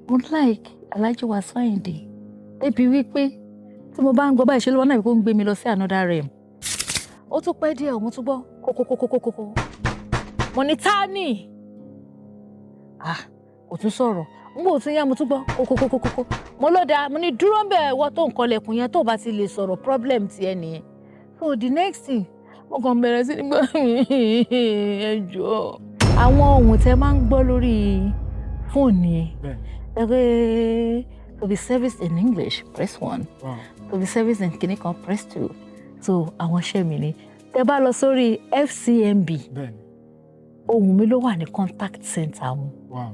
Mo like Alhaji Wasiu Ayinde débi wípé tí mo bá ń gbọ́ báyìí, ṣe ló wọ́n náà kó ń gbé mi lọ sí another realm. Ó tún pẹ́ díẹ̀, mo tún gbọ́ kókókókókókó. Mo ní, "Ta ni?" Ah, kò tún sọ̀rọ̀. N kò tún yá, mo tún gbọ́ kókókókókó. Mo ló dáa, mo ní, "Dúró ń bẹ̀, wọ́n tó ń kọlẹ̀kùn yẹn, tó bá ti lè sọ̀rọ̀, problem tiẹ̀ nìyẹn." So the next thing, mo kàn bẹ̀rẹ̀ sí ní gbọ́, "Ẹ jọ̀ọ́." Àwọn ohun tẹ máa ń gbọ́ lórí fóònù yẹn, ẹ pé "To be serviced in English, press 1. To be serviced in kìnìkan, press 2." So àwọn iṣẹ́ mi ni. Tẹ bá lọ sórí FCMB, ohùn mi ló wà ní contact center wọn.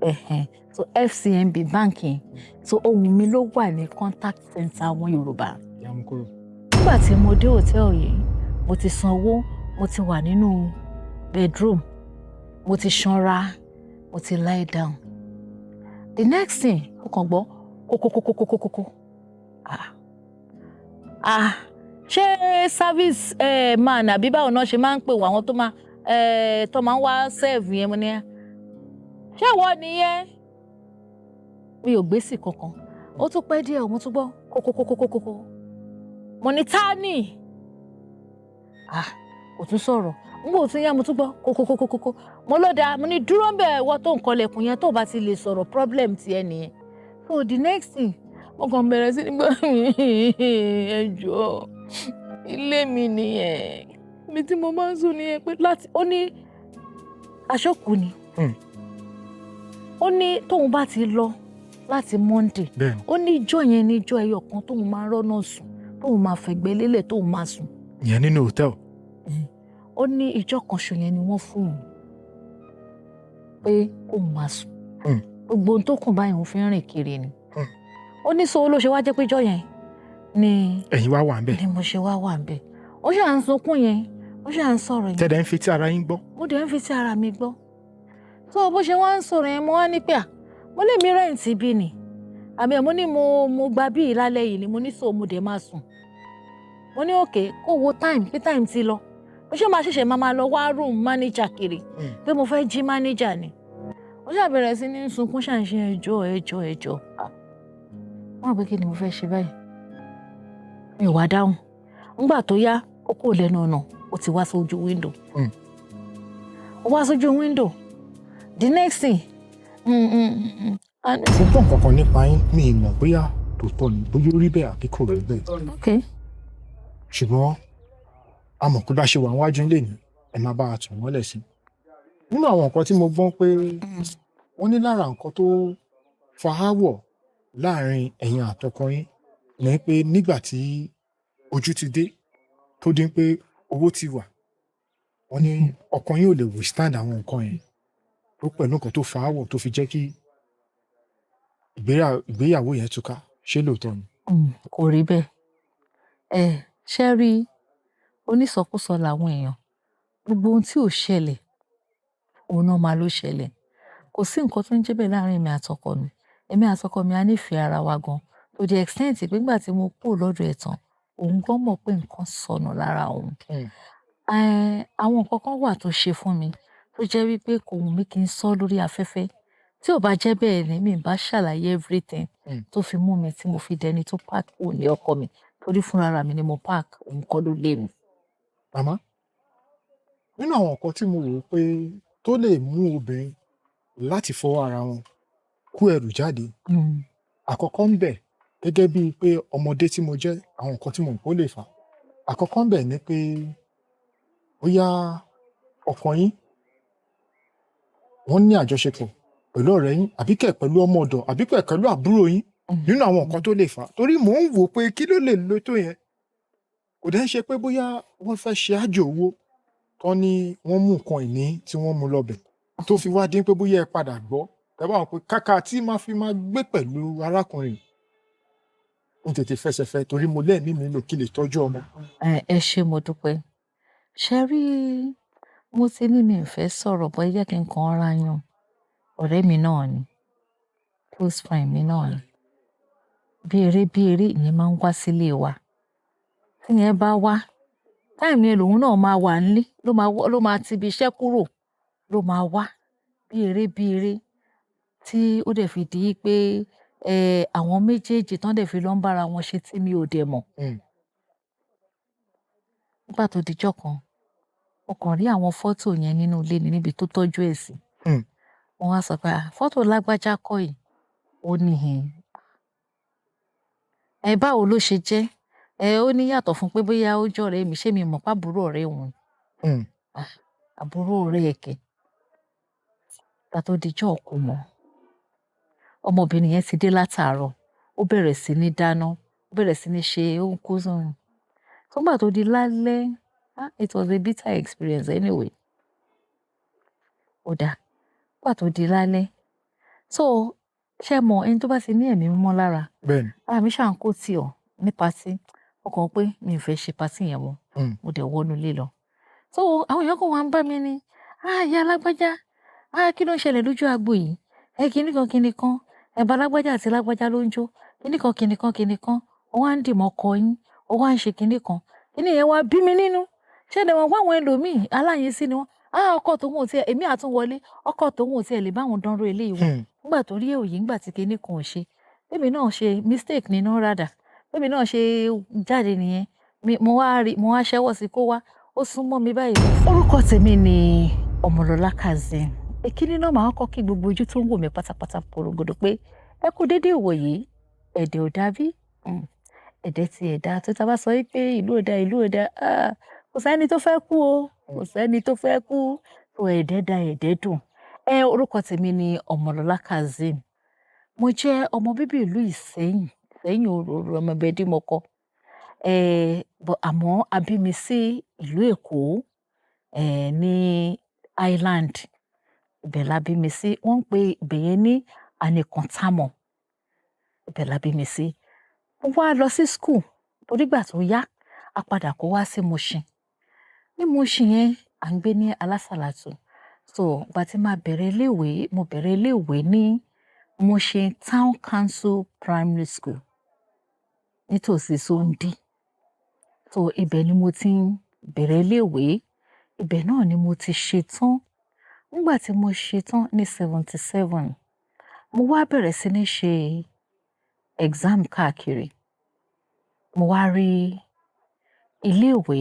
Ẹ̀hẹ̀n. So FCMB banking, so ohùn mi ló wà ní contact center wọn Yorùbá. Yamukuro. Nígbà tí mo dé hòtẹ́ẹ̀lì yìí, mo ti sanwó, mo ti wà nínú bedroom, mo ti ṣanra, mo ti lie down. The next thing, mo kàn gbọ́ kókókókókókókó. Ah ah, ṣé service man àbí báwo náà ṣe máa ń pè wọ́n, àwọn tó máa ń wá serve yẹn? Mo ní, "Ṣé ìwọ nìyẹn?" Mi ò gbé sí kankan. Ó tún pẹ́ díẹ̀, mo tún gbọ́ kókókókókókó. Mo ní, "Ta ni?" Ah, kò tún sọ̀rọ̀. N kò tún yá, mo tún gbọ́ kókókókókó. Mo ló dáa, mo ní, "Dúró ń bẹ̀, wọ́n tó ń kọlẹ̀kùn yẹn, tó bá ti lè sọ̀rọ̀, problem tiẹ̀ nìyẹn." So the next thing, mo kàn bẹ̀rẹ̀ sí ní gbọ́, "Ẹ jọ̀ọ́, ilé mi nìyẹn, ibi tí mo máa ń sùn nìyẹn." Pé láti ó ní aṣọ́kù ni. Ó ní tóun bá ti lọ láti Monday, ó ní ijọ́ yẹn ní ijọ́ ẹyọ kan tóun máa rọ́nà sùn, tóun máa fẹ̀gbẹ́ lélẹ̀, tóun máa sùn. Ìyẹn nínú hòtẹ́ẹ̀lì. Ó ní ìjọ́ kan ṣo yẹn ni wọ́n fún òun pé kóun máa sùn. Gbogbo ohun tó kù báyìí, òun fi ń rìn kiri ni. Ó ní so ló ṣe wá jẹ́ pé ìjọ́ yẹn ni ẹ̀yin wá wà ń bẹ̀. Ni mo ṣe wá wà ń bẹ̀. Ó ṣà ń sunkún yẹn, ó ṣà ń sọ̀rọ̀ yẹn. Tẹ̀dẹ̀ ń fi tí ara yín gbọ́. Mo dẹ̀ ń fi tí ara mi gbọ́. So bó ṣe wá ń sọ̀rọ̀ yẹn, mo wá ní pé à, mo lè mi rent bí ni àmì ẹ̀. Mo ní mo gba bíi lálẹ́ yìí ni. Mo ní so mo dẹ̀ máa sùn. Mo ní okay, kó wo time, pé time ti lọ, mo ṣe máa ṣẹ̀ṣẹ̀ máa lọ wá room manager kiri, pé mo fẹ́ jí manager ni. Ó ṣà bẹ̀rẹ̀ sí ní sunkún, ṣà ń ṣe, "Ẹjọ́, ẹjọ́, ẹjọ́." Wọ́n rò pé kí ni mo fẹ́ ṣe báyìí. Mi ò wá dáhùn. Nígbà tó yá, ó kò lẹ́nu ọ̀nà, ó ti wá sójú window. Ó wá sójú window. The next thing, Mo gbọ́ nǹkan kan nípa yín, mi ì mọ̀ bóyá tòótọ́ ni, bóyá ó rí bẹ́ẹ̀ àbí kò rí bẹ́ẹ̀. Ṣùgbọ́n a mọ̀ pé bá ṣe wà níwájú ilé ní, ẹ máa bá a tàn mọ́lẹ̀ sí. Nínú àwọn nǹkan tí mo gbọ́ pé wọ́n ní lára nǹkan tó fa aáwọ̀ láàrin ẹ̀yin àtọkọ yín ni pé nígbà tí ojú ti dé, tó dín pé owó ti wà, wọ́n ní ọkọ yín ò lè withstand àwọn nǹkan yẹn, tó pẹ̀lú nǹkan tó fa aáwọ̀ tó fi jẹ́ kí ìgbéyàwó yẹn túká. Ṣé lóòótọ́ ni? Kò rí bẹ́ẹ̀. Ẹ ṣé rí, onísọkúsọ làwọn èèyàn. Gbogbo ohun tí ò ṣẹlẹ̀, òun náà máa ló ṣẹlẹ̀. Kò sí nǹkan tó ń jẹ́ bẹ́ẹ̀ láàrin èmi àtọkọ mi. Èmi àtọkọ mi, a nífẹ̀ẹ́ ara wa gan. To the extent pé nígbà tí mo kúrò lọ́dọ̀ ẹ̀ tán, òun gan mọ̀ pé nǹkan sọnù lára òun. Àwọn nǹkan kan wà tó ṣe fún mi tó jẹ́ wípé kò wù mí kí n sọ lórí afẹ́fẹ́. Tí ò bá jẹ́ bẹ́ẹ̀ ni, mi ò bá ṣàlàyé everything tó fi mú mi tí mo fi dẹni tó pack kúrò ní ọkọ mi. Torí fúnra ra mi ni mo pack, òun kọ́ ló lé mi. Màmá, nínú àwọn nǹkan tí mo rò pé tó lè mú obìnrin láti fọwọ́ ara wọn kó ẹrù jáde, àkọ́kọ́ ń bẹ̀, gẹ́gẹ́ bíi pé ọmọdé tí mo jẹ́, àwọn nǹkan tí mo mọ̀ pé ó lè fà á. Àkọ́kọ́ ń bẹ̀ ni pé bóyá ọkọ yín, wọ́n ní àjọṣepọ̀ pẹ̀lú ọ̀rẹ́ yín, àbí kẹ̀ pẹ̀lú ọmọ ọ̀dọ̀, àbí kẹ̀ pẹ̀lú àbúrò yín. Nínú àwọn nǹkan tó lè fà á, torí mò ń wò ó pé kí ló lè le tó yẹn? Kò dẹ̀ ń ṣe pé bóyá wọ́n fẹ́ ṣe ájò owó tán ní wọ́n mú nǹkan ìní tí wọ́n mú lọ bẹ̀ tó fi wá dín pé bóyá ẹ padà gbọ́. Tẹ́ bá mọ̀ pé kàkà tí máa fi máa gbé pẹ̀lú arákùnrin yìí, n tètè fẹsẹ̀ fẹ́ torí mo lẹ́ẹ̀mí mi lò kí n lè tọ́jú ọmọ. Ẹ ṣé, mo dúpẹ́. Ṣé rí, mo ti ní mi ò fẹ́ sọ̀rọ̀, but ẹ jẹ́ kí n kàn rọra yan. Ọ̀rẹ́ mi náà ni, close friend mi náà ni. Bí eré bí eré, ìyẹn máa ń wá sílé wa. Tí ìyẹn bá wá, time yẹn lòun náà máa wà nílé, ló máa ti ibi iṣẹ́ kúrò, ló máa wá bí eré bí eré. Tí ó dẹ̀ fi di pé àwọn méjèèjì tán dẹ̀ fi lọ ń bára wọn ṣe tí mi ò dẹ̀ mọ̀. Nígbà tó dijọ́ kan, mo kàn rí àwọn fọ́tò yẹn nínú ilé ni níbi tó tọ́jú ẹ̀ sí. Mo wá sọ pé, "Ah, fọ́tò lágbájá kọ́ yìí." Ó ní hìn. Ẹ báwo ló ṣe jẹ́? Ẹ ó ní yàtọ̀ fún pé bóyá ó jẹ́ ọ̀rẹ́ mi, ṣé mi mọ̀ pé àbúrò ọ̀rẹ́ òun ni? Ah, àbúrò ọ̀rẹ́ ẹ̀ kẹ̀. Ìgbà tó dijọ́ ìkómọ, ọmọbìnrin yẹn ti dé látàárọ̀. Ó bẹ̀rẹ̀ sí ní dáná, ó bẹ̀rẹ̀ sí ní ṣe ó ń kó sóhun. Nígbà tó di lálẹ́, ah, it was a bitter experience anyway. Ó dáa. Nígbà tó di lálẹ́. So, ṣé mọ̀ ẹni tó bá ti ní ẹ̀mí mímọ́ lára? Bẹ́ẹ̀ni. Ara mi ṣà ń kó tì ọ́ ní party. Mo kàn pé mi ò fẹ́ ṣe party yẹn mọ́. Mo dẹ̀ wọnú ilé lọ. So, àwọn èèyàn kan wá ń bá mi ní, "Ah, ìyá alágbájá, ah, kí ló ń ṣẹlẹ̀ lójú agbo yìí? Ẹ kíni kan kíni kan. Ẹ bá lágbájá àti lágbájá ló ń jó. Kíni kan kíni kan kíni kan. Ó wá ń dì mọ́ ọkọ yín. Ó wá ń ṣe kíni kan." Kíni yẹn wá bí mi nínú. Ṣé ẹ dẹ̀ mọ̀ pé àwọn ẹlòmíì aláyìnsí ni wọ́n. Ah, ọkọ tòun ò tí ẹ, èmi àtún wọlé. Ọkọ tòun ò tí ẹ lè bá òun dánrọ́ eléyìí wò. Nígbà tó rí òye, nígbà tí kíni kan ò ṣe. Èmi náà ṣe mistake nínú rather. Èmi náà ṣe jáde nìyẹn. Mi, mo wá rí, mo wá ṣẹ́wọ́ sí kó wá. Ó sún mọ́ mi báyìí. Orúkọ tèmi ni Ọmọlọ́lá Kazeem. Èkíní náà màá kọ́ kí gbogbo ojú tó ń wò mí pátápátá porogodo pé ẹ kú dédé ìwòyí. Ẹ̀dẹ̀ ò dàbí. Ẹ̀dẹ̀ ti ẹ̀dá tó ta bá sọ wípé ìlú ò dá, ìlú ò dá. Ah, kò sẹ́ni tó fẹ́ kú o. Kò sẹ́ni tó fẹ́ kú. So ẹ̀dẹ̀ dá ẹ̀dẹ̀ dùn. Ẹ orúkọ tèmi ni Ọmọlọ́lá Kazeem. Mo jẹ́ ọmọ bíbí ìlú Ìsẹ́yìn, Ìsẹ́yìn òrò ọmọ ẹbí mọ́kọ. But àmọ́ a bí mi sí ìlú Èkó, ní Island. Ibẹ̀ la bí mi sí. Wọ́n ń pe ibẹ̀ yẹn ní Ànìkàntámọ̀. Ibẹ̀ la bí mi sí. Mo wá lọ sí school torí ìgbà tó yá, a padà kó wá sí Mushin. Ní Mushin yẹn, à ń gbé ní Alásàlátù. So, ìgbà tí màá bẹ̀rẹ̀ ilé ìwé, mo bẹ̀rẹ̀ ilé ìwé ní Mushin Town Council Primary School nítòsí Sondì. So, ibẹ̀ ni mo ti ń bẹ̀rẹ̀ ilé ìwé. Ibẹ̀ náà ni mo ti ṣetán. Nígbà tí mo ṣetán ní 77, mo wá bẹ̀rẹ̀ sí ní ṣe exam káàkiri. Mo wá rí ilé ìwé.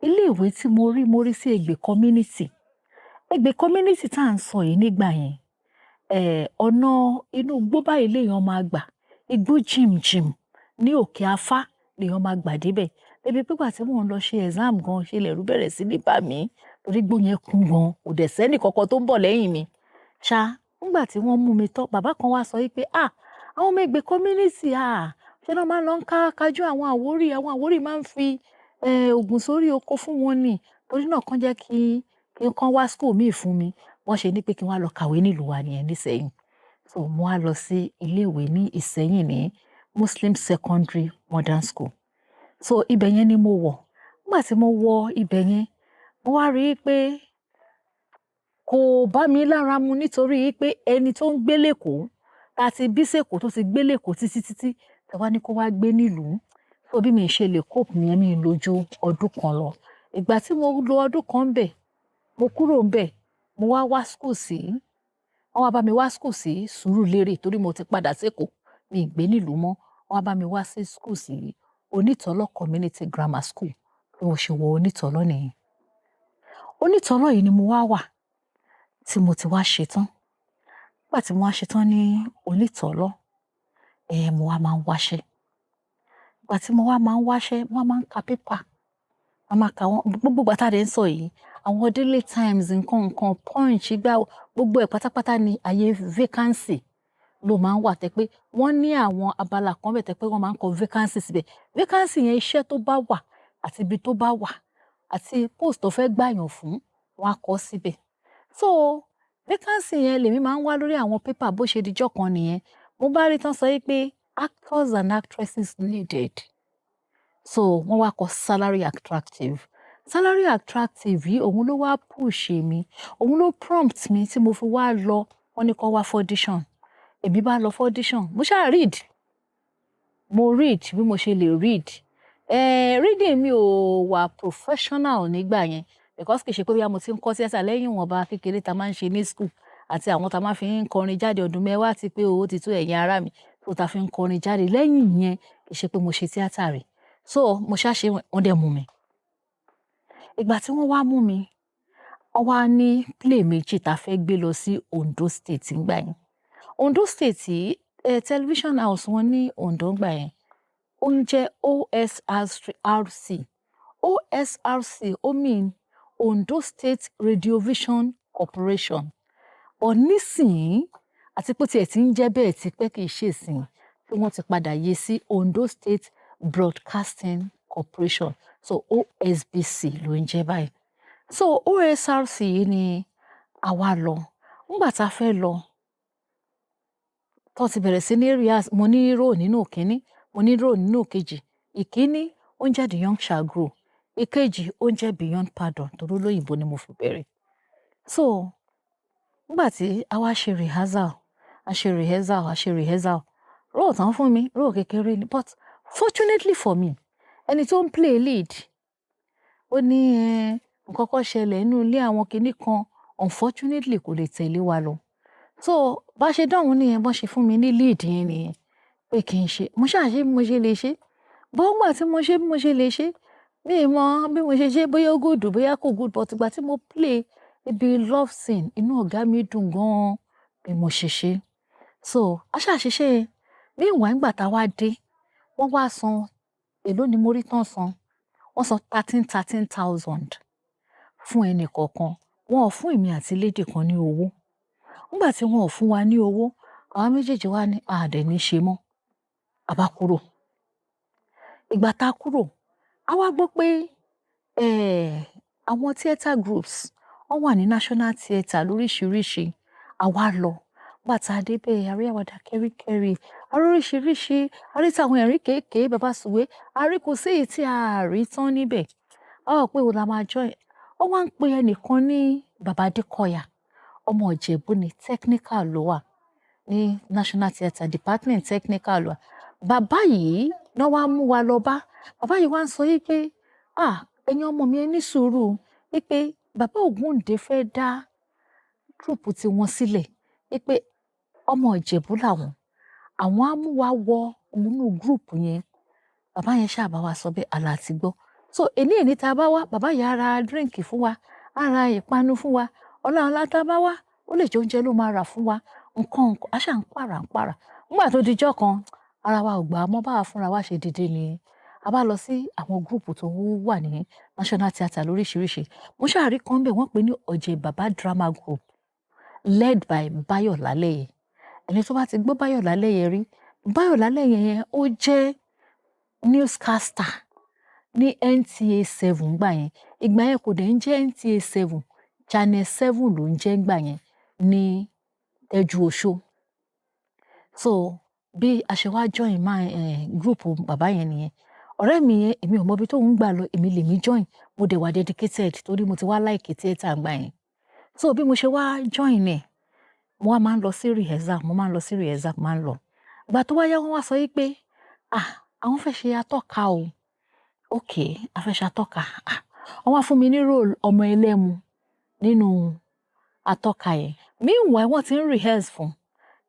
Ilé ìwé tí mo rí sí Egbe Community. Egbe Community tí à ń sọ yìí nígbà yẹn, ọ̀nà inú igbó báyìí lèèyàn máa gbà. Igbó jìmjìm ní òkè Afá lèèyàn máa gbà dé ibẹ̀. Débi pé ìgbà tí mò ń lọ ṣe exam gan, ṣe lẹ̀rú bẹ̀rẹ̀ sí ní bà mí torí igbó yẹn kún gan. Kò dẹ̀ sẹ́ni kankan tó ń bọ̀ lẹ́yìn mi. Ṣá, nígbà tí wọ́n mú mi tán, bàbá kan wá sọ wípé, "Ah, àwọn ọmọ Egbe Community, ah, ṣé ló máa ń lọ ká kájú àwọn Àwórì? Àwọn Àwórì máa ń fi, ògùn sórí oko fún wọn ni. Torí náà kàn jẹ́ kí wọ́n wá school míì fún mi." Wọ́n ṣe ní pé kí n wá lọ kàwé nílùú wa nìyẹn ní Ìsẹ́yìn. So, mo wá lọ sí ilé ìwé ní Ìsẹ́yìn ní Muslim Secondary Modern School. So, ibẹ̀ yẹn ni mo wọ̀. Nígbà tí mo wọ ibẹ̀ yẹn, mo wá rí i pé kò bá mi lára mu nítorí pé ẹni tó ń gbé l'Èkó, ta ti bí s'Èkó tó ti gbé l'Èkó títí títí, tẹ wá ní kó wá gbé nílùú. So bí mi ṣe lè cope nìyẹn, mi lò ju ọdún kan lọ. Ìgbà tí mo lo ọdún kan ńbẹ̀, mo kúrò ńbẹ̀, mo wá wá school sí, wọ́n wá bá mi wá school sí Surulere torí mo ti padà sí Èkó, mi ì gbé nílùú mọ́. Wọ́n wá bá mi wá sí school sí Onítọ̀ọ́lọ́ Community Grammar School. Bí mo ṣe wọ Onítọ̀ọ́lọ́ nìyẹn. Onítọ̀ọ́lọ́ yìí ni mo wá wà tí mo ti wá ṣetán. Nígbà tí mo wá ṣetán ní Onítọ̀ọ́lọ́, mo wá máa ń wáṣẹ́. Ìgbà tí mo wá máa ń wáṣẹ́, mo wá máa ń ka paper. Màá máa ka wọ́n, gbogbo ìgbà tá a dẹ̀ ń sọ yìí, àwọn Daily Times, nǹkan nǹkan, Punch, ìgbà gbogbo ẹ̀ pátápátá ni ààyè vacancy ló máa ń wà tẹ́ pé wọ́n ní àwọn abala kan bẹ́ẹ̀ tẹ́ pé wọ́n máa ń kọ vacancy síbẹ̀. Vacancy yẹn iṣẹ́ tó bá wà àti ibi tó bá wà àti post tó fẹ́ gbà yàn fún, wọ́n á kọ síbẹ̀. So vacancy yẹn lèmi máa ń wá lórí àwọn paper bó ṣe dijọ́ kan nìyẹn. Mo bá rí tán sọ wípé actors and actresses needed. So wọ́n wá kọ salary attractive. Salary attractive yìí òun ló wá push mi, òun ló prompt mi tí mo fi wá lọ. Wọ́n ní kó wá for audition. Èmi bá lọ for audition, mo ṣáà read. Mo read bí mo ṣe lè read. Reading mi ò wà professional nígbà yẹn because kì í ṣe pé bóyá mo ti ń kọ́ theatre lẹ́yìn ìwọ̀nba kékeré ta máa ń ṣe ní school. Àti àwọn tá a máa fi ń kọrin jáde, ọdún mẹ́wàá ti pé owó ti tó ẹ̀yin ará mi tó ta fi ń kọrin jáde. Lẹ́yìn yẹn, kì í ṣe pé mo ṣe tíátà rí. So mo ṣá ṣe, wọ́n dẹ̀ mú mi. Ìgbà tí wọ́n wá mú mi, wọ́n wá ní play méjì tá a fẹ́ gbé lọ sí Ondo State ńgbà yẹn. Ondo State yìí, television house wọn ní Ondo ńgbà yẹn, ó ń jẹ́ OSRC. OSRC, ó mean Ondo State Radiovision Corporation. But nísìnyí, àti pé tiẹ̀ ti ń jẹ́ bẹ́ẹ̀ tipẹ́, kì í ṣe ìsìn tí wọ́n ti padà yé sí Ondo State Broadcasting Corporation. So OSBC ló ń jẹ́ báyìí. So OSRC yìí ni àwa lọ. Nígbà tá a fẹ́ lọ, tó ti bẹ̀rẹ̀ sí ní rehearse, mo ní role nínú ìkíní, mo ní role nínú ìkejì. Ìkíní, ó ń jẹ́ The Young Shall Grow. Ìkejì, ó ń jẹ́ Beyond Pardon, torí olóyìnbó ni mo fi bẹ̀rẹ̀. So nígbà tí a wá ṣe rehearsal, a ṣe rehearsal, a ṣe rehearsal, role tán fún mi, role kékeré ni. But fortunately for me, ẹni tó ń play lead, ó ní nǹkan kan ṣẹlẹ̀ nínú ilé àwọn kinní kan, unfortunately kò lè tẹ̀lé wa lọ. So bá ṣe dọ̀hún nìyẹn, bọ́n ṣe fún mi ní lead yẹn nìyẹn pé kí n ṣe. Mo ṣáà ṣe bí mo ṣe lè ṣe. But nígbà tí mo ṣe bí mo ṣe lè ṣe, mi ì mọ bí mo ṣe ṣe, bóyá ó good, bóyá kò good, but ìgbà tí mo play ibi love scene, inú ọ̀gá mi dùn gan-an bí mo ṣe ṣe. So a ṣáà ṣiṣẹ́ yẹn. Meanwhile, nígbà tá a wá dé, wọ́n wá san, èló ni mo rí tán san? Wọ́n san thirteen thirteen thousand fún ẹnì kọ̀ọ̀kan. Wọn ò fún èmi àti lady kan ní owó. Nígbà tí wọ́n ò fún wa ní owó, àwa méjèèjì wá ní a dẹ̀ ní ṣe mọ́. A bá kúrò. Ìgbà tá a kúrò, a wá gbọ́ pé àwọn theatre groups wọ́n wà ní National Theatre lóríṣiríṣi. A wá lọ. Nígbà tá a dé bẹ́ẹ̀, a rí àwàdà kẹ́ríkẹ́rí, a rí oríṣiríṣi, a rí tàwọn ẹ̀rín kéékèèké, bàbá sùwé, a rí, kò sí èyí tí a rí tán níbẹ̀. A wá wò pé èwo la máa join. Wọ́n wá ń pe ẹnìkan ní Bàbá Adékọ̀yà, ọmọ Ìjẹ̀bú ni, technical ló wà ní National Theatre, department technical ló wà. Bàbá yìí náà wá mú wa lọ bá. Bàbá yìí wá ń sọ wípé, "Ah, ẹ̀yin ọmọ mi, ẹ ní sùúrù," wípé bàbá Ògúndé fẹ́ dá troupe tiwọn sílẹ̀, wípé ọmọ Ìjẹ̀bú làwọn. Àwọn á mú wa wọ inú group yẹn. Bàbá yẹn ṣáà bá wa sọ bẹ́ẹ̀, àlà àti gbọ́. So èní èní tá a bá wá, bàbá yìí á ra drink fún wa, á ra ìpanu fún wa. Ọ̀la ọ̀la tá a bá wá, ó lè jẹ oúnjẹ ló máa rà fún wa. Nǹkan nǹkan, a ṣáà ń pàrà ń pàrà. Nígbà tó di ọjọ́ kan, ara wa ò gbà mọ́, báwa fúnra wa ṣe dìde nìyẹn. A bá lọ sí àwọn group tó wà ní National Theatre lóríṣiríṣi. Mo ṣáà rí kan bẹ́ẹ̀, wọ́n pè ní Ọ̀jẹ̀ Bàbá Drama Group, led by Bayo Lálẹ́yẹ. Ẹni tó bá ti gbọ́ Bayo Lálẹ́yẹ rí, Bayo Lálẹ́yẹ yẹn, ó jẹ́ newscaster ní NTA 7 ńgbà yẹn. Ìgbà yẹn kò dẹ̀ ń jẹ́ NTA 7, Channel 7 ló ń jẹ́ ńgbà yẹn ní Tẹ́jú Oṣó. So bí a ṣe wá join my group bàbá yẹn nìyẹn. Ọ̀rẹ́ mi yẹn, èmi ò mọ ibi tó ń gbà lọ, èmi lèmi join. Mo dẹ̀ wà dedicated torí mo ti wá like theatre ńgbà yẹn. So bí mo ṣe wá join ẹ̀, mo wá máa ń lọ sí rehearsal, mo máa ń lọ sí rehearsal, máa ń lọ. Ìgbà tó wá yá, wọ́n wá sọ wípé, ah, àwọn fẹ́ ṣe atọ́ka o. Okay, a fẹ́ ṣe atọ́ka. Ah, wọ́n wá fún mi ní role ọmọ ẹlẹ́mu nínú atọ́ka yẹn. Meanwhile, wọ́n ti ń rehearse fún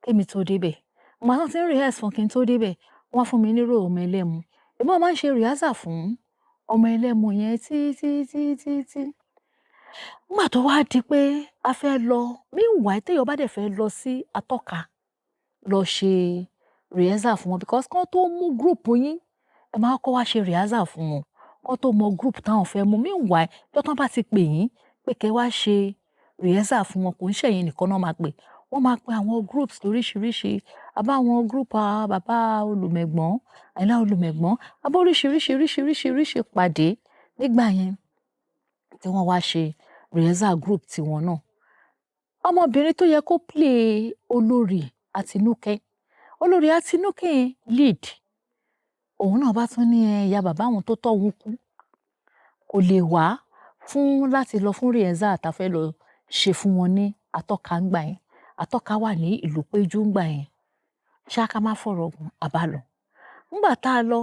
kémi tó dé bẹ̀. Ìgbà tí wọ́n ti ń rehearse fún kí n tó dé bẹ̀, wọ́n fún mi ní role ọmọ ẹlẹ́mu. Èmi náà máa ń ṣe rehearsal fún ọmọ ẹlẹ́mu yẹn tí tí tí tí tí. Nígbà tó wá di pé a fẹ́ lọ, meanwhile, téèyàn bá dẹ̀ fẹ́ lọ sí atọ́ka lọ ṣe rehearsal fún wọn, because kán tó mú group yín, ẹ máa kọ́kọ́ wá ṣe rehearsal fún wọn kán tó mọ group táwọn fẹ́ mú. Meanwhile, ọjọ́ tán bá ti pè yín pé kẹ́ wá ṣe rehearsal fún wọn, kò ń ṣẹ̀yin nìkan náà máa pè. Wọ́n máa pe àwọn groups lóríṣiríṣi. A bá àwọn group bàbá Olùmẹ̀gbọ́n, Àyìnlá Olùmẹ̀gbọ́n, a bá oríṣiríṣi oríṣiríṣi pàdé nígbà yẹn tí wọ́n wá ṣe rehearsal group tiwọn náà. Ọmọbìnrin tó yẹ kó play olórí Àtinúkẹ́, olórí Àtinúkẹ́ yẹn lead, òun náà bá tún ní ẹ ìyá bàbá òun tó tọ́ òun kú, kò lè wá fún láti lọ fún rehearsal tá a fẹ́ lọ ṣe fún wọn ní atọ́ka ńgbà yẹn. Atọ́ka wà ní ìlú Péjú ńgbà yẹn. Ṣá ká má fọ̀rọ̀ gùn, a bá lọ. Nígbà tá a lọ,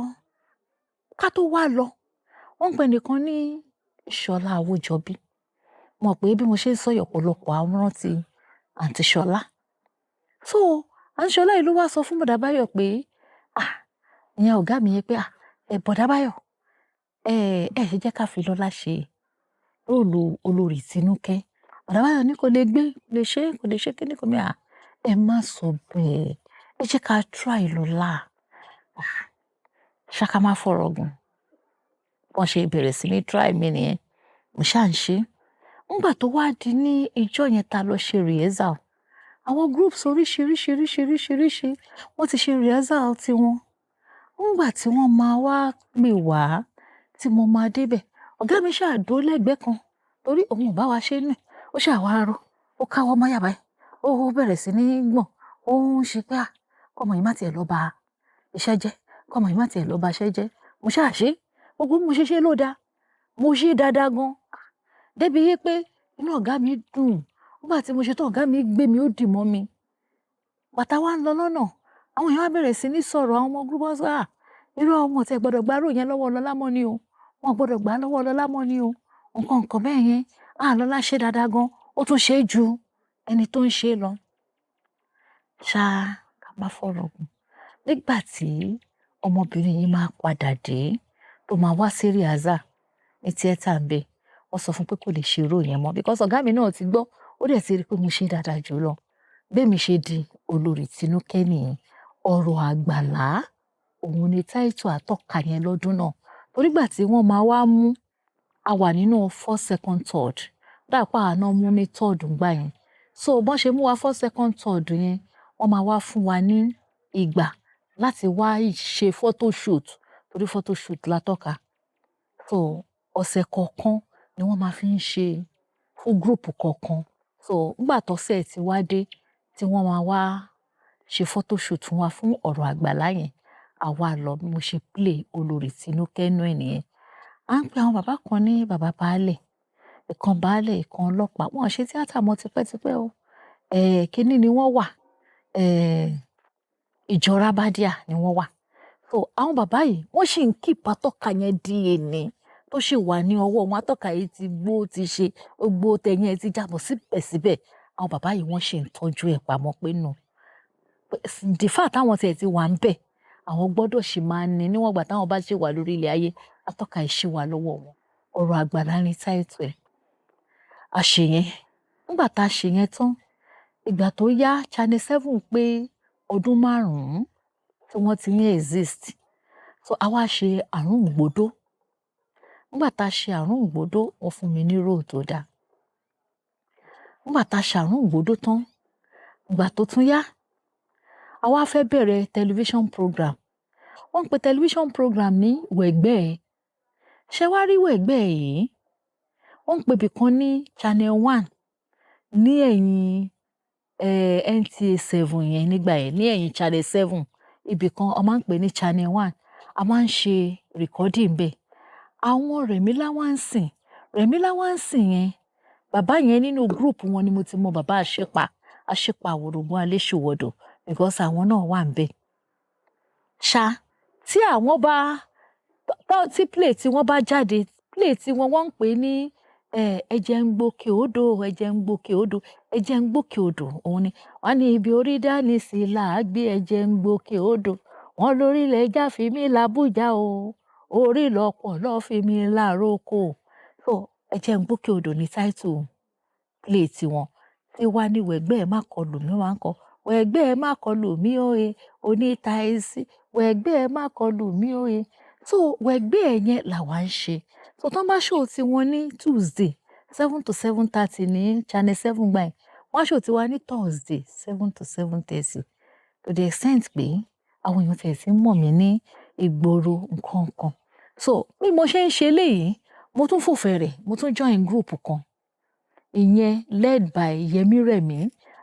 ká tó wá lọ, wọ́n ń pe ẹnìkan ní Ṣọlá Awójọbí. Mo mọ̀ pé bí mo ṣe ń sọ yìí, ọ̀pọ̀lọpọ̀ á rántí Àǹtí Ṣọlá. So Àǹtí Ṣọlá yìí ló wá sọ fún Bọ̀dá Báyọ̀ pé, ah, ìyẹn ọ̀gá mi yẹn pé, ah, ẹ Bọ̀dá Báyọ̀, ẹ ṣe jẹ́ ká fi Lọ́lá ṣe role olórí Tinúkẹ́. Bọ̀dá Báyọ̀ ní kò lè gbé, kò lè ṣe, kò lè ṣe kíni kò ní à. Ẹ má sọ bẹ́ẹ̀, ẹ jẹ́ ká try Lọ́lá. Ah, ṣá ká má fọ̀rọ̀ gùn. Wọ́n ṣe bẹ̀rẹ̀ sí ní try mi nìyẹn. Mo ṣáà ń ṣe. Nígbà tó wá di ní ìjọ yẹn tá lọ ṣe rehearsal, àwọn groups oríṣiríṣi wọ́n ti ṣe rehearsal tiwọn. Nígbà tí wọ́n máa wá pè wá tí mo máa dé bẹ̀, ọ̀gá mi ṣáà dúró lẹ́gbẹ̀ẹ́ kan torí òun ò bá wa ṣe nù. Ó ṣáà wá ró, ó káwọ́ mọ́yà báyìí, ó bẹ̀rẹ̀ sí ní gbọ̀n, ó ń ṣe pé à, kọ́mọ yìí má tiẹ̀ lọ ba iṣẹ́ jẹ́, kọ́mọ yìí má tiẹ̀ lọ ba iṣẹ́ jẹ́. Mo ṣáà ṣe, gbogbo bí mo ṣe ṣe ló dáa. Mo ṣe dáadáa gan. Débi wípé inú ọ̀gá mi dùn. Nígbà tí mo ṣe tán, ọ̀gá mi gbé mi, ó dì mọ́ mi. Bàtà wa ń lọ lọ́nà, àwọn èèyàn wá bẹ̀rẹ̀ sí ní sọ̀rọ̀, àwọn ọmọ group wá sọ, à, irọ́ wọn ò tiẹ̀ gbọdọ̀ gba role yẹn lọ́wọ́ Lọlá mọ́ ni o. Wọn ò gbọdọ̀ gbà á lọ́wọ́ Lọlá mọ́ ni o. Nǹkan nǹkan bẹ́ẹ̀ yẹn. À, Lọlá ṣe dáadáa gan. Ó tún ṣe ju ẹni tó ń ṣe lọ. Ṣá, ká má fọ̀rọ̀ gùn. Nígbà tí ọmọbìnrin yìí máa padà dé, tó máa wá sí rehearsal ní theatre ń bẹ, wọ́n sọ fún pé kò lè ṣe role yẹn mọ́ because ọ̀gá mi náà ti gbọ́, ó dẹ̀ ti rí pé mo ṣe dáadáa jù lọ. Bí èmi ṣe di olórí Tinúkẹ́ nìyẹn. Ọ̀rọ̀ àgbàlá, òun ni title atọ́ka yẹn lọ́dún náà. Torí ìgbà tí wọ́n máa wá mú, a wà nínú first, second, third. Ó dà pé àwa náà mú ní third ńgbà yẹn. So bọ́n ṣe mú wa first, second, third yẹn, wọ́n máa wá fún wa ní ìgbà láti wá ṣe photo shoot torí photo shoot la tọ́ka. So ọ̀sẹ̀ kọ̀ọ̀kan ni wọ́n máa fi ń ṣe fún group kọ̀ọ̀kan. So nígbà tọ́sẹ̀ tí wá dé tí wọ́n máa wá ṣe photo shoot fún wa fún ọ̀rọ̀ àgbàlá yẹn, àwa lọ. Bí mo ṣe play olórí Tinúkẹ́ nú ẹ̀ nìyẹn. À ń pe àwọn bàbá kan ní bàbá baálẹ̀, ìkan baálẹ̀, ìkan ọlọ́pàá. Wọ́n ò ṣe tíátà mọ́ tipẹ́tipẹ́ o. Kíní ni wọ́n wà. Ìjọra Bádíà ni wọ́n wà. So àwọn bàbá yìí wọ́n sì ń keep atọ́ka yẹn di èní tó sì wà ní ọwọ́ wọn. Atọ́ka yìí ti gbó, ti ṣe, gbogbo tẹ̀yìn ẹ ti jábọ̀ síbẹ̀síbẹ̀. Àwọn bàbá yìí wọ́n sì ń tọ́jú ẹ̀ pamọ́ pé no. The fact táwọn tiẹ̀ ti wà níbẹ̀, àwọn gbọdọ̀ sì máa ní níwọ̀n ìgbà táwọn bá ṣì wà lórí ilẹ̀ ayé, atọ́ka yìí ṣì wà lọ́wọ́ wọn. Ọ̀rọ̀ àgbàlá ni title ẹ̀. A ṣe yẹn. Nígbà tá a ṣe yẹn tán, ìgbà tó yá, Channel 7 pé ọdún 5 tí wọ́n ti ń exist. So a wá ṣe àrùn gbòdó. Nígbà tá a ṣe àrùn gbòdó, wọ́n fún mi ní role tó dáa. Nígbà tá a ṣe àrùn gbòdó tán, ìgbà tó tún yá, a wá fẹ́ bẹ̀rẹ̀ television program. Wọ́n ń pe television program ní Wẹ̀gbẹ́. Ṣé wá rí Wẹ̀gbẹ́ yìí? Wọ́n ń pe ibì kan ní Channel 1 ní ẹ̀yìn, NTA 7 yẹn nígbà yẹn, ní ẹ̀yìn Channel 7. Ibì kan a máa ń pè ní Channel 1. A máa ń ṣe recording ńbẹ̀. Àwọn Rẹ̀mí Láwánsìn, Rẹ̀mí Láwánsìn yẹn, bàbá yẹn nínú group wọn ni mo ti mọ bàbá Àṣepa, Àṣepa Àwòrògùn Aléṣùwọ̀dọ̀ because àwọn náà wà níbẹ̀. Ṣá, tí àwọn bá, tí play tí wọ́n bá jáde, play tí wọ́n, wọ́n ń pè ní, ẹ̀jẹ̀ ń gbókè odò, ẹ̀jẹ̀ ń gbókè odò, ẹ̀jẹ̀ ń gbókè odò, òun ni. Wọ́n ní ibi orí dání sí là á gbé ẹ̀jẹ̀ ń gbókè odò. Wọ́n lórí lẹja fi mí l'Abuja o. Orí lọ̀pọ̀ lọ́ fi mí l'Áròkò. So ẹ̀jẹ̀ ń gbókè odò ni title play tí wọn. Tí wá ní wẹ̀gbẹ́ ẹ má kọlù mí, wọ́n máa ń kọ. Wẹ̀gbẹ́ ẹ má kọlù mí óe, oníta ẹsí. Wẹ̀gbẹ́ ẹ má kọlù mí óe. So wẹ̀gbẹ́ ẹ yẹn làwa ń ṣe. So tí wọ́n bá show tí wọn ní Tuesday 7 to 7:30 ní Channel 7 gbà yẹn. Wọ́n á show tiwa ní Thursday 7 to 7:30. To the extent pé àwọn èèyàn tiẹ̀ tí ń mọ̀ mí ní ìgboro nǹkan kan. So bí mo ṣe ń ṣe eléyìí, mo tún fò fẹ̀rẹ̀, mo tún join group kan. Ìyẹn led by Yemi Remi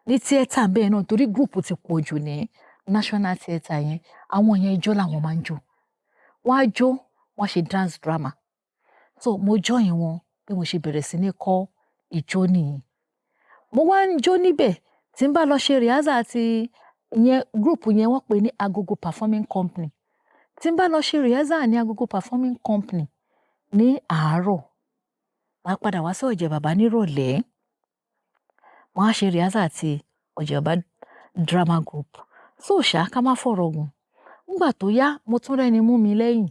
ní theatre bẹ́ẹ̀ náà torí group ti pọ̀ jù ní National Theatre yẹn. Àwọn yẹn ijó làwọn máa ń jó. Wọ́n á jó, wọ́n á ṣe dance drama. So mo join wọn bí mo ṣe bẹ̀rẹ̀ sí ní kọ́ ijó nìyẹn. Mo wá ń jó níbẹ̀ tí n bá lọ ṣe rehearsal ti ìyẹn group yẹn wọ́n pè ní Agogo Performing Company. Tí n bá lọ ṣe rehearsal ní Agogo Performing Company ní àárọ̀, màá padà wá sí Ọ̀jẹ̀ Bàbá nírọ̀lẹ́. Wọ́n á ṣe rehearsal ti Ọ̀jẹ̀ Bàbá Drama Group. So ṣá, ká má fọ̀rọ̀ gùn, nígbà tó yá, mo tún rẹ́ni mú mi lẹ́yìn.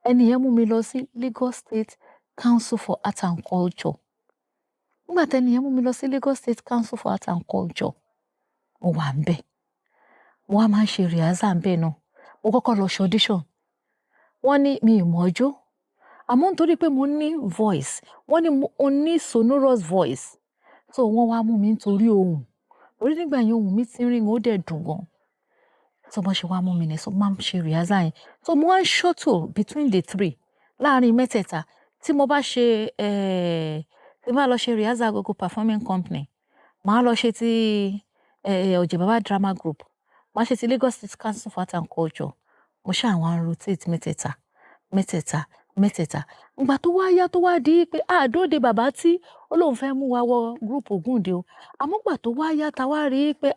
Ẹni yẹn mú mi lọ sí Lagos State Council for Art and Culture. Nígbà tẹ́ni yẹn mú mi lọ sí Lagos State Council for Art and Culture, mo wà ń bẹ̀, mo wá máa ń ṣe rehearsal ń bẹ̀ náà. Mo kọ́kọ́ lọ ṣe audition. Wọ́n ní mi ì mọ̀ ọ́ jó, àmọ́ nítorí pé mo ní voice, wọ́n ní mo ní sonorous voice, so wọ́n wá mú mi nítorí ohùn, torí nígbà yẹn ohùn mi ti ring, ó dẹ̀ dùn gan. So bọ́n ṣe wá mú mi ní, so máa ń ṣe rehearsal yẹn. So mo wá ń shuttle between the three, láàrin mẹ́tẹ̀ẹ̀ta. Tí mo bá ṣe tí mo bá lọ ṣe rehearsal Agogo Performing Company, màá lọ ṣe ti Ọ̀jẹ̀ Bàbá Drama Group, màá ṣe ti Lagos State Council for Art and Culture. Mo ṣáà wá ń rotate mẹ́tẹ̀ẹ̀ta, mẹ́tẹ̀ẹ̀ta, mẹ́tẹ̀ẹ̀ta. Ìgbà tó wá yá, tó wá di pé àdóde bàbá tí ó lóun fẹ́ mú wa wọ group Ògúndé o, àmọ́ ìgbà tó wá yá, ta wá rí pé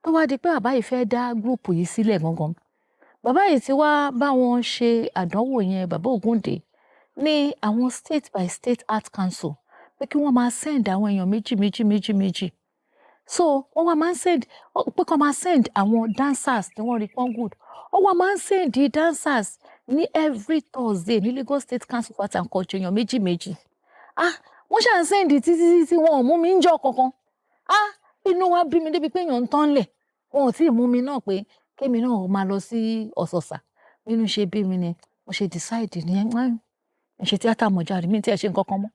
tó wá di pé bàbá yìí fẹ́ dá group yìí sílẹ̀ gangan, bàbá yìí ti wá bá wọn ṣe àdánwò yẹn, bàbá Ògúndé, ní àwọn state by state art council, pé kí wọ́n máa send àwọn èèyàn méjì méjì méjì méjì. So wọ́n wá máa ń send, pé kí wọ́n máa send àwọn dancers tí wọ́n rí pọ́n good. Wọ́n wá máa ń send dancers ní every Thursday ní Lagos State Council for Art and Culture, èèyàn méjì méjì. Wọ́n ṣà ń send títí títí, wọn ò mú mi ń jọ kankan. Inú wa bí mi débi pé èèyàn ń tán lẹ̀, wọn ò tí ì mú mi náà pé kémi náà máa lọ sí Ọ̀sọ̀sà. Nínú ṣe bí mi ni mo ṣe decide ní ẹ ṣe tíátà mọ̀ jáde, mi tí ẹ ṣe nǹkan kan mọ́.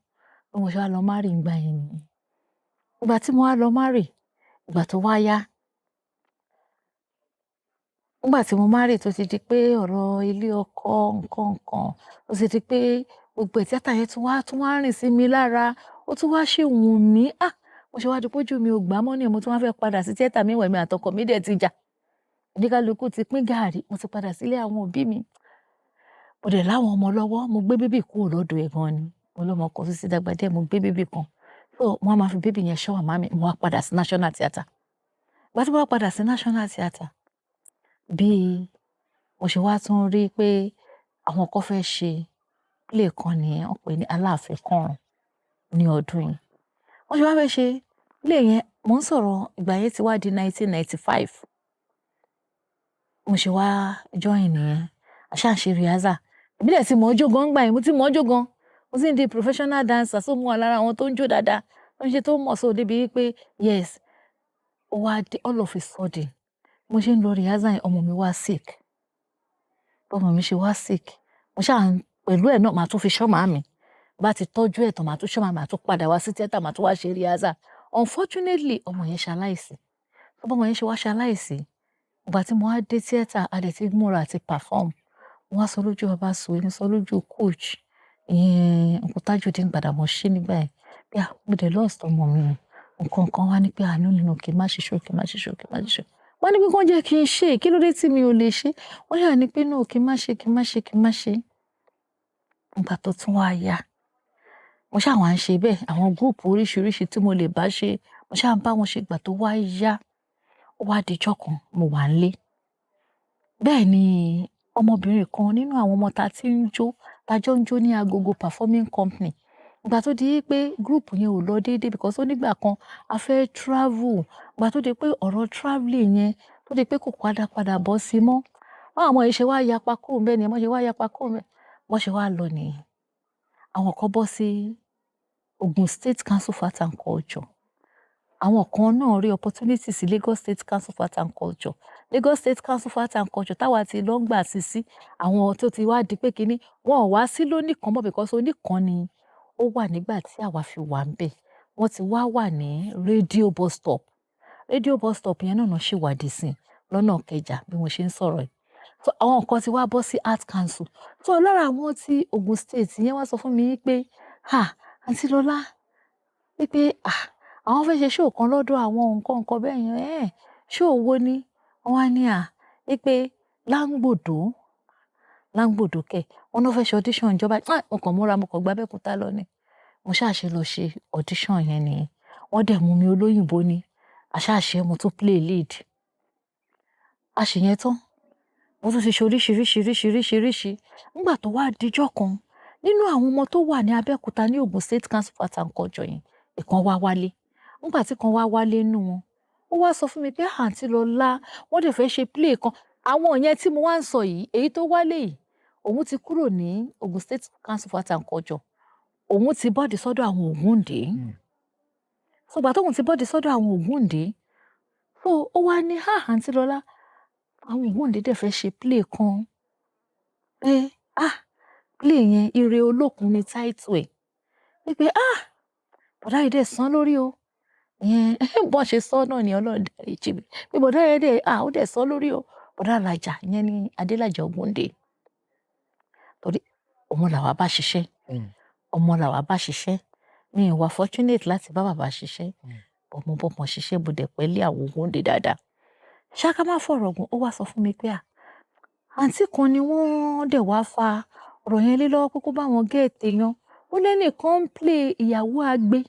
Bí mo ṣe wá lọ marry ìgbà yẹn nìyẹn. Ìgbà tí mo wá lọ marry, ìgbà tó wá yá, nígbà tí mo marry, tó ti di pé ọ̀rọ̀ ilé ọkọ, nǹkan nǹkan, ó ti di pé gbogbo ẹ̀, tíátà yẹn tún wá rìn sí mi lára, ó tún wá ṣe wù mí. Mo ṣe wá di pé ojú mi ò gbà mọ́ ni mo tún wá fẹ́ padà sí tíátà mi. Ìwẹ̀ mi àtọkọ mi dẹ̀ ti jà, oníkálukú ti pín gàárì, mo ti padà sílé àwọn òbí mi, mo dẹ̀ láwọn ọmọ lọ́wọ́. Mo gbé baby kúrò lọ́dọ̀ ẹ̀ gan ni. Mo lọ́mọ kan tó ti dàgbà díẹ̀, mo gbé baby kan, so mo wá máa fi baby yẹn ṣọ́ màmá mi. Mo wá padà sí National Theatre. Ìgbà tí mo wá padà sí National Theatre, bí mo ṣe wá tún rí pé àwọn kan fẹ́ ṣe play kan nìyẹn, wọ́n pè ní Aláàfin Kọ́run ní ọdún yìí. Wọ́n ṣe wá fẹ́ ṣe play yẹn, mò ń sọ̀rọ̀ ìgbà yẹn ti wá di 1995. Mo ṣe wá join nìyẹn. A ṣáà ṣe rehearsal. Èmi dẹ̀ ti mọ̀ ọ́ jó gan gbà yẹn, mo ti mọ̀ ọ́ jó gan. Mo ti ń di professional dancer, so mo wà lára àwọn tó ń jó dáadáa, tó ń ṣe, tó mọ̀, so débi wípé yes, ó wá dé all of a sudden. Mo ṣe ń lọ rehearsal yẹn, ọmọ mi wá sick. Ọmọ mi ṣe wá sick, mo ṣáà ń pẹ̀lú ẹ̀ náà, màá tún fi ṣọ́ màámi. Bá ti tọ́jú ẹ̀ tán, màá tún ṣọ́ màámi, màá tún padà wá sí theatre, màá tún wá ṣe rehearsal. Unfortunately, ọmọ yẹn ṣaláìsí. Bọ́mọ yẹn ṣe wá ṣaláìsí, ìgbà tí mo wá dé theatre, a dẹ̀ ti múra àti perform. Mo wá sọ lójú bàbá Sùwé, mo sọ lójú coach, ìyẹn Uncle Tajudeen Gbàdàmọ́sí nígbà yẹn, pé mo dẹ̀ lost ọmọ mi o. Nǹkan kan wá ní pé no, no, no, kí n má ṣe show, kí n má ṣe show, kí n má ṣe show. Wọ́n ní pé kí wọ́n jẹ́ kí n ṣe, kí ló dé tí mi ò lè ṣe? Wọ́n ṣà ní pé no, kí n má ṣe, kí n má ṣe, kí n má ṣe. Ìgbà tó tún wá yá, mo ṣáà wá ń ṣe bẹ́ẹ̀, àwọn group oríṣiríṣi tí mo lè bá ṣe, mo ṣáà ń bá wọn ṣe. Ìgbà tó wá yá, ó wá di ọjọ́ kan, mo wà nílé. Bẹ́ẹ̀ ni ọmọbìnrin kan nínú àwọn ọmọ ta tí ń jó, ta jọ ń jó ní Agogo Performing Company. Ìgbà tó di pé group yẹn ò lọ déédé because ó nígbà kan a fẹ́ travel. Ìgbà tó di pé ọ̀rọ̀ travelling yẹn, tó di pé kò padà padà bọ́ sí mọ́. Báwọn ọmọ yìí ṣe wá yapa kúrò ńbẹ̀ nìyẹn, wọ́n ṣe wá yapa kúrò ńbẹ̀, wọ́n ṣe wá lọ nìyẹn. Àwọn kan bọ́ sí Ogun State Council for Art and Culture. Àwọn kan náà rí opportunity sí Lagos State Council for Art and Culture. Lagos State Council for Art and Culture táwa ti lọ ń gbà sí sí, àwọn tó ti wá di pé kíní, wọn ò wá sí lónìkan mọ́ because oníkan ni ó wà nígbà tí àwa fi wà ńbẹ̀. Wọ́n ti wá wà ní radio bus stop. Radio bus stop yẹn náà ṣì wà dì sí lọ́nà Ìkẹjà bí mo ṣe ń sọ̀rọ̀ yìí. So àwọn kan ti wá bọ́ sí Art Council. So lára àwọn tí Ogun State yẹn wá sọ fún mi wípé, "Àǹtí Lọlá," wípé, àwọn fẹ́ ṣe show kan lọ́dọ̀ àwọn, nǹkan nǹkan bẹ́ẹ̀ yẹn. Show wo ni?" Wọ́n wá ní wípé Láńgbòdo, Láńgbòdo kẹ̀. Wọ́n náà fẹ́ ṣe audition ìjọba. Mo kàn múra, mo kàn gba Abẹ́òkúta lọ ni. Mo ṣáà ṣe lọ ṣe audition yẹn nìyẹn. Wọ́n dẹ̀ mú mi, olóyìnbó ni. A ṣáà ṣe, mo tún play lead. A ṣe yẹn tán. Mo tún ti ṣe oríṣiríṣi, oríṣiríṣi, oríṣiríṣi. Nígbà tó wá di ọjọ́ kan, nínú àwọn ọmọ tó wà ní Abẹ́òkúta ní Ogun State Council for Art and Culture yẹn, ìkan wá wálé. Nígbà tí kan wá wálé nínú wọn, ó wá sọ fún mi pé àǹtí Lọlá, wọ́n dẹ̀ fẹ́ ṣe play kan. Àwọn yẹn tí mo wá ń sọ yìí, èyí tó wálé yìí, òun ti kúrò ní Ogun State Council for Art and Culture. Òun ti board sọ́dọ̀ àwọn Ògúndé. So ìgbà tóun ti board sọ́dọ̀ àwọn Ògúndé, so ó wá ní, "Ah, àǹtí Lọlá, àwọn Ògúndé dẹ̀ fẹ́ ṣe play kan." Pé, ah, play yẹn, Ire Olókun ni title ẹ̀. Wípé, ah, bọ̀dá yìí dẹ̀ sán lórí o. Ìyẹn bọ́n ṣe sọ náà ni, Ọlọ́run dáríjì mí. Pé bọ̀dá yẹn dẹ̀, ah, ó dẹ̀ sán lórí o. Bọ̀dá Làjà, ìyẹn ni Adélàjà Ògúndé. Torí òun làwa bá ṣiṣẹ́. Ọmọ làwa bá ṣiṣẹ́. Mi ò wà fortunate láti bá bàbá ṣiṣẹ́. But mo bọ́mọ ṣiṣẹ́, mo dẹ̀ pẹ́ lé àwọn Ògúndé dáadáa. Ṣá ká má fọ̀rọ̀ gùn, ó wá sọ fún mi pé, à, àǹtí kan ni wọ́n dẹ̀ wá fa ọ̀rọ̀ yẹn lé lọ́wọ́ pé kó bá wọn get èèyàn. Ó lẹ́nìkan ń play ìyàwó agbe.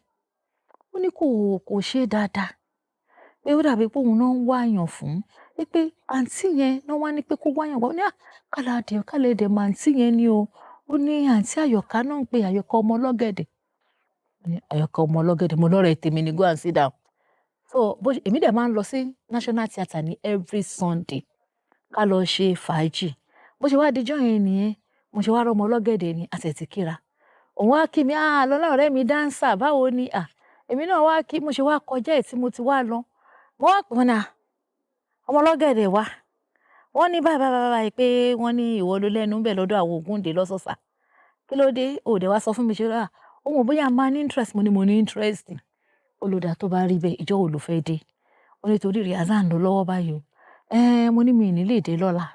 Ó ní kò ṣe dáadáa. Pé ó dàbí pé òun náà ń wá èèyàn fún. Wípé àǹtí yẹn náà wá ní pé kó wá èèyàn wá. Ó ní, à, kálá dẹ̀, kálẹ̀ dẹ̀ mọ àǹtí yẹn ni o. Ó ní àǹtí Àyọ̀ká náà ń pe Àyọ̀ká ọmọ ọlọ́gẹ̀dẹ̀. Ó ní Àyọ̀ká ọmọ ọlọ́gẹ̀dẹ̀. Mo lọ́rẹ̀ẹ́ tèmi ni, go and sit down. So bó ṣe, èmi dẹ̀ máa ń lọ sí National Theatre ní every Sunday ká lọ ṣe fàájì. Bó ṣe wá di ọjọ́ yẹn nìyẹn, mo ṣe wá rí ọmọ ọlọ́gẹ̀dẹ̀ ni, a tẹ̀ ti kíra. Òun wá kí mi, "Ah, Lọlá ọ̀rẹ́ mi dancer, báwo ni?" Ah, èmi náà wá kí, mo ṣe wá kọjá ẹ̀ tí mo ti wá lọ. Mo wá pè wọ́n ní, "Ah, ọmọ ọlọ́gẹ̀dẹ̀ wá." Wọ́n ní báyìí báyìí báyìí pé wọ́n ní ìwọ ló lẹ́nu ńbẹ̀ lọ́dọ̀ àwọn Ògúndé lọ́sọ̀ọ̀sà. Kí ló dé? O dẹ̀ wá sọ fún mi ṣe, ah, òun ò bóyá máa ní interest. Mo ní mo ní interest. Ó ló dá tó bá rí bẹ́ẹ̀, ìjọ wo ló fẹ́ dé? Ó ní torí rehearsal ń lọ lọ́wọ́ báyìí o. Ẹ́n, mo ní mi ò ní lè dé lọ́la.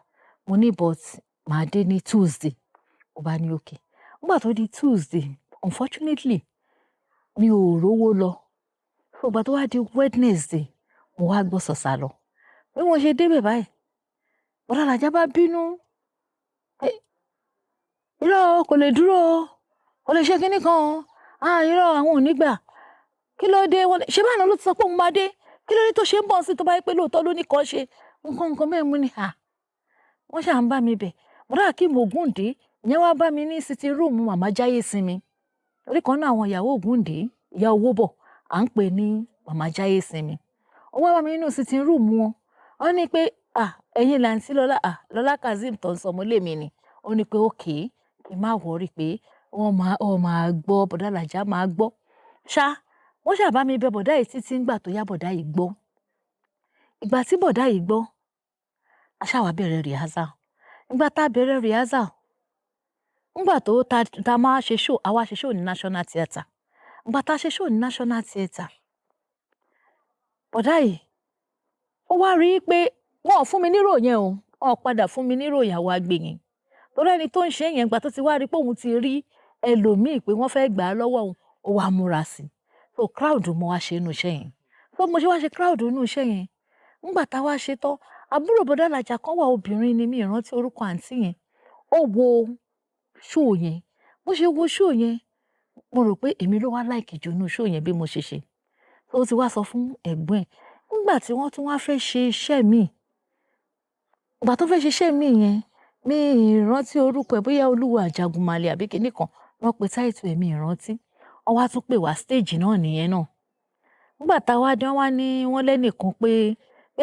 Mo ní but màá dé ní Tuesday. Ó bá ní okay. Nígbà tó di Tuesday, unfortunately, mi ò rówó lọ. So ìgbà tó wá di Wednesday, mo wá gbọ́ sọ̀sà lọ. Bí mo ṣe dé bẹ̀ báyìí, Bọ̀dá Làjà bá bínú. Pé irọ́ o, kò lè dúró o, kò lè ṣe kíní kan o. Ah, irọ́, àwọn ò ní gbà. Kí ló dé? Wọ́n ní, ṣé báwo ló ti sọ pé òun máa dé? Kí ló dé tó ṣe ń bọ̀ sí tó bá jẹ́ pé lóòótọ́ ló ní kọ́ ṣe? Nǹkan nǹkan mẹ́rin mo ní, à. Wọ́n ṣà ń bá mi bẹ̀. Bọ̀dá Akeem Ògúndé, ìyẹn wá bá mi ní sitting room Màmá Jáyé Sinmi. Torí kan náà àwọn ìyàwó Ògúndé, ìyá owó bọ̀, à ń pè ní Màmá Jáyé Sinmi. Ó wá bá mi nínú sitting room wọn. Wọ́n ní pé, à, ẹ̀yin làǹtí Lọlá, à, Lọlá Kazeem tó ń sọ ọmọ ilé mi ni. Ó ní pé okay, kí n má worry pé wọ́n máa gbọ́, Bọ̀dá Làjà máa gbọ́. Ṣá, wọ́n ṣà bá mi bẹ bọ̀dá yìí títí nígbà tó yá bọ̀dá yìí gbọ́. Ìgbà tí bọ̀dá yìí gbọ́, a ṣà wá bẹ̀rẹ̀ rehearsal. Nígbà tá a bẹ̀rẹ̀ rehearsal, nígbà tó ta, ta máa ṣe show, àwa ṣe show ní National Theatre. Ìgbà tá a ṣe show ní National Theatre, bọ̀dá yìí, ó wá rí i pé wọ́n ò fún mi ní role yẹn o. Wọ́n ò padà fún mi ní role ìyàwó agbe yẹn. Torí ẹni tó ń ṣe yẹn, ìgbà tó ti wá rí pé òun ti rí ẹlòmíì pé wọ́n fẹ́ gbà á lọ́wọ́ òun, ó wá múra sí i. So crowd mo wá ṣe nínú iṣẹ́ yẹn. So mo ṣe wá ṣe crowd nínú iṣẹ́ yẹn. Nígbà tá a wá ṣe tán, àbúrò Bọ̀dá Làjà kan wà, obìnrin ni, mi ò rántí orúkọ àǹtí yẹn. Ó wo show yẹn. Bó ṣe wo show yẹn, mo rò pé èmi ló wá like jù nínú show yẹn bí mo ṣe ṣe. So ó ti wá sọ fún ẹ̀gbọ́n ẹ̀. Nígbà tí wọ́n tún wá fẹ́ ṣe iṣẹ́ mi, ìgbà tó fẹ́ ṣe iṣẹ́ mi yẹn, mi ò rántí orúkọ ẹ̀, bóyá Olúwa Àjàgùnmàlè àbí kíní kan, wọ́n pe title ẹ̀, mi ò rántí. Wọ́n wá tún pè wá stage náà nìyẹn náà. Nígbà tá a wá dé, wọ́n wá ní wọ́n lẹ́nìkan pé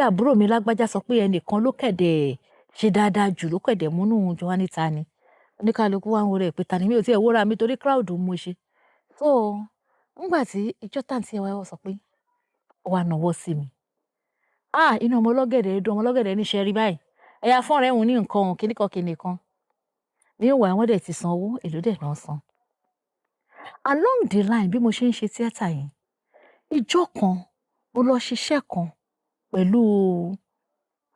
àbúrò mi lágbájá sọ pé ẹnìkan ló kẹ̀dẹ̀ ṣe dáadáa jù, ló kẹ̀dẹ̀ múnú òun dùn. Wá ní ta ni? Oníkálukú wá ń wo rẹ̀ pé ta ni, mi ò tí ì wóra mi torí crowd mo ṣe. So nígbà tí ìjọ tàǹtí ẹ wá sọ pé ó wá nawọ́ sí mi. Ah, inú ọmọ ọlọ́gẹ̀dẹ̀ dùn, ọmọ ọlọ́gẹ̀dẹ̀ ní ṣe rí báyìí. Ẹ̀yà fún ọ̀rẹ́ òun ní nǹkan kíníkan kíníkan. Meanwhile, wọ́n dẹ̀ ti san owó, èló dẹ̀ náà san. Along the line, bí mo ṣe ń ṣe theatre yẹn, ìjọ kan mo lọ ṣiṣẹ́ kan pẹ̀lú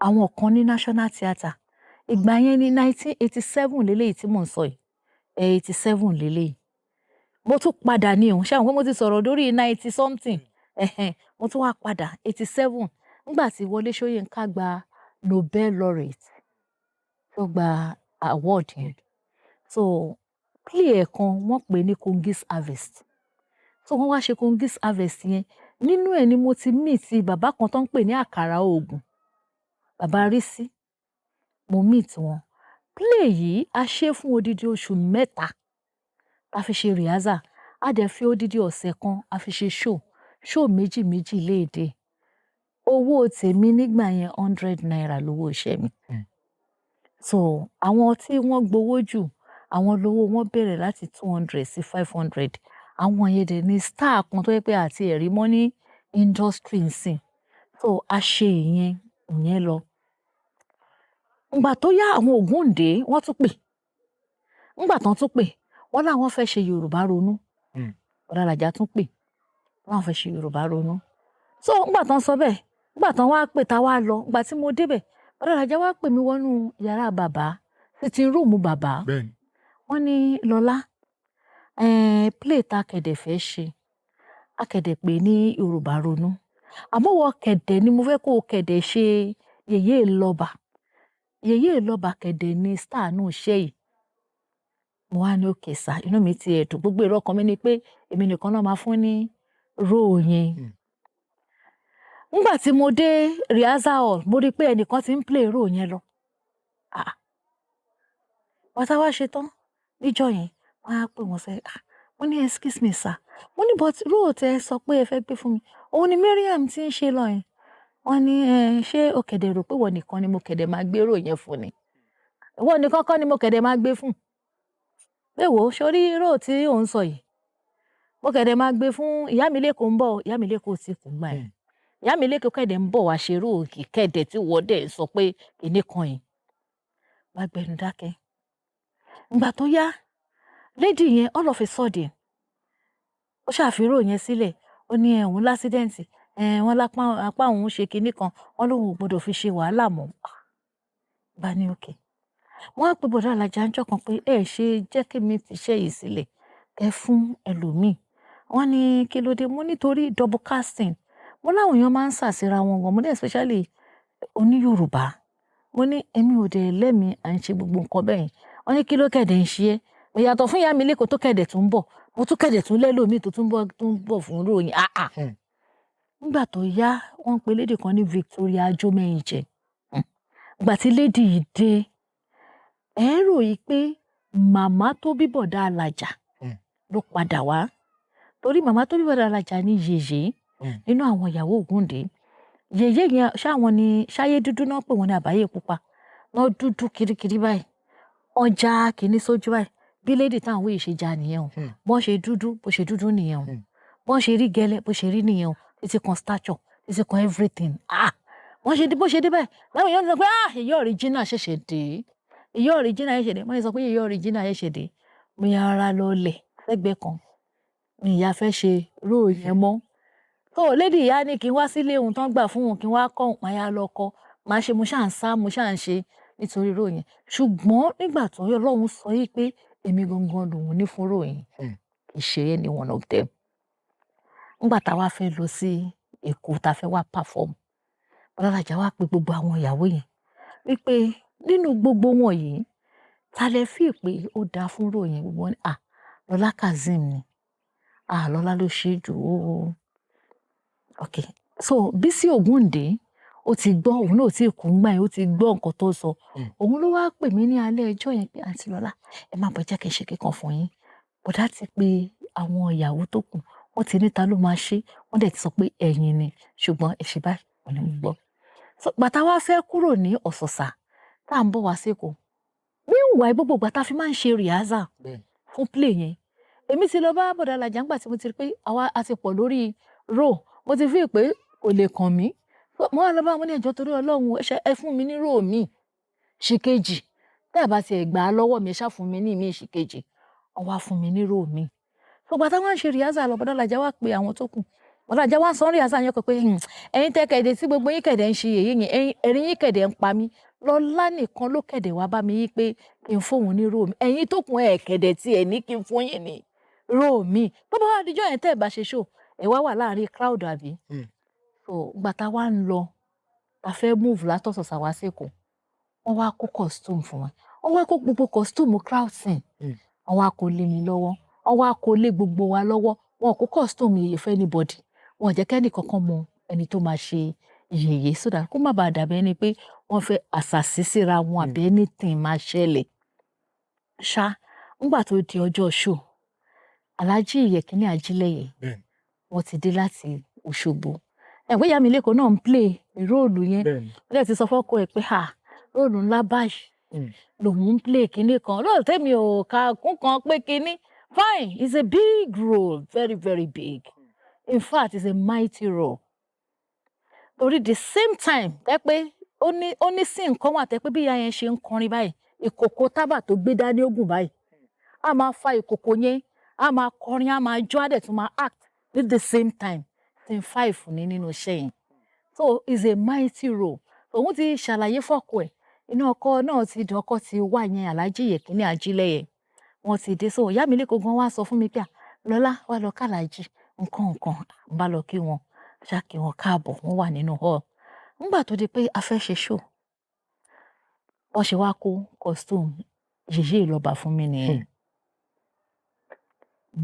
àwọn kan ní National Theatre. Ìgbà yẹn ní 1987 léléyìí tí mò ń sọ yìí. 87 léléyìí. Mo tún padà ní òun, ṣé àwọn pé mo ti sọ̀rọ̀ lórí 90 something. Ẹ̀hẹn, mo tún wá padà 87 nígbà tí Wọlé Ṣóyínká gba Nobel laureate, tó gba award yẹn. So play ẹ̀ kan wọ́n pè ní Kongi's Harvest. So wọ́n wá ṣe Kongi's Harvest yẹn. Nínú ẹ̀ ni mo ti meet bàbá kan tó ń pè ní Àkàrà Ògùn. Bàbá Rísí. Mo meet wọn. Play yìí a ṣe fún odidi oṣù 3 ta fi ṣe rehearsal. A dẹ̀ fi odidi ọ̀sẹ̀ kan a fi ṣe show. Show méjì méjì léèdè. Owó tèmi nígbà yẹn, ₦100 lówó iṣẹ́ mi. So àwọn tí wọ́n gbowó jù, àwọn lówó wọn bẹ̀rẹ̀ láti 200 sí 500. Àwọn yẹn dẹ̀ ní star kan tó jẹ́ pé àti ẹ̀rí mọ́ ní industry nsìn. So a ṣe ìyẹn, ìyẹn lọ. Ngbà tó yá, àwọn Ògúndé wọ́n tún pè. Ngbà tán tún pè, wọ́n láwọn fẹ́ ṣe Yorùbá Ronú. Bọ̀dá Làjà tún pè, wọ́n láwọn fẹ́ ṣe Yorùbá Ronú. So ngbà tán sọ bẹ́ẹ̀, ngbà tán wá pè tá wá lọ, ngbà tí mo débẹ̀, Bọ̀dá Làjà wá pè mí wọnú yàrá bàbá, sitting room bàbá. Wọ́n ní, "Lọ́lá, play tá kẹ̀dẹ̀ fẹ́ ṣe, a kẹ̀dẹ̀ pè ní Yorùbá Ronú. Àmọ́ wọ kẹ̀dẹ̀ ni mo fẹ́ kó o kẹ̀dẹ̀ ṣe Yèyé Ìlọ́ba. Yèyé Ìlọ́ba kẹ̀dẹ̀ ni star nù iṣẹ́ yìí." Mo wá ní, "Okay sir." Inú mi ti ẹ̀ dùn. Gbogbo èrò ọkàn mi ni pé èmi nìkan náà máa fún ní role yẹn. Nígbà tí mo dé rehearsal hall, mo rí pé ẹnìkan ti ń play role yẹn lọ. Ah! Bàtà wá ṣe tán níjọ́ yẹn, wọ́n á pè wọ́n sẹ́, "Ah!" Mo ní, "Excuse me, sir." Mo ní, "But role tẹ sọ pé ẹ fẹ́ gbé fún mi, òun ni Mariam tí ń ṣe lọ yẹn." Wọ́n ní, "Ẹ ṣé o kẹ̀dẹ̀ rò pé ìwọ nìkan ni mo kẹ̀dẹ̀ máa gbé role yẹn fún ni? Ìwọ nìkan kọ́ ni mo kẹ̀dẹ̀ máa gbé fún. Pé wò ó, sórí role tí ò ń sọ yìí, mo kẹ̀dẹ̀ máa gbé fún ìyá mi lẹ́kọ̀ọ́ ń bọ̀." Ìyá mi lẹ́kọ̀ọ́ tí kò gbà yẹn. Ìyá mi lẹ́kọ̀ọ́ kẹ̀dẹ̀ ń bọ̀ wá ṣe role kẹ̀dẹ̀ tí wọ́n dẹ̀ sọ pé kìíní kan yìí. Bá gbẹnu dákẹ́. Ìgbà tó yá, lady yẹn all of a sudden, ó ṣàfi role yẹn sílẹ̀. Ó ní ẹ òun l'accident, ẹ wọ́n lápá apá òun ṣe kinní kan, wọ́n lóun ò gbọdọ̀ fi ṣe wàhálà mọ́. Bá ní okay. Wọ́n á pe Bọ̀dá Alájà ńjọ́ kan pé ẹ ṣe jẹ́ kí mi fi iṣẹ́ yìí sílẹ̀, ẹ fún ẹlòmíì. Wọ́n ní kí ló dé? Mo nítorí double casting. Mo láwọn èèyàn máa ń sàsíra wọn gan. Mo ní especially oní Yorùbá. Mo ní èmi ò dẹ̀ lẹ́mi à ń ṣe gbogbo nǹkan bẹ́ẹ̀ yẹn. Wọ́n ní kí ló kẹ̀dẹ̀ ń ṣe ẹ́? Ìyàtọ̀ fún ìyá mi lẹ́kọ̀ọ́ tó kẹ̀dẹ̀ tún ń bọ̀. Mo tún kẹ̀dẹ̀ tún lẹ́lòmíì tó tún bọ̀, tó ń bọ̀ fún role yẹn. Ah ah! Nígbà tó yá, wọ́n pe lady kan ní Victoria Ajomenje. Ìgbà tí lady yìí dé, ẹ rò yí pé màmá tó bí Bọ̀dá Alájà ló padà wá. Torí màmá tó bí Bọ̀dá Alájà ní yèyé nínú àwọn ìyàwó Ògúndé. Yèyé yẹn ṣá wọn ni ṣáyé dúdú náà pè wọ́n ní àbáyé pupa. Wọ́n dúdú kirikiri báyìí. Wọ́n já kiní sójú báyìí. Bí lady táwọn wí ṣe já nìyẹn o. Bọ́n ṣe dúdú, bó ṣe dúdú nìyẹn o. Bọ́n ṣe rí gẹ́lẹ́, bó ṣe rí nìyẹn o. Títí kan stature, títí kan everything. Ah! Wọ́n ṣe dé, bó ṣe dé báyìí. Láwọn èèyàn sọ pé ah! Ìyá original ṣẹ̀ṣẹ̀ dé. Ìyá original ṣẹ̀ṣẹ̀ dé. Wọ́n ṣe sọ pé ìyá original ṣẹ̀ṣẹ̀ dé. Mo ya ara lọ lẹ̀ sẹ́gbẹ̀ẹ́ kan. Mi ìyá fẹ́ ṣe role yẹn mọ́. So lady ìyá ní kí n wá sílé òun tán gbà fún òun kí n wá kọ́ òun, màá yá lọ kọ́. Màá ṣe, mo ṣà ń sá, mo ṣà ń ṣe nítorí role yẹn. Ṣùgbọ́n nígbà tó Ọlọ́run sọ yí pé èmi gangan lòun ní fún role yẹn, kì í ṣe any one of them. Nígbà táa wá fẹ́ lọ sí Èkó, tá fẹ́ wá perform, Bọ̀dá Alájà wá pe gbogbo àwọn ìyàwó yẹn wípé nínú gbogbo wọn yìí, ta lẹ feel pé ó dáa fún role yẹn? Gbogbo wọn ní, "À, Lọlá Kazeem ni. À, Lọlá ló ṣe jù ó." Okay. So Bísí Ògúndé, ó ti gbọ́, òun náà ò tí ì kú ńgbà yẹn, ó ti gbọ́ nǹkan tó sọ. Òun ló wá pè mí ní alẹ́ ọjọ́ yẹn pé, "Àǹtí Lọlá, ẹ má bọ̀, jẹ́ kí n ṣe kíkan fún yín. Bọ̀dá ti pe àwọn ìyàwó tó kù, wọ́n ti ní ta ló máa ṣe, wọ́n dẹ̀ ti sọ pé ẹ̀yin ni, ṣùgbọ́n ẹ ṣe báyìí." Mo ní mo gbọ́. So ìgbà tá wá fẹ́ kúrò ní Ọ̀sọ̀sà, tá ń bọ̀ wá sí Èkó, meanwhile gbogbo ìgbà tá fi máa ń ṣe rehearsal fún play yẹn, èmi ti lọ bá Bọ̀dá Alájà nígbà tí mo ti rí pé àwa a ti pọ̀ lórí role. Mo ti feel pé kò lè kàn mí. Mo wá lọ bá wọn ní ẹ̀jọ̀ torí Ọlọ́run, ẹ ṣe ẹ fún mi ní role mi ṣìkejì. Tẹ́ ẹ bá ti ẹ̀ gbà á lọ́wọ́ mi, ẹ ṣá fún mi ní ìmí ṣìkejì. Wọ́n wá fún mi ní role mi. So ìgbà tá wá ń ṣe rehearsal lọ, Bọ̀dá Alájà wá pe àwọn tó kù. Bọ̀dá Alájà wá sọ ní rehearsal yẹn pé, ẹ̀yin tẹ́ kẹ̀dẹ̀ tí gbogbo yín kẹ̀dẹ̀ ń ṣe èyí yẹn, ẹ̀yin ẹ̀rín yín kẹ̀dẹ̀ ń pa mí. Lọlá nìkan ló kẹ̀dẹ̀ wá bá mi yí pé kí n fún òun ní role mi. Ẹ̀yin tó kù ẹ̀ kẹ̀dẹ̀ tí ẹ ní kí n fún yín ní role mi. Tó bá wá di ọjọ́ yẹn tẹ́ ẹ bá ṣe show, ẹ wá wà láàárín crowd àbí? So ìgbà tá wá ń lọ, tá fẹ́ move látọ̀sọ̀sà wá sí Èkó, wọ́n wá kó costume fún wa. Wọ́n wá kó gbogbo costume crowd scene. Wọ́n wá kó lé mi lọ́wọ́. Wọ́n wá kó lé gbogbo wa lọ́wọ́. Wọn kó costume yèyé fún anybody. Wọn ò jẹ́ kí ẹnì kankan mọ ẹni tó máa ṣe yèyé so that kó má ba dàbí ẹni pé wọ́n fẹ́ àsàsí síra wọn àbí anything máa ṣẹlẹ̀. Ṣá, nígbà tó di ọjọ́ show, Alhaji Yekini Ajílẹ̀yẹ, wọ́n ti dé láti Òṣogbo. Ẹ̀gbẹ́ ìyá mi lẹ́kọ̀ọ́ náà ń play role yẹn. Ó dẹ̀ ti sọ fọ́kọ ẹ̀ pé ha, role ńlá báyìí lòun ń play kinní kan, role tèmi ò ka kún kan pé kinní. Fine, it's a big role, very very big. In fact, it's a mighty role. Torí the same time tẹ́ pé ó ní sí nǹkan wà tẹ́ pé bí ìyá yẹn ṣe ń kọrin báyìí, ìkòkò tábà tó gbé dání ogun báyìí, a máa fa ìkòkò yẹn, a máa kọrin, a máa jó, á dẹ̀ tún máa act at the same time. Scene five ní nínú iṣẹ́ yẹn. So it's a mighty role. Òun ti ṣàlàyé fọ́kọ ẹ̀, inú ọkọ náà ti dùn, ọkọ ti wá yẹn, Alhaji Yekini Ajílẹ̀yẹ, wọ́n ti dé. So ìyá mi lẹ́kọ̀ọ́ gan wá sọ fún mi pé, "Lọ́lá, wá lọ kàlàjì nǹkan nǹkan." N bá lọ kí wọn, ṣá kí wọn káàbọ̀, wọ́n wà nínú hall. Nígbà tó di pé a fẹ́ ṣe show, wọ́n ṣe wá kó costume Yèyé Ìlọ́ba fún mi nìyẹn.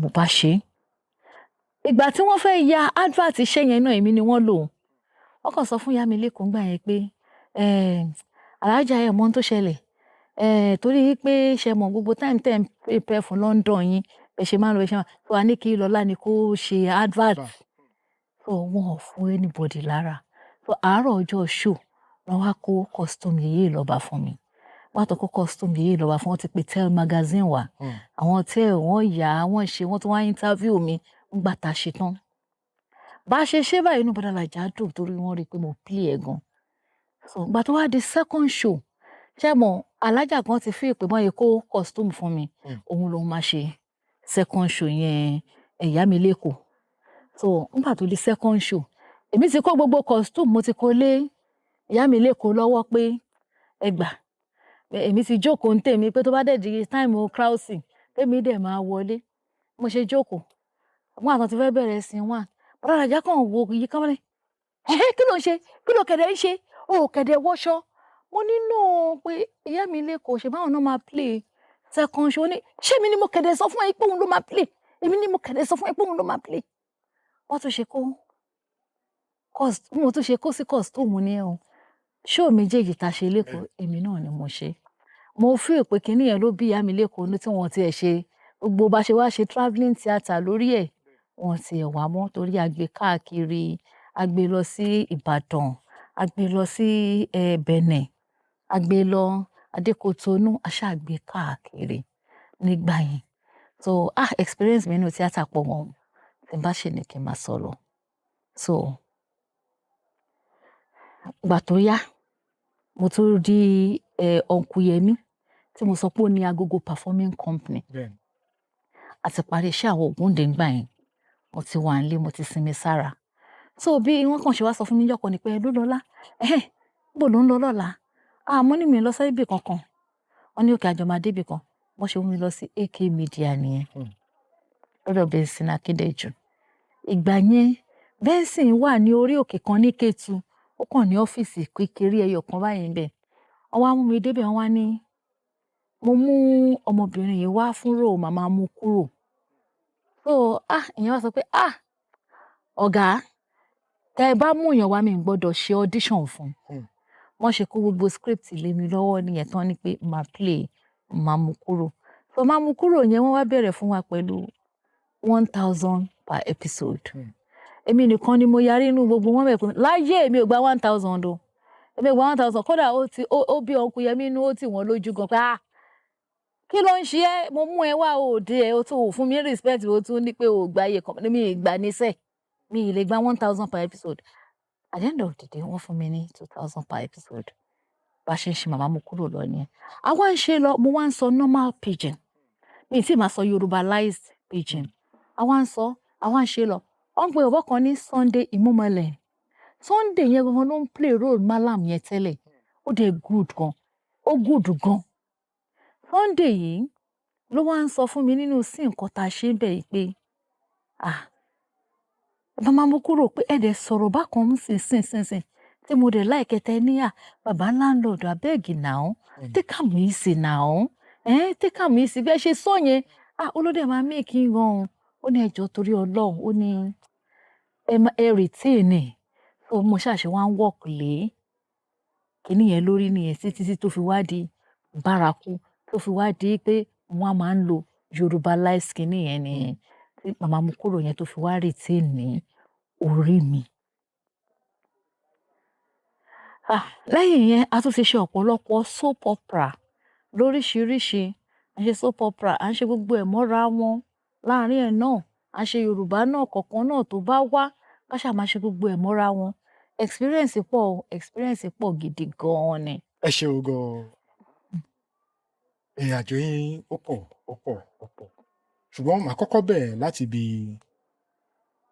Mo bá ṣe é. Ìgbà tí wọ́n fẹ́ ya advert iṣẹ́ yẹn náà, èmi ni wọ́n lò. Wọ́n kàn sọ fún ìyá mi lẹ́kọ̀ọ́ ńgbà yẹn pé, "Alhaja, ẹ mọ̀ ohun tó ṣẹlẹ̀. Torí pé ṣe mọ̀ gbogbo time tẹ́ ń prepare fún London yín, bẹ ṣe máa ń lọ, bẹ ṣe máa, so a ní kí Lọlá ni kó ṣe advert." So wọn ò fún anybody lára. So àárọ̀ ọjọ́ show, wọ́n wá kó costume Yèyé Ìlọ́ba fún mi. Wọ́n tó kó costume Yèyé Ìlọ́ba fún wọn, ti pe Tell magazine wá. Àwọn Tell wọ́n yà á, wọ́n ṣe, wọ́n tún wá interview mi nígbà tá a ṣe tán. Bá ṣe ṣe báyìí, inú Bọ́dá Làjà dùn torí wọ́n rí pé mo play ẹ̀ gan. So ìgbà tó wá di second show, ṣé mọ̀ Alhaja kan ti feel pé bọ́n ṣe kó costume fún mi, òun lòun máa ṣe second show yẹn, ìyá mi lẹ́kọ̀ọ́. So nígbà tó di second show, èmi ti kó gbogbo costume, mo ti kó lé ìyá mi lẹ́kọ̀ọ́ lọ́wọ́ pé ẹ gbà. Èmi ti jókòó ń tèmi pé tó bá dẹ̀ di time crowding, tèmi dẹ̀ máa wọlé. Mo ṣe jókòó, àwọn àtàn ti fẹ́ bẹ̀rẹ̀ scene one. Bọ́dá Làjà kàn wo yìí kán mọ́lẹ̀. "Ẹ̀hẹ́, kí ló ń ṣe? Kí ló kẹ̀dẹ̀ ń ṣe? O ò kẹ̀dẹ̀ wọṣọ." Mo ní no, pé ìyá mi lẹ́kọ̀ọ́ ṣe báwọn náà máa play second show. Ó ní, "Ṣé èmi ni mo kẹ̀dẹ̀ sọ fún ẹ pé òun ló máa play? Èmi ni mo kẹ̀dẹ̀ sọ fún ẹ pé òun ló máa play." Wọ́n tún ṣe kó mo tún ṣe kó sí costume ní ẹ o. Show méjèèjì tá a ṣe lẹ́kọ̀ọ́, èmi náà ni mo ṣe. Mo feel pé kíní yẹn ló bí ìyá mi lẹ́kọ̀ọ́ ní tí wọ́n ti ẹ̀ ṣe gbogbo bá ṣe wá ṣe travelling theatre lórí ẹ̀, wọ́n ti ẹ̀ wá mọ́ torí a gbé káàkiri, a gbé lọ sí Ìbàdàn, a gbé lọ sí Benin, a gbé lọ Adékotonu, a ṣáà gbé káàkiri nígbà yẹn. So ah, experience mi nínú theatre pọ̀ gan. Tí n bá ṣe ní kí n máa sọ̀rọ̀. So ìgbà tó yá, mo tún rí Uncle Yẹmí tí mo sọ pé ó ní Agogo Performing Company. A ti parí iṣẹ́ àwọn Ògúndé ńgbà yẹn. Mo ti wà nílé, mo ti sinmi sára. So bí wọ́n kàn ṣe wá sọ fún mi níjọ́ kan ni pé, "Hello Lọlá, ẹ̀hẹ́n, níbo lò ń lọ lọ́la?" Ah, mo ní mi ò lọ sí ibì kankan. Wọ́n ní okay, a jọ máa dé ibì kan. Wọ́n ṣe mú mi lọ sí AK Media nìyẹn. Lọ́dọ̀ Benson Akíndéjù. Ìgbà yẹn, Benson wà ní orí òkè kan ní Kétu. Ó kàn ní ọ́fíìsì kékeré ẹyọ kan báyìí ńbẹ̀. Wọ́n wá mú mi dé ibẹ̀, wọ́n wá ní, mo mú ọmọbìnrin yìí wá fún role màmá mú kúrò. So ah, ìyẹn wá sọ pé, "Ah, ọ̀gá, tẹ ẹ bá mú èèyàn wá, mi ò gbọdọ̀ ṣe audition fún un." Wọ́n ṣe kó gbogbo script lé mi lọ́wọ́ nìyẹn tán ní pé màá play màá mú kúrò. So màá mú kúrò yẹn, wọ́n wá bẹ̀rẹ̀ fún wa pẹ̀lú 1,000 per episode. Èmi nìkan ni mo yarí inú gbogbo wọn bẹ̀ pé láyé èmi ò gba 1,000 o. Èmi ò gba 1,000. Kódà ó ti ó bí Uncle Yẹmí inú, ó tì wọ́n lójú gan pé, "Ah, kí ló ń ṣe ẹ́? Mo mú ẹ wá òde ẹ, o tún ò fún mi respect, o tún ní pé o ò gba iye kan." Mi ì gbà níṣẹ́. Mi ì lè gba 1,000 per episode. At the end of the day, wọ́n fún mi ní 2,000 per episode. Bá ṣe ń ṣe màmá mú kúrò lọ nìyẹn. A wá ń ṣe lọ, mo wá ń sọ normal pidgin. Mi ì tí ì máa sọ Yorubalized pidgin. A wá ń sọ, a wá ń ṣe lọ. Wọ́n ń pe bọ̀bọ́ kan ní Sunday Imumole. Sunday yẹn gangan ló ń play role Mallam yẹn tẹ́lẹ̀. Ó dẹ̀ good gan. Ó good gan. Sunday yìí ló wá ń sọ fún mi nínú scene nǹkan tá a ṣe ń bẹ̀ yìí pé, "Ah, màmá mú kúrò pé ẹ dẹ̀ sọ̀rọ̀ bákan ń sìn sìn sìn sìn tí mo dẹ̀ like tẹ ní à, bàbá landlord, abeg now, take am easy now, eh, take am easy." Bí ẹ ṣe sọ yẹn, ah, ó ló dẹ̀ máa make yín gan o. Ó ní ẹ jọ̀ọ́ torí Ọlọ́run, ó ní ẹ má ẹ retain ẹ̀. So mo ṣáà ṣe wá ń work lé kíní yẹn lórí nìyẹn títí tí tó fi wá di bárakú, tó fi wá di pé wọ́n á máa ń lo Yorubalized kíní yẹn nìyẹn. Tí màmá mú kúrò yẹn tó fi wá retain ní orí mi. Ah, lẹ́yìn yẹn, a tún ti ṣe ọ̀pọ̀lọpọ̀ soap opera lóríṣiríṣi. À ń ṣe soap opera, à ń ṣe gbogbo ẹ̀ mọ́ra wọn láàrin ẹ̀ náà. À ń ṣe Yorùbá náà kọ̀ọ̀kan náà tó bá wá, ká ṣáà máa ṣe gbogbo ẹ̀ mọ́ra wọn. Experience pọ̀ o, experience pọ̀ gidi gan-an ni. Ẹ ṣeun gan-an. Ìrìn àjò yín ó pọ̀, ó pọ̀, ó pọ̀. Ṣùgbọ́n màá kọ́kọ́ bẹ̀rẹ̀ láti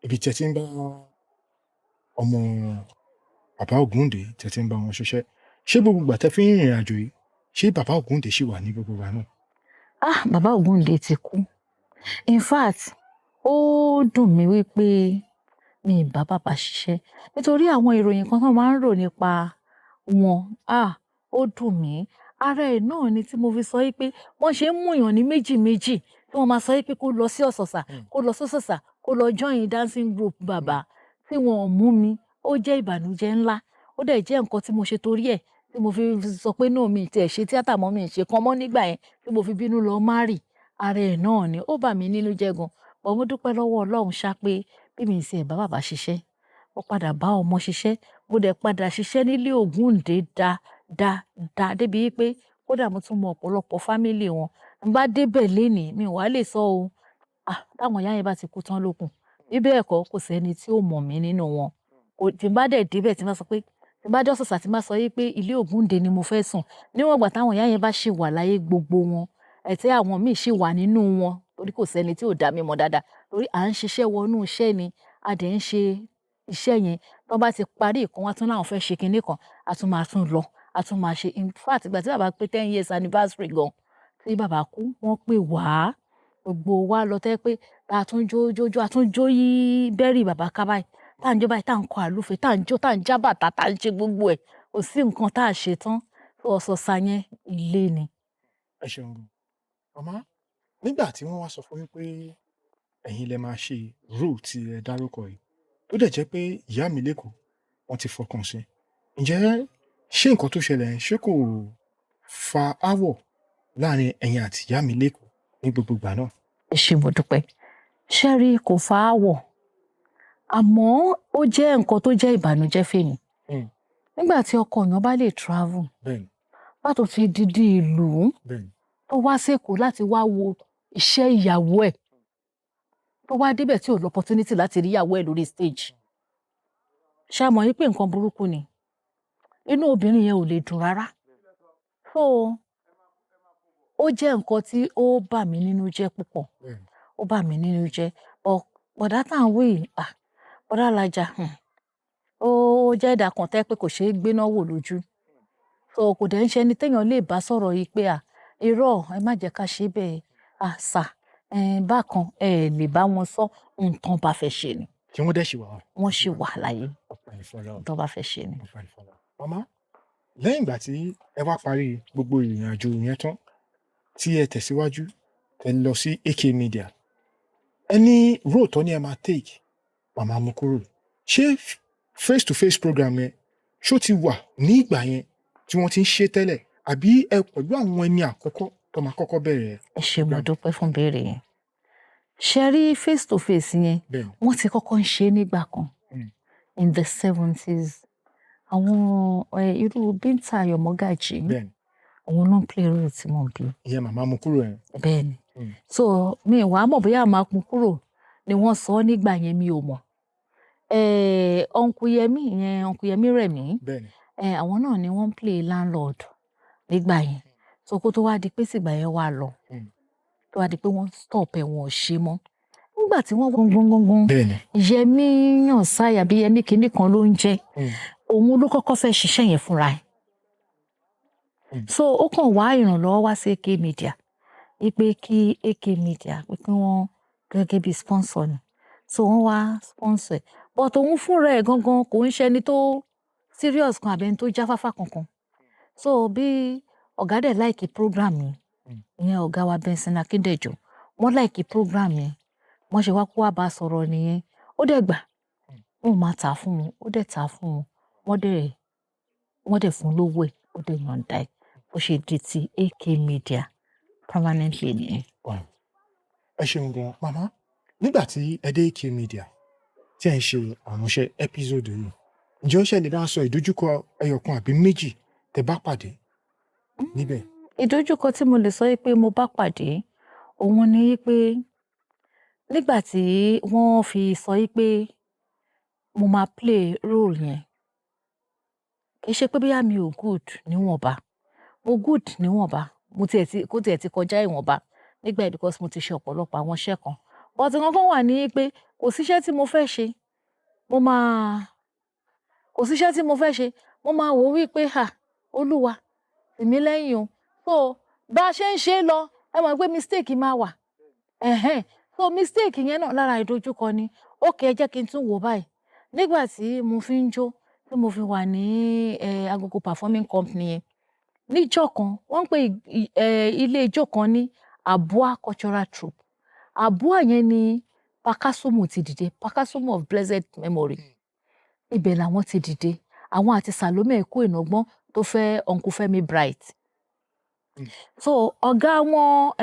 ibi tí ẹ ti ń bá ọmọ bàbá Ògúndé, tí ẹ ti ń bá wọn ṣiṣẹ́. Ṣé gbogbo ìgbà tẹ́ fi ń rìnrìn àjò yìí, ṣé bàbá Ògúndé ṣì wà ní gbogbo ìgbà náà? Ah, bàbá Ògúndé ti kú. In fact, ó dùn mí wípé mi ì bá bàbá ṣiṣẹ́ nítorí àwọn ìròyìn kan tó máa ń rò nípa wọn. Ah, ó dùn mí. Ara ẹ̀ náà ni tí mo fi sọ wípé wọ́n ṣe ń mú èèyàn ní méjì méjì tí wọ́n máa sọ wípé kó lọ sí Ọ̀sọ̀sà, kó lọ sọ́sọ̀sà, kó lọ join dancing group bàbá, tí wọn ò mú mi. Ó jẹ́ ìbànújẹ́ ńlá. Ó dẹ̀ jẹ́ nǹkan tí mo ṣe torí ẹ̀ tí mo fi sọ pé no, mi tiẹ̀ ṣe tíátà mọ́, mi ṣe kan mọ́ nígbà yẹn tí mo fi bínú lọ marry. Ara ẹ̀ náà ni ó bà mí nínú jẹ́ gan. But mo dúpẹ́ lọ́wọ́ Ọlọ́run ṣá pé bí mi sì ẹ̀ bá bàbá ṣiṣẹ́, mo padà bá ọmọ ṣiṣẹ́, mo dẹ̀ padà ṣiṣẹ́ nílé Ògúndé dá dá dá débi wípé kódà mo tún mọ ọ̀pọ̀lọpọ̀ family wọn. N bá dé bẹ̀ lénìí, mi ò wá lè sọ o. Ah, táwọn ìyá yẹn bá ti kú tán lókun. Bí bẹ́ẹ̀ kọ́, kò sí ẹni tí ó mọ̀ mí nínú wọn. Kò, tí n bá dẹ̀ dé bẹ̀ tí n bá sọ pé, tí n bá dé Ọ̀sọ̀sà tí n bá sọ wípé ilé Ògúndé ni mo fẹ́ sùn. Níwọ̀n ìgbà táwọn ìyá yẹn bá ṣì wà láyé gbogbo wọn, ẹ̀ tí àwọn míì ṣì wà nínú wọn, torí kò sí ẹni tí ò dá mi mọ̀ dáadáa. Torí à ń ṣiṣẹ́ wọnú iṣẹ́ ni, a dẹ̀ ń ṣe iṣẹ́ yẹn. Tí wọ́n bá ti parí ìkan, wọ́n tún láwọn fẹ́ ṣe kiní kan, a tún máa tún lọ, a tún máa ṣe. In fact, ìgbà tí bàbá pé 10 years anniversary gan, tí bàbá kú, wọ́n pè wá, gbogbo wa lọ tẹ́ pé a tún jó jó jó, a tún jó yí bẹ́rì bàbá ká báyìí. Tá ń jó báyìí, tá ń kọ àlùfẹ́, tá ń jó, tá ń já bàtà, tá ń ṣe gbogbo ẹ̀. Kò sí nǹkan tá a ṣe tán. So Ọ̀sọ̀sà yẹn ilé ni. Ẹ ṣeun gan. Màmá, nígbà tí wọ́n wá sọ fún yín pé ẹ̀yin lẹ máa ṣe role tí ẹ dárúkọ yìí, tó dẹ̀ jẹ́ pé ìyá mi l'Ékòó, wọ́n ti fọkàn sí. Ǹjẹ́ ṣé nǹkan tó ṣẹlẹ̀ yẹn, ṣé kò fa ááwọ̀ láàrin ẹ̀yin àti ìyá mi l'Ékòó ní gbogbo ìgbà náà? Ẹ ṣé, mo dúpẹ́. Ṣé rí, kò fa ááwọ̀. Àmọ́ ó jẹ́ nǹkan tó jẹ́ ìbànújẹ́ fún èmi. Nígbà tí ọkọ èèyàn bá lè travel, bá tó ti dídí ìlú, tó wá sí Èkó láti wá wo iṣẹ́ ìyàwó ẹ̀, tó wá débẹ̀ tí ò lọ opportunity láti rí ìyàwó ẹ̀ lórí stage. Ṣé a mọ̀ wípé nǹkan burúkú ni? Inú obìnrin yẹn ò lè dùn rárá. So ó jẹ́ nǹkan tí ó bà mí nínú jẹ́ púpọ̀. Ó bà mí nínú jẹ́. But bọ̀dá tá ń wí yìí, ah, Bọ̀dá Alájà, ó jẹ́ ẹ̀dà kan tẹ́ pé kò ṣe é gbéná wò lójú. So kò dẹ̀ ń ṣe ẹni tí èèyàn lè bá sọ̀rọ̀ yìí pé à, irọ́, ẹ má jẹ́ ká ṣe bẹ́ẹ̀. Ah, sir, bákan ẹ lè bá wọn sọ nǹkan bá fẹ́ ṣe ni. Tí wọ́n dẹ̀ ṣì wà. Wọ́n ṣì wà láyé. Ọpẹ́ ní fún Ọlọ́run. Nǹkan bá fẹ́ ṣe ni. Ọpẹ́ ní fún Ọlọ́run. Màmá, lẹ́yìn ìgbà tí ẹ wá parí gbogbo ìrìn àjò yẹn tán, tí ẹ tẹ̀síwájú, ẹ lọ sí AK Media. Ẹ ní role tó ní ẹ máa take, màmá mú kúrò. Ṣé face to face program yẹn, ṣó ti wà ní ìgbà yẹn tí wọ́n ti ń ṣe tẹ́lẹ̀, àbí ẹ pẹ̀lú àwọn ẹni àkọ́kọ́ tó máa kọ́kọ́ bẹ̀rẹ̀? Ẹ ṣé, mo dúpẹ́ fún ìbéèrè yẹn. Ṣé rí face to face yẹn, wọ́n ti kọ́kọ́ ń ṣe nígbà kan in the 70s. Àwọn irú Bíntà Ayọ̀ Mọ́gàjí, òun ló ń play role tí mò ń play. Ìyẹn màmá mú kúrò yẹn. Bẹ́ẹ̀ni. So mi ò wá mọ̀ bóyá màá mú kúrò ni wọ́n sọ nígbà yẹn, mi ò mọ̀. Uncle Yẹmí yẹn, Uncle Yẹmí Rẹ̀mí, àwọn náà ni wọ́n ń play landlord nígbà yẹn. So kó tó wá di pé tìgbà yẹn wá lọ, tó wá di pé wọ́n stop ẹ̀, wọ́n ò ṣe mọ́. Nígbà tí wọ́n gbọ́ngbọ́ngbọ́ngbọ́n, Yẹmí Yànsáyà bí Yẹmí kinní kan ló ń jẹ́. Òun ló kọ́kọ́ fẹ́ ṣiṣẹ́ yẹn fúnra ẹ̀. So ó kàn wá ìrànlọ́wọ́ wá sí AK Media wípé kí AK Media pé kí wọ́n gẹ́gẹ́ bí sponsor ni. So wọ́n wá sponsor ẹ̀. But òun fúnra ẹ̀ gangan kò ń ṣe ẹni tó serious kan àbí ẹni tó jáfáfá kankan. So bí ọ̀gá dẹ̀ like program yẹn, ìyẹn ọ̀gá wa Benson Akíndẹ̀jọ, wọ́n like program yẹn. Wọ́n ṣe wá kó wá bá sọ̀rọ̀ nìyẹn. Ó dẹ̀ gbà. Òun máa tà á fún wọn. Ó dẹ̀ tà á fún wọn. Wọ́n dẹ̀ fún un lówó ẹ̀. Ó dẹ̀ yọ̀ǹda ẹ̀. Bó ṣe di ti AK Media permanently nìyẹn. Wow. Ẹ ṣeun gan, màmá. Nígbà tí ẹ dé AK Media, tí Tí ẹ̀ ń ṣe àwọn iṣẹ́ episode yìí, ǹjẹ́ ó ṣẹlẹ̀ bá sọ ìdojúkọ ẹyọ kan àbí méjì tẹ́ bá pàdé níbẹ̀? Ìdojúkọ tí mo lè sọ pé mo bá pàdé òun ni pé nígbà tí wọ́n fi sọ pé mo máa play role yẹn, kì í ṣe pé bóyá mi ò good níwọ̀nba, mo good níwọ̀nba, mo tiẹ̀ ti kó tiẹ̀ ti kọjá ìwọ̀nba nígbà yẹn because mo ti ṣe ọ̀pọ̀lọpọ̀ àwọn iṣẹ́ kan. But nǹkan kan wà ní pé kò sí iṣẹ́ tí mo fẹ́ ṣe, mo máa kò sí iṣẹ́ tí mo fẹ́ ṣe, mo máa wò wípé, "Ha, Olúwa, tì mí lẹ́yìn o." So bá a ṣe ń ṣe lọ, ẹ mọ̀ pé mistake máa wà. Ẹ̀hẹn. So mistake yẹn náà lára ìdojúkọ ni. Okay, ẹ jẹ́ kí n tún wò báyìí. Nígbà tí mo fi ń jó, tí mo fi wà ní Agogo Performing Company yẹn, níjọ́ kan wọ́n ń pè ilé ijó kan ní Abua Cultural Troupe. Abua yẹn ni Pakasumu ti dìde, Pakasumu of blessed memory. Ibẹ̀ làwọn ti dìde. Àwọn àti Salome Ekú Ìnágbọ́n tó fẹ́ Uncle Femi Bright. So ọ̀gá wọn,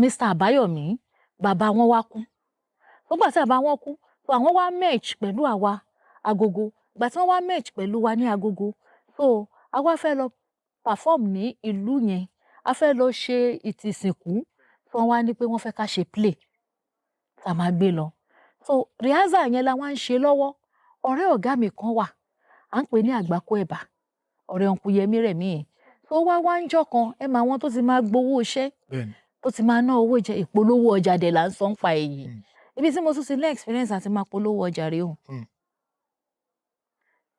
Mr. Àbáyọ̀mí, bàbá wọn wá kú. Nígbà tí bàbá wọn kú, so àwọn wá merge pẹ̀lú àwa Agogo. Ìgbà tí wọ́n wá merge pẹ̀lú wa ní Agogo, so a wá fẹ́ lọ perform ní ìlú yẹn. A fẹ́ lọ ṣe ìtìsìnkú. So wọ́n wá ní pé wọ́n fẹ́ ká ṣe play tá a máa gbé lọ. So rehearsal yẹn la wá ń ṣe lọ́wọ́. Ọ̀rẹ́ ọ̀gá mi kan wà, à ń pè ní Àgbákò Ẹ̀bà, ọ̀rẹ́ Uncle Yẹmí Rẹ̀mí yẹn. So ó wá wá ń jọ́ kan, ẹ mọ àwọn tó ti máa gbowó iṣẹ́, tó ti máa ná owó jẹ, ìpolówó ọjà dẹ̀ là ń sọ ń pa èyí. Ibi tí mo tún ti ní experience àti máa polówó ọjà rèé o.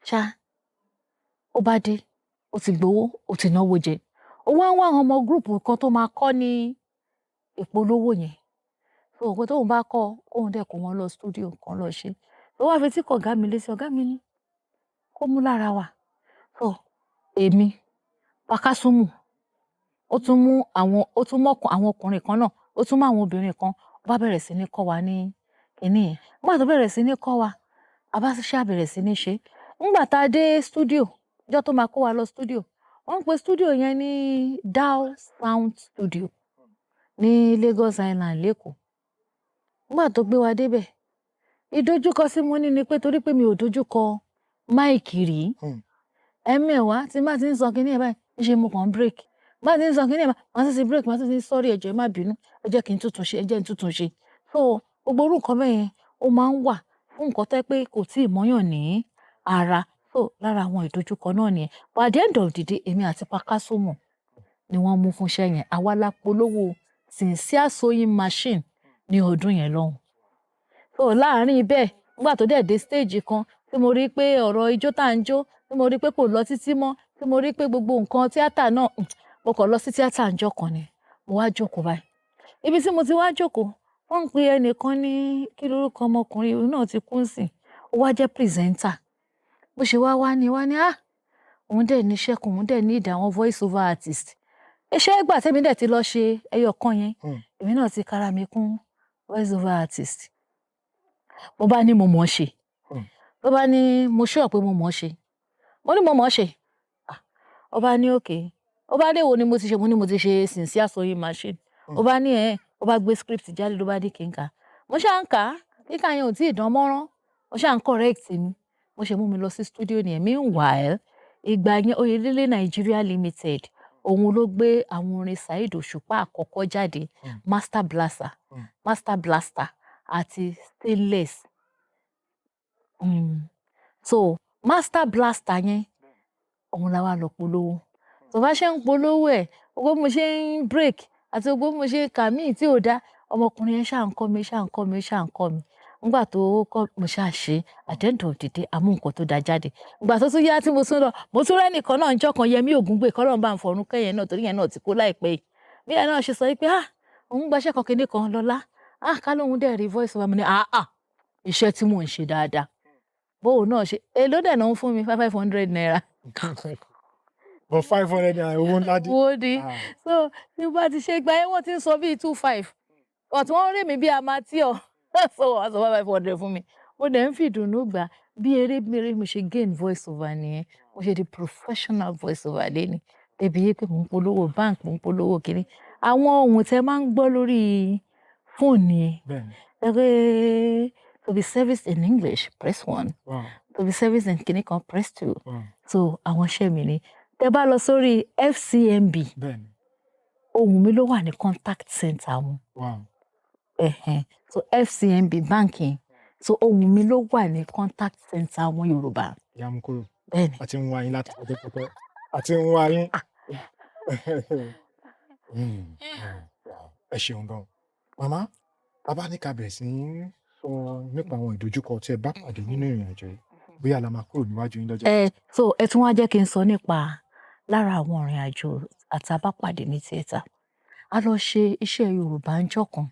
Ṣá, ó bá dé, ó ti gbowó, ó ti náwó jẹ. Ó wá ń wá àwọn ọmọ group kan tó máa kọ́ ní ìpolówó yẹn. So pé tóun bá kọ́, kóun dẹ̀ kó wọn lọ studio kan lọ ṣe. Ó wá fi tí kọ ọ̀gá mi létí, ọ̀gá mi ní kó mú lára wa. So èmi, Pakasumu, ó tún mú àwọn, ó tún mọ́ àwọn ọkùnrin kan náà, ó tún mú àwọn obìnrin kan, ó bá bẹ̀rẹ̀ sí ní kọ́ wa ní kíní yẹn. Nígbà tó bẹ̀rẹ̀ sí ní kọ́ wa, a bá ṣá bẹ̀rẹ̀ sí ní ṣe. Nígbà tá a dé studio, ọjọ́ tó máa kó wa lọ studio, wọ́n ń pe studio yẹn ní Dow Sound Studio ní Lagos Island l'Ékòó. Nígbà tó gbé wa dé ibẹ̀, ìdojúkọ tí mo ní ni pé torí pé mi ò dojúkọ mic rí, ẹ̀ẹ̀mẹwàá tí n bá ti ń sọ kíní ẹ̀ báyìí, níṣe mo kàn ń break. Bá ti ń sọ kíní ẹ̀ báyìí, màá tún ti break, màá tún ti sorry, ẹ jọ̀ọ́, ẹ má bínú, ẹ jẹ́ kí n túntun ṣe, ẹ jẹ́ n túntun ṣe. So gbogbo irú nǹkan bẹ́ẹ̀ yẹn ó máa ń wà fún nǹkan tó jẹ́ pé kò tíì mọ́yàn ní ara. So lára àwọn ìdojúkọ náà nìyẹn. But at the end of the day, èmi àti Pakasumu ni wọ́n mú fún iṣẹ́ yẹn. Àwa la polówó Sincere Sewing Machine ní ọdún yẹn lọ́hùn. So láàárín bẹ́ẹ̀, nígbà tó dẹ̀ dé stage kan tí mo rí pé ọ̀rọ̀ ijó tá ń jó, tí mo rí pé kò lọ títí mọ́, tí mo rí pé gbogbo nǹkan tíátà náà, mo kàn lọ sí tíátà ńjọ́ kan ni. Mo wá jókòó báyìí. Ibi tí mo ti wá jókòó, wọ́n ń pe ẹnìkan ní, kí lórúkọ ọmọkùnrin òun náà ti kú ńsìn. Ó wá jẹ́ presenter. Bó ṣe wá wá ni wá ní, "Ah! Òun dẹ̀ ní iṣẹ́ kan, òun dẹ̀ need àwọn voice over artist." Iṣẹ́ ìgbà tí èmi dẹ̀ ti lọ ṣe ẹyọ kan yẹn, èmi náà ti kára mi kún voice over artist. Mo bá ní mo mọ̀ ọ́ ṣe. Ló bá ní mo sure pé mo mọ̀ ọ́ ṣe. Mo ní mo mọ̀ ọ́ ṣe. Ah! Ó bá ní okay. Ó bá ní èwo ni mo ti ṣe? Mo ní mo ti ṣe Sincere Sewing Machine. Ó bá ní ẹ̀, ó bá gbé script jáde, ló bá ní kí n kà. Mo ṣá ń kà á, kíkà yẹn ò tí ì dán mọ́rán. Ó ṣá ń correct mi. Bó ṣe mú mi lọ sí studio nìyẹn. Meanwhile, ìgbà yẹn Oyèdélé Nigeria Limited, òun ló gbé àwọn orin Saheed Òṣùpá àkọ́kọ́ jáde, Master Blaster, Master Blaster àti Stainless. So Master Blaster yẹn, òun la wá lọ polówó. Tó bá ṣe ń polówó ẹ̀, gbogbo bí mo ṣe ń break àti gbogbo bí mo ṣe ń kà míì tí ò dá, ọmọkùnrin yẹn ṣá ń kọ́ mi, ṣá ń kọ́ mi, ṣá ń kọ́ mi. Nígbà tó kọ́, mo ṣá ṣe. At the end of the day, a mú nǹkan tó da jáde. Ìgbà tó tún yá tí mo tún lọ, mo tún rẹ́nìkan náà ńjọ́ kan, Yẹmí Ògúngbè, kọ́lọ́run bá ń fọ̀run kẹ́yẹn náà torí yẹn náà ti kú láìpẹ́ yìí. Bí ìyẹn náà ṣe sọ wípé, "Ah! Òun gba iṣẹ́ kan kíní kan lọ́lá. Ah! Ká lóhun dẹ̀ rí voice over." Mo ní, "Ah ah! Iṣẹ́ tí mò ń ṣe dáadáa." Bóun náà ṣe, èló dẹ̀ náà ń fún mi, 500 naira. But 500 naira, owó ńlá dé. Owó ni. Ah. So tí mo bá ti ṣe ìgbà yẹn, wọ́n ti ń sọ bíi 2,500. But wọ́n rí mi bí amateur. So wọ́n sọ 500 fún mi. Mo dẹ̀ ń fi ìdùnnú gbà bí eré bí eré mo ṣe gain voice over nìyẹn. Mo ṣe di professional voice over lénìí. Débi wípé mò ń polówó bank, mò ń polówó kíní. Àwọn ohun tí ẹ máa ń gbọ́ lórí fóònù yẹn. Bẹ́ẹ̀ni. Ẹ pé To be serviced in English, press 1. To be serviced in kìnìkan, press 2. So àwọn iṣẹ́ mi ni. Tẹ́ bá lọ sórí FCMB, ohùn mi ló wà ní contact center wọn. Ẹ̀hẹ̀n. So FCMB banking. So ohùn mi ló wà ní contact center wọn Yorùbá. Ìyá Mukoro. Bẹ́ẹ̀ni. A ti ń wá yín láti ọjọ́ pípẹ́. A ti ń wá yín. Ẹ ṣeun gan. Màmá, tá bá ní ká bẹ̀rẹ̀ sí ní sọ nípa àwọn ìdojúkọ tí ẹ bá pàdé nínú ìrìn àjò yìí, bóyá la máa kúrò níwájú yín lọ́jọ́. Ẹ so ẹ tún wá jẹ́ kí n sọ nípa lára àwọn ìrìn àjò àtàbápàdé ní tíátà. A lọ ṣe iṣẹ́ Yorùbá ńjọ́ kan.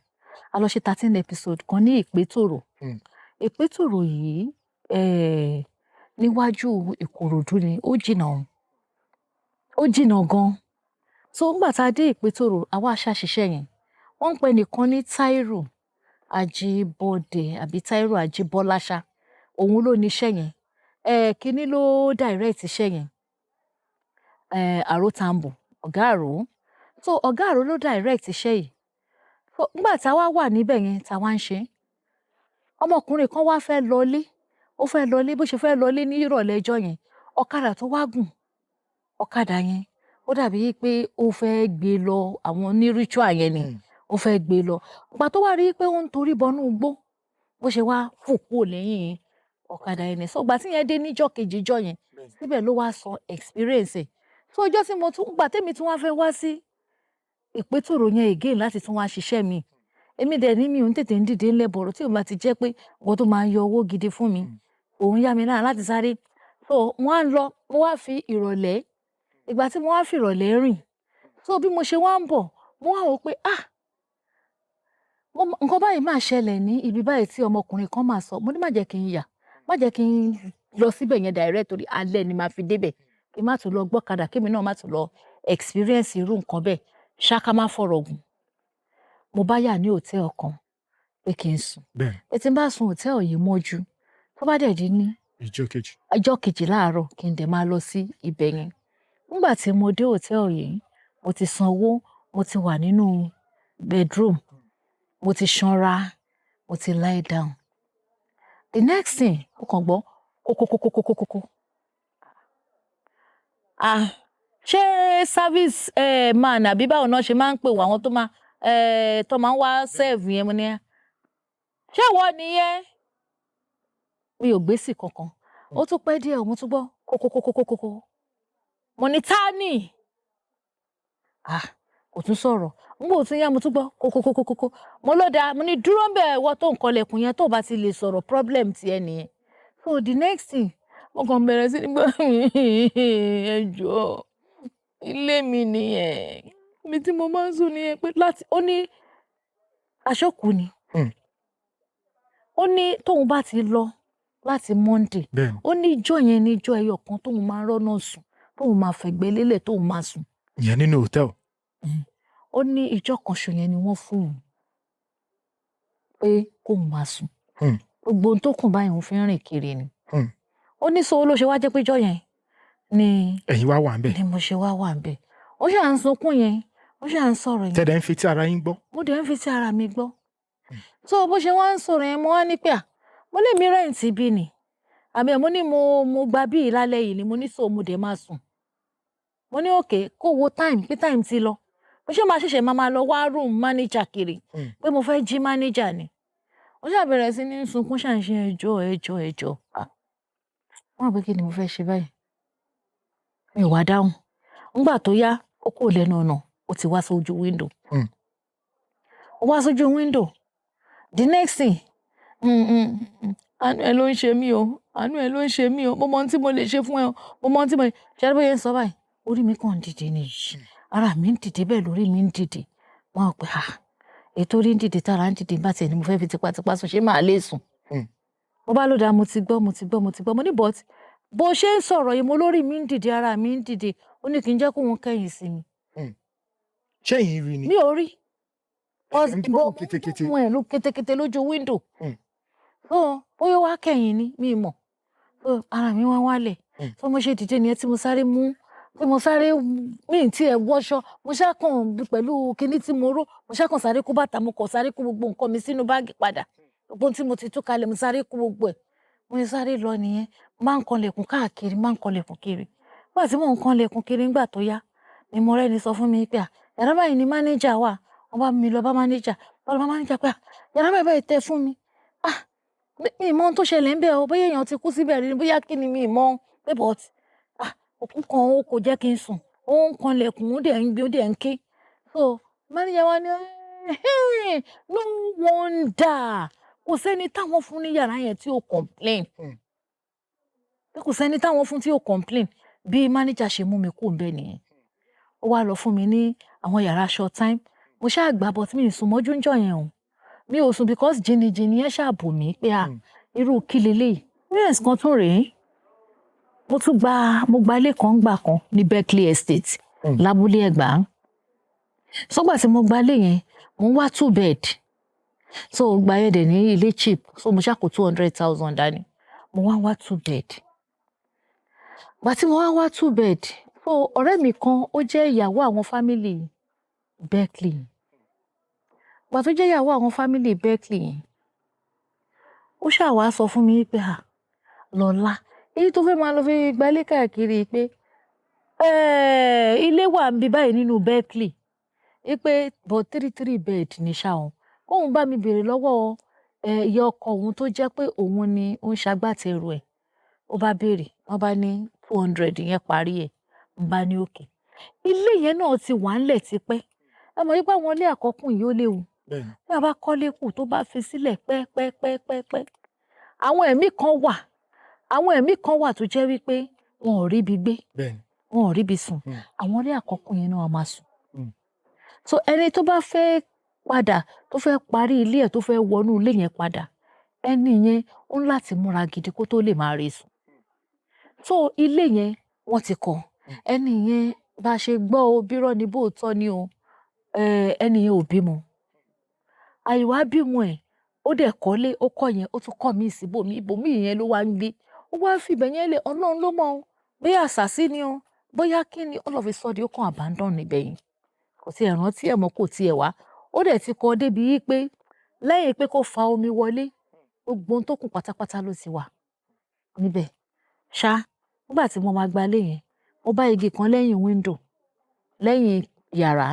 A lọ ṣe 13 episode kan ní Ìpétòrò. Ìpétòrò yìí níwájú Ìkòròdú ni, ó jìnnà. Ó jìnnà gan. So nígbà tá a dé Ìpétòrò, àwa ṣàṣìṣe yẹn. Wọ́n ń pè nìkan ní Táírò Ajíbọ́dé àbí Táírò Ajíbọ́láṣá. Òun ló ní iṣẹ́ yẹn. Kíní ló direct iṣẹ́ yẹn. Àró Tambo, ọ̀gá Àró. So ọ̀gá Àró ló direct iṣẹ́ yìí. So nígbà tá a wá wà níbẹ̀ yẹn, tá a wá ń ṣe. Ọmọkùnrin kan wá fẹ́ lọlé. Ó fẹ́ lọlé, bó ṣe fẹ́ lọlé ní ìrọ̀lẹ́ ọjọ́ yẹn. Ọ̀kadà tó wá gùn, ọ̀kadà yẹn, ó dàbí pé ó fẹ́ gbé lọ àwọn ní ritual yẹn ni. Ó fẹ́ gbé lọ. Ìgbà tó wá rí pé ó ń torí bọnú igbó, bó ṣe wá fò kúrò lẹ́yìn ọ̀kadà yẹn ni. So ìgbà tí yẹn dé níjọ́ kejì ọjọ́ yẹn, síbẹ̀ ló wá sọ experience ẹ̀. So ọjọ́ tí mo tún, ìgbà tèmi tún wá fẹ́ wá sí Ìpétòrò yẹn again láti tún wá ṣiṣẹ́ mi. Èmi dẹ̀ ní mi ò ń tètè ń dìde ńlẹ̀ bọ̀rọ̀ tí ò bá ti jẹ́ pé nǹkan tó máa ń yọ owó gidi fún mi. Òun yá mi lára láti sáré. So mo wá ń lọ, mo wá fi ìrọ̀lẹ́. Ìgbà tí mo wá fi ìrọ̀lẹ́ rìn. So bí mo ṣe wá ń bọ̀, mo wá wò pé ah! Nǹkan báyìí máa ṣẹlẹ̀ ní ibi báyìí tí ọmọkùnrin kan máa sọ. Mo ní má jẹ́ kí n yà, má jẹ́ kí n lọ síbẹ̀ yẹn direct torí alẹ́ ni màá fi dé bẹ̀. Kí n má tún lọ gbọ́kadà, kí èmi náà má tún lọ experience irú nǹkan bẹ́ẹ̀. Ṣá ká má fọ̀rọ̀ gùn. Mo bá yà ní hòtẹ́ẹ̀lì kan pé kí n sùn. Pé tí n bá sùn hòtẹ́ẹ̀lì yìí mọ́jú, tó bá dẹ̀ di ní ìjọ́ kejì. Ọjọ́ kejì láàárọ̀ kí n dẹ̀ máa lọ sí ibẹ̀ yẹn. Nígbà tí mo dé hòtẹ́ẹ̀lì yìí, mo ti san owó, mo ti wà nínú bedroom, mo ti sanra, mo ti lie down. The next thing, mo kàn gbọ́ kókókókókókókó. Ah, ṣé service man àbí báwo náà ṣe máa ń pè wá àwọn tó máa tó máa ń wá serve yẹn? Mo ní, ṣé ìwọ nìyẹn? Mi ò gbé sí kankan. Ó tún pẹ́ díẹ̀, mo tún gbọ́ kókókókókókó. Mo ní ta ni? Ah, kò tún sọ̀rọ̀. Nígbà tó yá, mo tún gbọ́ kókókókókó. Mo ló dáa, mo ní dúró ń bẹ̀ ìwọ tó ń kọlẹ̀kùn yẹn, tó bá ti lè sọ̀rọ̀, problem ti ẹ nìyẹn. So the next thing, mo kàn bẹ̀rẹ̀ sí ní gbọ́ ẹ jọ̀ọ́, ilé mi nìyẹn. Ibi tí mo máa ń sùn nìyẹn pé láti ó ní aṣọ́kù ni. Ó ní tóun bá ti lọ láti Monday, ó ní ijọ́ yẹn ní ijọ́ ẹyọ kan tóun máa ń rọ́nà sùn, tóun máa fẹ̀gbẹ́ lélẹ̀ tóun máa sùn. Ìyẹn nínú hòtẹ́ẹ̀lì. Ó ní ijọ́ kan ṣo yẹn ni wọ́n fún òun pé kóun máa sùn. Gbogbo ohun tó kù báyìí òun fi ń rìn kiri ni. Ó ní so ló ṣe wá jẹ́ pé ijọ́ yẹn ni ẹ̀yin wá wà ńbẹ̀. Ni mo ṣe wá wà ńbẹ̀. Ó ṣà ń sunkún yẹn, ó ṣà ń sọ̀rọ̀ yẹn. Tẹ́lẹ̀ ń fi tí ara yín gbọ́. Mo dẹ̀ ń fi tí ara mi gbọ́. So bó ṣe wá ń sọ̀rọ̀ yẹn, mo wá ní pé à, mo lè mi rent bí ni. Àbí mo ní mo gba bí lálẹ́ yìí ni, mo ní so mo dẹ̀ máa sùn. Mo ní okay, kó wo time, pé time ti lọ. Mo ṣe máa ṣẹ̀ṣẹ̀ máa lọ wá room manager kiri pé mo fẹ́ jí manager ni. Ó ṣà bẹ̀rẹ̀ sí ní sunkún, ṣà ń ṣe ẹjọ́, ẹjọ́, ẹjọ́. Ah! Wọ́n rò pé kí ni mo fẹ́ ṣe báyìí. Mi ò wá dáhùn. Nígbà tó yá, ó kúrò lẹ́nu ọ̀nà, ó ti wá sójú window. Ó wá sójú window. The next thing, àánú ẹ ló ń ṣe mí o, àánú ẹ ló ń ṣe mí o, mo mọ ohun tí mo lè ṣe fún ẹ o, mo mọ ohun tí mo lè ṣe. Bóyá ń sọ báyìí, orí mi kàn ń dìde ni. Ara mi ń dìde bẹ́ẹ̀ lórí mi ń dìde. Wọ́n á pè, ah! Ètò orí ń dìde, tara ń dìde, bá ti ẹni mo fẹ́ fi tipátipá sùn, ṣé màá lè sùn? Mo bá ló dáa, mo ti gbọ́, mo ti gbọ́, mo ti gbọ́. Mo ní but bó ṣe ń sọ̀rọ̀ yìí, mo lórí mi ń dìde, ara mi ń dìde. Ó ní kí n jẹ́ kóun kẹ́yìn sí mi. Ṣé ẹ̀yin rí ni? Mi ò rí. Ẹ̀ ń gbóhùn kétékété. Mo ẹ̀ ló kétékété lójú window. So bóyá ó wá kẹ́yìn ni, mi ò mọ̀. So ara mi wá wálẹ̀. So mo ṣe dìde nìyẹn tí mo sáré mú, tí mo sáré, mi ì tí ẹ wọṣọ, mo ṣá kàn pẹ̀lú kíní tí mo ró, mo ṣá kàn sáré kó bàtà, mo kàn sáré kó gbogbo nǹkan mi sínú báàgì padà. Gbogbo ohun tí mo ti tú kalẹ̀, mo sáré kó gbogbo ẹ̀. Mo ṣe sáré lọ nìyẹn. Máa ń kanlẹ̀kùn káàkiri, máa ń kanlẹ̀kùn kiri. Nígbà tí mò ń kanlẹ̀kùn kiri nígbà tó yá, ni mo rẹ́ni sọ fún mi pé à, yàrá báyìí ni manager wà. Wọ́n bá mi lọ bá manager. Wọ́n lọ bá manager pé à, yàrá báyìí báyìí tẹ fún mi. Ah, mi ò mọ ohun tó ṣẹlẹ̀ ńbẹ̀ o. Bóyá èèyàn ti kú síbẹ̀ rí, bóyá kí ni mi ò mọ̀. Pé but, ah, òkú kan ó kò jẹ́ kí n sùn. Ó ń kanlẹ̀kùn, ó dẹ̀ ń gbé, ó dẹ̀ ń ké. So manager wá ní, "Ẹ̀hẹ́n, no wonder. Kò sẹ́ni táwọn fún ní yàrá yẹn tí ó complain." Pé kò sẹ́ni táwọn fún tí ó complain. Bí manager ṣe mú mi kúrò ńbẹ̀ nìyẹn. Ó wá lọ fún mi ní àwọn yàrá short time. Mo ṣáà gbà, but mi ò sùn mọ́jú ńjọ́ yẹn o. Mi ò sùn because jìnnìjìnnì yẹn ṣáà bò mí pé à, irú kí leléyìí. Experience kan tún rèé. Mo tún gba, mo gba ilé kan ńgbà kan ní Berkeley Estate, lábúlé Ẹ̀gbá. So ìgbà tí mo gba ilé yẹn, mo ń wá two bed. So ìgbà yẹn dẹ̀ ní ilé cheap. So mo ṣáà kó 200,000 dání. Mo wá ń wá two bed. Ìgbà tí mo wá ń wá two bed, so ọ̀rẹ́ mi kan ó jẹ́ ìyàwó àwọn family Berkeley. Ìgbà tó jẹ́ ìyàwó àwọn family Berkeley, ó ṣáà wá sọ fún mi pé à, Lọ́lá, èyí tó fẹ́ máa lọ fi gbalé káàkiri pé, ilé wà níbí báyìí nínú Berkeley. Wípé but three three bed ní ṣá o. Kóun bá mi bèrè lọ́wọ́, ìyá ọkọ òun tó jẹ́ pé òun ni ó ń ṣagbátẹrù ẹ̀. Ó bá béèrè, wọ́n bá ní 200 yẹn parí ẹ̀. Mo bá ní okay. Ilé yẹn náà ti wà ńlẹ̀ tipẹ́. Ẹ mọ̀ wípé àwọn ilé àkọ́kùn yìí ó léwu. Bí a bá kọ́lé kù tó bá fi sílẹ̀ pẹ́ pẹ́ pẹ́ pẹ́ pẹ́. Àwọn ẹ̀mí kan wà, àwọn ẹ̀mí kan wà tó jẹ́ wípé wọn ò rí ibi gbé, wọn ò rí ibi sùn. Àwọn ilé àkọ́kùn yẹn náà wọ́n máa sùn. So ẹni tó bá fẹ́ padà, tó fẹ́ parí ilé ẹ̀, tó fẹ́ wọnú ilé yẹn padà, ẹni yẹn ó ní láti múra gidi kó tó lè máa rí sùn. So ilé yẹn wọ́n ti kọ́. Ẹni yẹn, bá ṣe gbọ́ o, bírọ́ ni bóòtọ́ ni o, ẹni yẹn ò bímọ. Àìwá bímọ ẹ̀, ó dẹ̀ kọ́lé, ó kọ́ yẹn, ó tún kọ́ mí síbòmí, ibòmí yẹn ló wá ń gbé. Ó wá fi ibẹ̀ yẹn lẹ̀, Ọlọ́run ló mọ̀ o. Bóyá àsàsí ni o, bóyá kí ni, all of a sudden ó kàn abandon ibẹ̀ yẹn. Kò tí ẹ̀ rántí ẹ̀ mọ́, kò tí ẹ̀ wá. Ó dẹ̀ ti kọ́ débi wípé lẹ́yìn pé kó fa omi wọlé, gbogbo ohun tó kù pátápátá ló ti wà níbẹ̀. Ṣá, nígbà tí mo máa gba ilé yẹn, mo bá igi kan lẹ́yìn window, lẹ́yìn yàrá.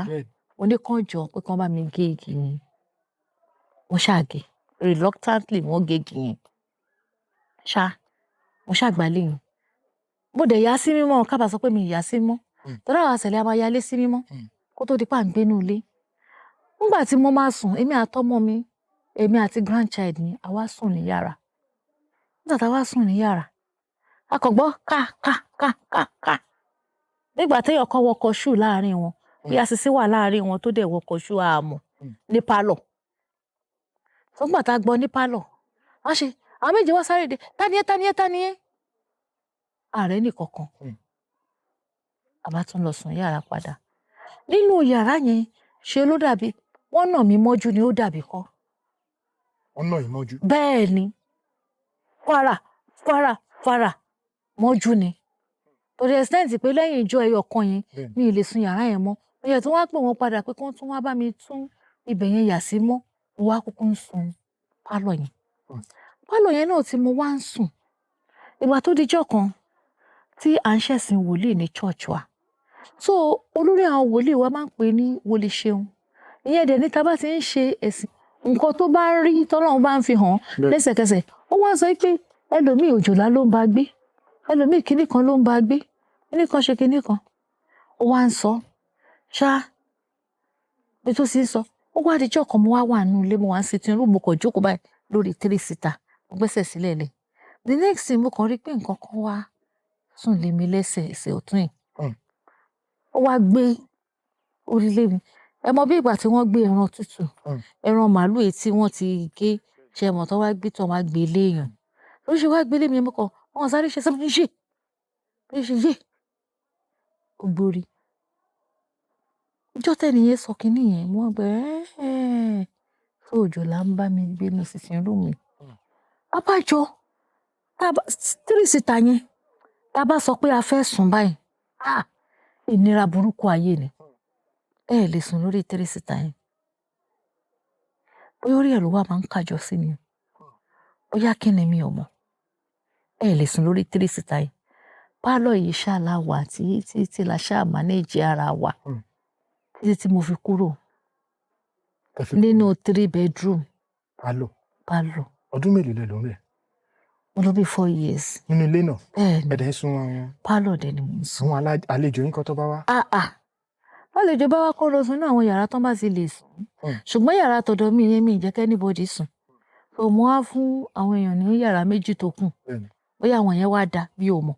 Mo ní kán jọ pé kí wọ́n bá mi gé igi yẹn. Wọ́n ṣáà gé. Reluctantly wọ́n gé igi yẹn. Ṣá, mo ṣáà gba ilé yẹn. Mo dẹ̀ yà sí mímọ́, ká bá sọ pé mi ì yà sí mímọ́. Torí àwa Cele a máa ya ilé sí mímọ́ kó tó di pé à ń gbé inú ilé. Nígbà tí mo máa sùn, èmi àtọmọ mi, èmi àti grandchild mi, àwa sùn ní yàrá. Nígbà tí a wá sùn ní yàrá, a kàn gbọ́ ká ká ká ká ká. Nígbà tí èèyàn kan wọ cover shoe láàárín wọn, bóyá Sisi wà láàárín wọn tó dẹ̀ wọ cover shoe, a mọ̀ ní pálọ̀. So nígbà tí a gbọ́ ní pálọ̀, wọ́n ṣe, àwọn méjì wá sáré dé, "Ta ni ẹ́, ta ni ẹ́, ta ni ẹ́?" A rẹ́ni kankan. A bá tún lọ sùn yàrá padà. Nínú yàrá yẹn, ṣe ló dàbí wọ́n nà mí mọ́jú ni ó dàbí kọ́. Wọ́n nà yín mọ́jú. Bẹ́ẹ̀ ni. Fara, fara, fara mọ́jú ni. To the extent pé lẹ́yìn ijọ́ ẹyọ kan yẹn, mi ì lè sùn yàrá yẹn mọ́. Mo dẹ̀ tún wá pè wọ́n padà pé kí wọ́n tún wá bá mi tún ibẹ̀ yẹn yà sí mọ́. Mo wá kúkú ń sun pálọ̀ yẹn. Pálọ̀ yẹn náà tí mo wá ń sùn. Ìgbà tó di ijọ́ kan tí à ń ṣẹ̀sìn wòlíì ní church wa. So olórí àwọn wòlíì wa máa ń pè ní Wòlíì Ṣeun. Ìyẹn dẹ̀ ní tí a bá ti ń ṣe ẹ̀sìn, nǹkan tó bá ń rí tọ́lọ́run bá ń fi hàn lẹ́sẹ̀kẹsẹ̀. Ó wá ń sọ pé ẹlòmíì òjòlá ló ń bá gbé, ẹlòmíì kíní kan ló ń bá gbé, kíní kan ṣe kíní kan. Ó wá ń sọ, ṣá, bí tó sì ń sọ, ó wá di ijọ́ kan mo wá wà nínú ilé, mo wá ń sitting room, mo kàn jókòó báyìí lórí three seater, mo gbẹ́sẹ̀ sílẹ̀ lẹ̀. The next thing, mo kàn rí pé nǹkan kan wá sùn lé mi lẹ́sẹ̀, ẹsẹ̀ ọ̀tún yìí. Ó wá gbé orí lé mi. Ẹ mọ bí ìgbà tí wọ́n gbé ẹran tútù, ẹran màlúù èyí tí wọ́n ti gé, ṣẹ mọ̀ tó wá gbé tán wá gbé lé èèyàn. Ó ṣe wá gbé lé mi, mo kàn, wọ́n sáré ṣe sọ́mọ yé, bí ó ṣe yé, ó gbórí. Ọjọ́ tẹ́ni yẹn sọ kíní yẹn, mo wá gbọ́, ẹ́ẹ́, so òjòlá ń bá mi gbé inú sitting room mi. Abájọ, tá bá, three seater yẹn, tá bá sọ pé a fẹ́ sùn báyìí, ah, ìnira burúkú ayé ni. Ẹ lè sùn lórí three seater yẹn. Bóyá orí ẹ̀ ló wà máa ń kàjọ sí mi. Bóyá kí ni, mi ò mọ̀. Ẹ lè sùn lórí three seater yìí. Pálọ̀ yìí ṣáà la wà tí tí tí la ṣáà manage ara wa títí tí mo fi kúrò Ẹ fi nínú three bedroom pálọ̀. Pálọ̀. Ọdún mélòó lẹ lò ń bẹ̀? Mo lò bí 4 years. Nínú ilé náà? Bẹ́ẹ̀ ni. Ẹ dẹ̀ ń sun àwọn Pálọ̀ dẹ̀ ni mò ń sùn. Àwọn àlejò yín kan tó bá wá? Ah ah, àlejò bá wá, kó lọ sùn ní àwọn yàrá tán bá ti lè sùn. Ṣùgbọ́n yàrá tọ̀dọ̀ mi yẹn, mi ì jẹ́ kí anybody sùn. So mo wá fún àwọn èèyàn ní yàrá méjì tó kù. Bóyá àwọn yẹn wá da, mi ò mọ̀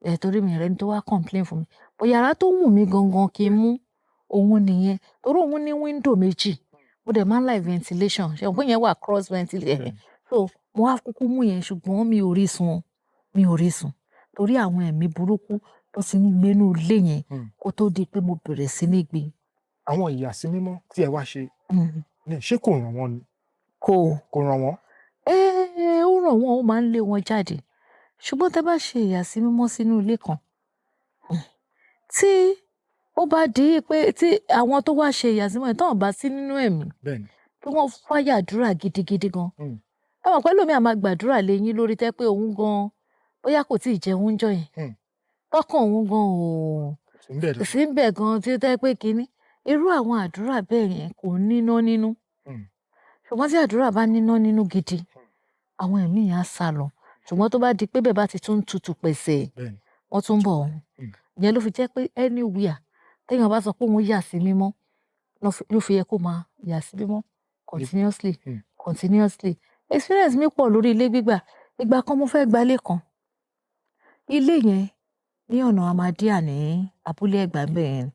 ẹ̀, torí mi rẹ́ni tó wá complain fún mi. But yàrá tó wù mí gangan kí n mú òun nìyẹn, torí òun ní window méjì. Mo dẹ̀ máa ń like ventilation, ṣe òun yẹn wà cross ventilation. So mo wá kúkú mú yẹn, ṣùgbọ́n mi ò rí sùn, mi ò rí sùn, torí àwọn ẹ̀mí burúkú tó ti ń gbénú ilé yẹn kó tó di pé mo bẹ̀rẹ̀ sí ní gbé. Àwọn ìyàsímímọ́ tí ẹ wá ṣe ní, ṣé kò ràn wọ́n ni? Kò. Kò ràn wọ́n? Ẹ́, ó ràn wọ́n, ó máa ń lé wọn jáde. Ṣùgbọ́n tẹ́ bá ṣe ìyàsímímọ́ sínú ilé kan, tí ó bá di pé tí àwọn tó wá ṣe ìyàsímímọ́ yẹn tán ò bá sí nínú ẹ̀mí, kí wọ́n fáyà àdúrà gidigidi gan. Ẹ mọ̀ pé ẹlòmíì á máa gbàdúrà lé yín lórí, tẹ́ pé òun gan bóyá kò tíì jẹun ńjọ́ yẹn. Tọ́kàn òun gan ò Sí ń bẹ̀ kò sí ńbẹ̀ gan, tí ó jẹ́ pé kiní. Irú àwọn àdúrà bẹ́ẹ̀ yẹn kò níná nínú. Ṣùgbọ́n tí àdúrà bá níná nínú gidi, àwọn ẹ̀mí yẹn á sálọ. Ṣùgbọ́n tó bá di pé bẹ́ẹ̀ bá ti tún tutù pẹ̀sẹ̀, wọ́n tún ń bọ̀. Ìyẹn ló fi jẹ́ pé anywhere téèyàn bá sọ pé òun yà sí mímọ́, ló fi yẹ kó máa yà sí mímọ́ continuously, continuously. Experience mi pọ̀ lórí ilé gbígbà. Ìgbà kan, mo fẹ́ gba ilé kan. Ilé yẹn ní ọ̀nà Ahmadiyya ní Abúlé Ẹ̀gbá ńbẹ̀ yẹn.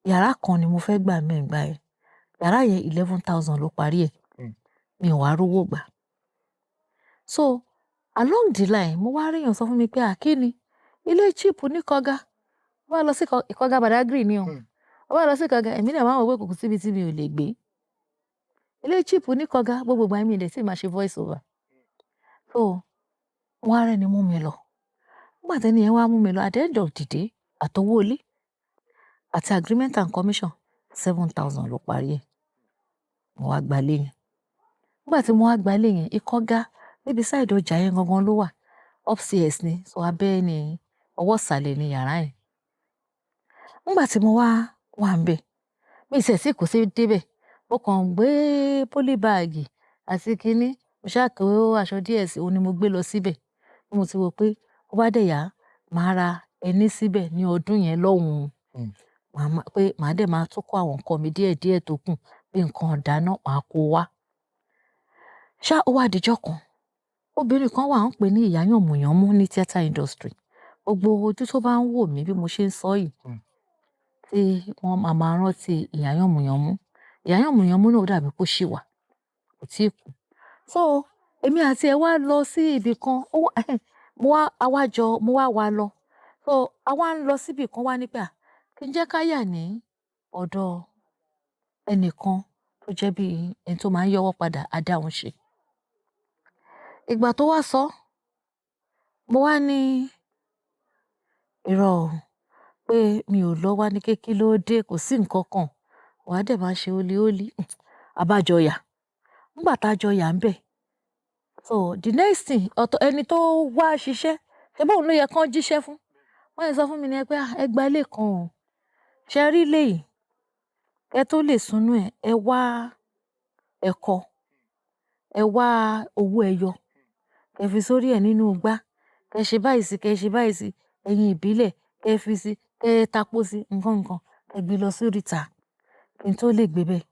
Yàrá kan ni mo fẹ́ gbà ńbẹ̀ nígbà yẹn. Yàrá yẹn, 11,000 ló parí ẹ̀. Mi ò wá rówó gbà. So along the line, mo wá rí èèyàn sọ fún mi pé, à kí ni? Ilé cheap ní Ìkọga. Mo bá lọ sí Ìkọga Badagry ni o. Mo bá lọ sí Ìkọga, èmi náà máa ń wò pé kò síbi tí mi ò lè gbé. Ilé cheap ní Ìkọga, gbogbo ìgbà yẹn mi ò dẹ̀ tí máa ṣe voice over. So wọ́n á rẹ́ni mú mi lọ. Nígbà tí ẹni yẹn wá mú mi lọ, at the end of the day, àtowó ilé àti agreement and commission, 7,000 ló parí ẹ̀. Mo wá gba ilé yẹn. Nígbà tí mo wá gba ilé yẹn, Ìkọga níbi side ọjà yẹn gangan ló wà. Upstairs ni, so abẹ́ ni, ọwọ́ ìsàlẹ̀ ni yàrá yẹn. Nígbà tí mo wá wà ńbẹ̀, mi ì tiẹ̀ tí kò sí dé bẹ̀. Mo kàn gbé polybag àti kíní, mo ṣá kó aṣọ díẹ̀ sí, òun ni mo gbé lọ síbẹ̀. Bí mo ti wò pé ó bá dẹ̀ yá, màá ra ẹní síbẹ̀ ní ọdún yẹn lọ́hùn. Màá máa pé màá dẹ̀ máa tún kó àwọn nǹkan mi díẹ̀ díẹ̀ tó kù bí nǹkan ìdáná, màá kó wá. Ṣá ó wá di ọjọ́ kan, obìnrin kan wà, wọ́n ń pè ní Ìyá Yànmùyánmú ní theatre industry. Gbogbo ojú tó bá ń wò mí bí mo ṣe ń sọ yìí, tí wọ́n máa máa rántí Ìyá Yànmùyánmú. Ìyá Yànmùyánmú náà, ó dàbí pé ó ṣì wà, kò tíì kú. So èmi àti ẹ̀ wá lọ sí ibì kan, ó wá, mo wá, a wá jọ, mo wá wá lọ. So a wá ń lọ síbì kan, wá ní pé à, kí n jẹ́ ká yà ní ọ̀dọ̀ ẹnìkan tó jẹ́ bí ẹni tó máa ń yọ́wọ́ padà, adáhunṣe. Ìgbà tó wá sọ, mo wá ní irọ́ o, pé mi ò lọ. Wá ní pé kí ló dé, kò sí nǹkan kan. Wà á dẹ̀ máa ṣe hóli-hóli. A bá jọ yà. Nígbà tá a jọ yà ńbẹ̀. So the next thing, ọ̀tọ̀ ẹni tó wá ṣiṣẹ́, ṣé bóun ló yẹ kán jíṣẹ́ fún? Wọ́n ṣe sọ fún mi ní pé, "Ah, ẹ gba ilé kan o. Ṣé ẹ rí ilé yìí? Kẹ́ tó lè sùn nú ẹ̀, ẹ wá ẹ̀kọ, ẹ wá owó ẹyọ, kẹ́ fi sórí ẹ̀ nínú igbá, kẹ́ ṣe báyìí sí, kẹ́ ṣe báyìí sí, ẹyin ìbílẹ̀, kẹ́ fi sí, kẹ́ tapo sí, nǹkan nǹkan, kẹ́ gbé lọ sí oríta kí n tó lè gbé bẹ́ẹ̀."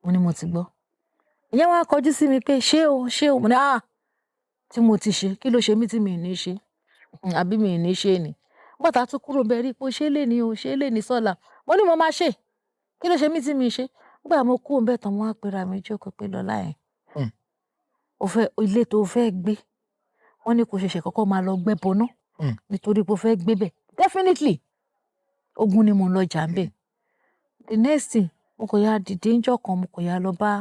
Mo ní mo ti gbọ́. Ìyẹn wá kọjú sí mi pé ṣé o, ṣé o? Mo ní ah, tí mo ti ṣe, kí ló ṣe mí tí mi ò ní ṣe? Àbí mi ò ní ṣe ni? Nígbà tá a tún kúrò ńbẹ̀, rí pé ó ṣe léni o, ṣe léni sọ́la. Mo ní mo máa ṣe. Kí ló ṣe mí tí mi ṣe? Nígbà mo kúrò ńbẹ̀ tán, mo wá pera mi jókòó pé Lọlá ẹ̀. O fẹ́ ilé tó fẹ́ gbé. Wọ́n ní kó ṣẹ̀ṣẹ̀ kọ́kọ́ máa lọ gbẹ́bọ ná. Nítorí pé o fẹ́ gbé bẹ̀. Definitely, ogun ni mò ń lọ jà ńbẹ̀. The next thing, mo kàn ya dìde ńjọ́ kan, mo kàn ya lọ bá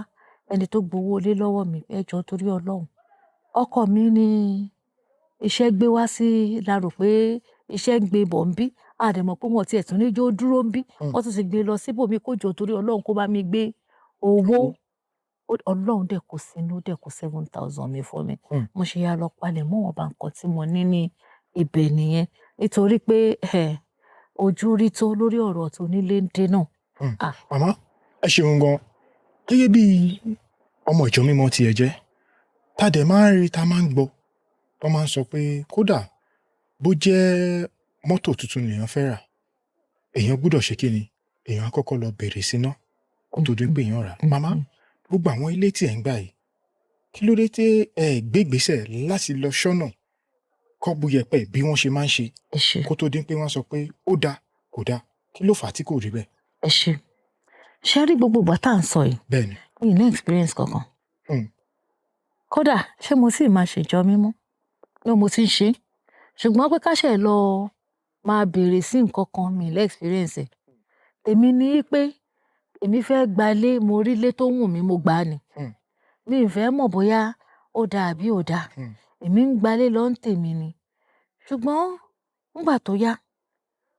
ẹni tó gbowó ilé lọ́wọ́ mi. Ẹ jọ̀ọ́, torí Ọlọ́run. Ọkọ mi ní iṣẹ́ gbé wá sí, la rò pé iṣẹ́ ń gbé bọ̀ ńbí. A dẹ̀ mọ̀ pé wọ́n ti ẹ̀ tún ní jó dúró ńbí. Wọ́n tún ti gbé lọ síbòmí, kó jọ̀ọ́ torí Ọlọ́run, kó bá mi gbé owó. Ọlọ́run dẹ̀ kó sínú, ó dẹ̀ kó 7,000 mi fún mi. Hmm. Mo ṣe yá lọ palẹ̀ mọ́ ìwọ̀nba nǹkan tí mo ní ní ibẹ̀ nìyẹn. Nítorí pé ojú rí tó lórí ọ̀rọ̀ tó nílé ń dé náà. Ah. Màmá, ẹ ṣeun gan. Gẹ́gẹ́ bí ọmọ ìjọ mímọ́ tí ẹ jẹ́, tá dẹ̀ máa ń rí, tá máa ń gbọ́, tó máa ń sọ pé kódà bó jẹ́ mọ́tò tuntun lèèyàn fẹ́ rà, èèyàn gbúdọ̀ ṣe kíni, èèyàn á kọ́kọ́ lọ bèrè síná kó tó di pé èèyàn rà. Màmá, gbogbo àwọn ilé tí ẹ̀ ń gbà yìí, kí ló dé tí ẹ gbé ìgbésẹ̀ láti lọ ṣọ́nà kọ́ bu yẹ̀pẹ̀ bí wọ́n ṣe máa ń ṣe Ẹ ṣé. kó tó di pé wọ́n sọ pé ó dáa, kò dáa, kí ló fà á tí kò rí bẹ́ẹ̀? Ẹ ṣé. Ṣé rí gbogbo ìgbà tá à ń sọ yìí? Bẹ́ẹ̀ni. Mi ò ní experience kankan. Kódà ṣé mo sì máa ṣèjọ mímọ́? No, mo ti ń ṣe. Ṣùgbọ́n pé ká ṣe lọ máa béèrè sí nǹkan kan, mi ò ní experience ẹ̀. Tèmi ní pé èmi fẹ́ gba ilé, mo rí ilé tó wù mí, mo gbà á ni. Mi ò fẹ́ mọ̀ bóyá ó dáa àbí ò dáa. Èmi ń gba ilé lọ ń tèmi ni. Ṣùgbọ́n nígbà tó yá,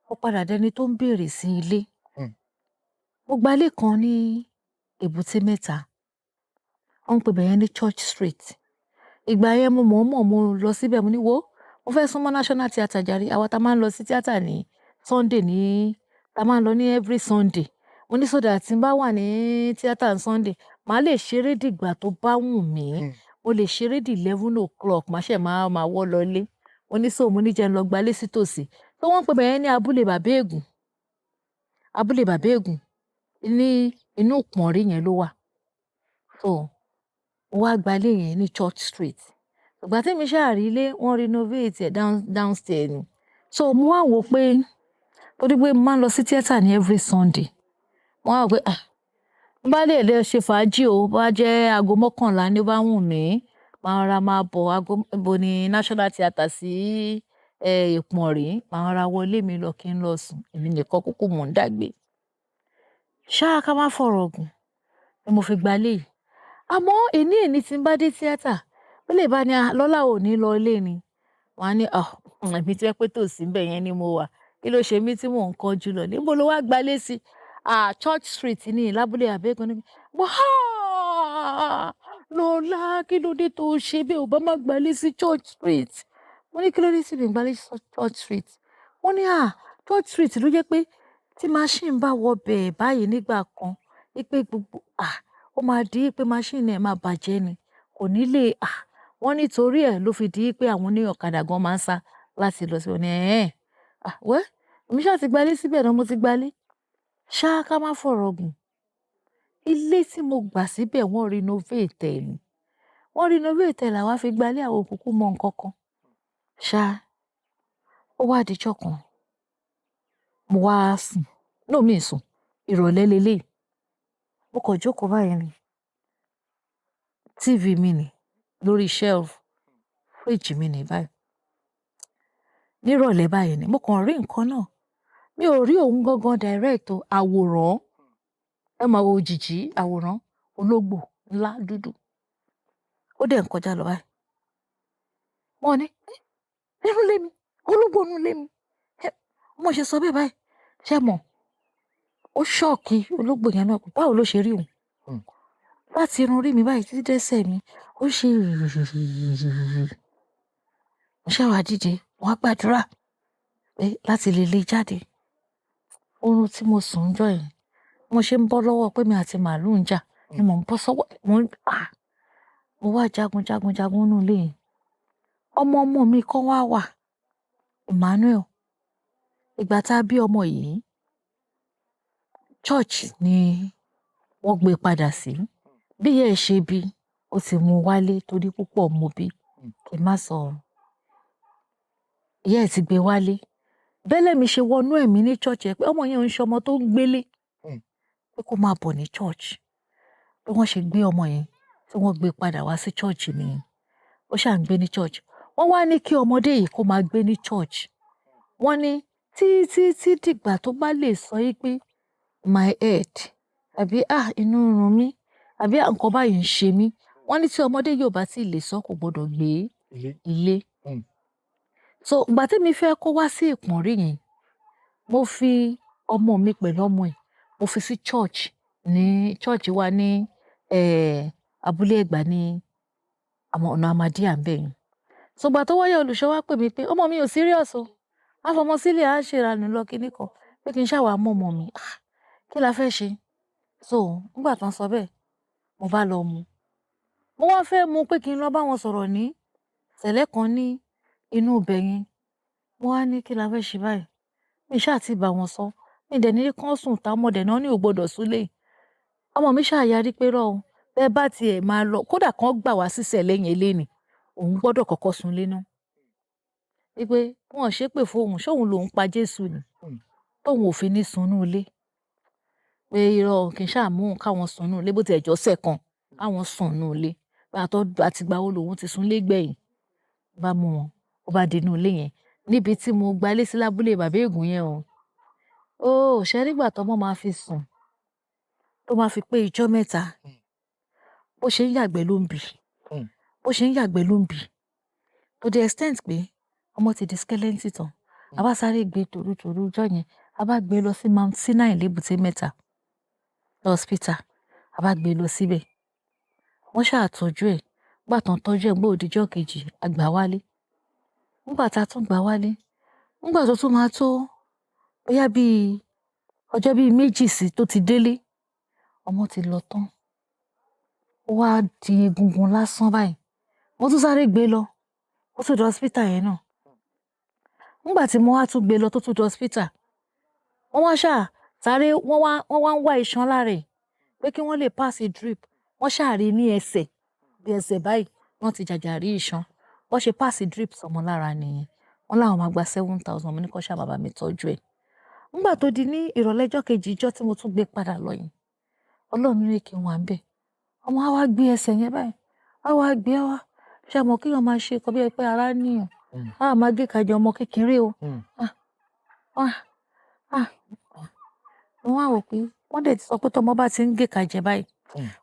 mo padà dẹni tó ń béèrè sí ilé. Mo gba ilé kan ní Èbúté Mẹ́ta. Wọ́n ń pe ibẹ̀ yẹn ní Church Street. Ìgbà yẹn mo mọ̀ọ́mọ̀ mo lọ síbẹ̀, mo ní wo, mo fẹ́ súnmọ́ National Theatre jàre. Àwa tá máa ń lọ sí theatre ní Sunday ní, tá máa ń lọ ní every Sunday. Mo ní so that tí n bá wà ní theatre on Sunday, màá lè ṣeré dìgbà tó bá wù mí. Mo lè ṣeré di 11 o'clock, màá ṣẹ̀ máa máa wọ́ lọ ilé. Mo ní so mo ní jẹ́ n lọ gba ilé sí tòsí. So wọ́n ń pe ibẹ̀ yẹn ní Abúlé Bàbá Ègùn. Abúlé Bàbá Ègùn ní inú Ìpọ̀nrí yẹn ló wà. So mo wá gba ilé yẹn ní Church Street. Ìgbà tí èmi ṣáà rí ilé, wọ́n renovate ẹ̀ downstairs ni. So mo wá wò pé torí pé mo máa ń lọ sí theatre ní every Sunday. Mo wá wò pé ah, bá lè lè ṣe fàájì o, bá jẹ́ aago 11 ni ó bá wù mí, màá ra máa bọ̀ aago ibo ní National Theatre sí Ìpọ̀nrí, màá ra wọlé mi lọ kí n lọ sùn. Èmi nìkan kúkú mò ń dàgbé. Ṣá ká má fọ̀rọ̀ gùn ni mo fi gba ilé yìí. Àmọ́ èní èní tí ń bá dé theatre, ó lè bá ní, "Ah, Lọ́lá ò ní lọ ilé ni." Màá ní, "Ah, èmi tí ẹ pé tòsí ńbẹ̀ yẹn ni mo wà. Kí ló ṣe mí tí mò ń kánjú lọ? Níbo lo wá gba ilé sí?" Ah, Church Street ní lábúlé Bàbá Ègùn ni. Mo há! Lọ́lá, kí ló dé tó ṣe bẹ́ẹ̀? Ò bá má gba ilé sí Church Street. Mo ní kí ló dé tí mi gba ilé sí Church Street? Wọ́n ní, "Ah, Church Street ló jẹ́ pé tí machine bá wọ bẹ̀ báyìí nígbà kan, wípé gbogbo, ah, ó máa di pé machine ẹ̀ máa bàjẹ́ ni. Kò ní lè, ah." Wọ́n ní torí ẹ̀ ló fi di pé àwọn oní ọ̀kadà gan máa ń sá láti lọ sí. Mo ní, "Ẹ̀hẹn." Ah, well, èmi ṣá ti gba ilé síbẹ̀ náà, mo ti gba ilé. Ṣá ká má fọ̀rọ̀ gùn. Ilé tí mo gbà síbẹ̀ wọ́n renovate ẹ̀ ni. Wọ́n renovate ẹ̀ làwa fi gba ilé, àwa ò kúkú mọ nǹkan kan. Ṣá, ó wá di ọjọ́ kan. Mo wá sùn. No, mi ì sùn. Ìrọ̀lẹ́ lélẹ̀. Mo kàn jókòó báyìí ni. TV mi ni lórí shelf. Fridge mi ni báyìí. Ní ìrọ̀lẹ́ báyìí ni mo kàn rí nǹkan náà. Mi ò rí òun gangan direct o. Àwòrán. Ẹ máa wo òjìji àwòrán ológbò ńlá dúdú. Ó dẹ̀ ń kọjá lọ báyìí. Mo ní, "Eh, nínú ilé mi, ológbò nínú ilé mi." Mo ṣe sọ bẹ́ẹ̀ báyìí. Ṣé mọ̀? Ó shock ológbò yẹn náà. Báwo ló ṣe rí òun? Láti irun orí mi báyìí títí dé ẹsẹ̀ mi, ó ṣe Mo ṣá wá dìde, mo wá gbàdúrà pé láti lè lé jáde. Oorun tí mo sùn níjọ́ yẹn, mo ṣe ń bọ́ lọ́wọ́ pé mi àti màlúù ń jà ni mò ń bọ́ sọ́wọ́. Mo ń, ah, mo wá jagun, jagun, jagun nínú ilé yẹn. Ọmọ ọmọ mi kan wá wà, Emmanuel. Ìgbà tá a bí ọmọ yìí, church ni wọ́n gbé padà sí. Bí ìyá ẹ̀ ṣe bí, ó ti mú wálé torí púpọ̀ mo bí. Kí n má sọ. Ìyá ẹ̀ ti gbé wálé. Bẹ́lẹ̀ mi ṣe wọnú ẹ̀mí ní church ẹ pé ọmọ yẹn ń ṣe ọmọ tó ń gbélé. Pé kó máa bọ̀ ní church. Bí wọ́n ṣe gbé ọmọ yẹn, tí wọ́n gbé padà wá sí church nìyẹn. Ó ṣà ń gbé ní church. Wọ́n wá ní kí ọmọdé yìí kó máa gbé ní church. Wọ́n ní tí tí tí dìgbà tó bá lè sọ yí pé my head àbí ah inú ń run mí àbí nǹkan báyìí ń ṣe mí. Wọ́n ní tí ọmọdé yìí ò bá tí lè sọ kò gbọdọ̀ gbé Ilé. Ilé. So ìgbà tí èmi fẹ́ kó wá sí Ìpọ̀nrí yẹn, mo fi ọmọ mi pẹ̀lú ọmọ ẹ̀, mo fi sí church ní church wa ní Abúlé Ẹ̀gbá ní àmọ́ ọ̀nà Amadíà ń bẹ̀ yẹn. Ṣùgbọ́n tó wáyé, olùṣọ́ wá pè mí pé ọmọ mi ò serious o, á fọmọ sílẹ̀, á ṣèrànù lọ kíní kan, pé kí n ṣàwà mọ́ ọmọ mi. Ah, kí la fẹ́ ṣe? So nígbà tó ń sọ bẹ́ẹ̀, mo bá lọ mú, mo wá fẹ́ mú pé kí n lọ bá wọn sọ̀rọ̀ ní sẹ̀lẹ̀ kan ní inú ibẹ̀ yẹn. Mo wá ní kí la fẹ́ ṣe báyìí? Mi ṣáà ti bá wọn sọ, mi dẹ̀ ní kán sùn tá ọmọdé náà ní ò gbọdọ̀ súlé. Ọmọ mi ṣáà yarí pé rọ o, bẹ́ẹ̀ bá tiẹ̀ máa lọ, kódà kán gbà wá sísẹ̀ lẹ́yìn eléni, òun gbọ́dọ̀ kọ́kọ́ sunlé náà, wípé wọn ò ṣépè fóun, ṣóun lòun pa Jésù ni tóun ò fi ní sunú ilé, pé irọ́, kì í ṣáà mú òun káwọn sunú ilé, bó tiẹ̀ jọ́sẹ̀ kan káwọn sùn nú ilé àtọ́. Àtìgbà wo lòun ti sunlé gbẹ̀yìn? Bá mú wọn, ó bá di inú ilé yẹn níbi tí mo gbalé sí lábúlé bàbá Ègùn yẹn o. Ó ṣe nígbà tọ́mọ máa fi sùn, tó máa fi pé ijọ́ 3, bó ṣe ń yàgbẹ́ ló ń bì, bó ṣe ń yàgbẹ́ ló ń bì, to the extent pé ọmọ ti di skeleton tán. A bá sáré gbé tòrútòrú ọjọ́ yẹn, a bá gbé lọ sí Mount Sinai lébùté Mẹ́ta hospital, a bá gbé lọ síbẹ̀. Wọ́n ṣáà tọ́jú ẹ̀. Nígbà tán tọ́jú ẹ̀, gbọ́ òdìjọ́ kejì, a gbà wálé. Nígbà tá a tún gbà wálé, nígbà tó tún máa tó bóyá bíi ọjọ́ bíi 2 sí tó ti délé, ọmọ ti lọ tán, ó wá di egungun lásán báyìí. Mo tún sáré gbé lọ, ó tún di hospital yẹn náà. Nígbà tí mo wá tún gbé lọ tó tún di hospital, wọ́n wá ṣáà sáré, wọ́n wá ń wá iṣan lára ẹ̀ pé kí wọ́n lè pass a drip. Wọ́n ṣáà rí ní ẹsẹ̀, bí ẹsẹ̀ báyìí wọ́n ti jàjà rí iṣan. Wọ́n ṣe pass drip sọmọ lára nìyẹn. Wọ́n láwọn máa gba 7,000. Mo ní kó ṣáà bàbá mi tọ́jú ẹ̀. Nígbà tó di ní ìrọ̀lẹ́ ọjọ́ kejì, ijọ́ tí mo tún gbé padà lọ yẹn, Ọlọ́run ní kí n wà ńbẹ̀. Ọmọ á wá gbé ẹsẹ̀ yẹn báyìí, á wá gbé wá, ṣe mọ̀ kéèyàn máa ṣe nǹkan bí ẹni pé ara níyàn, á máa gé ìka jẹ ọmọ kékeré o. Ah, ah, ah! Mo wá wò pé wọ́n dẹ̀ ti sọ pé tọ́mọ bá ti ń gé ìka jẹ báyìí,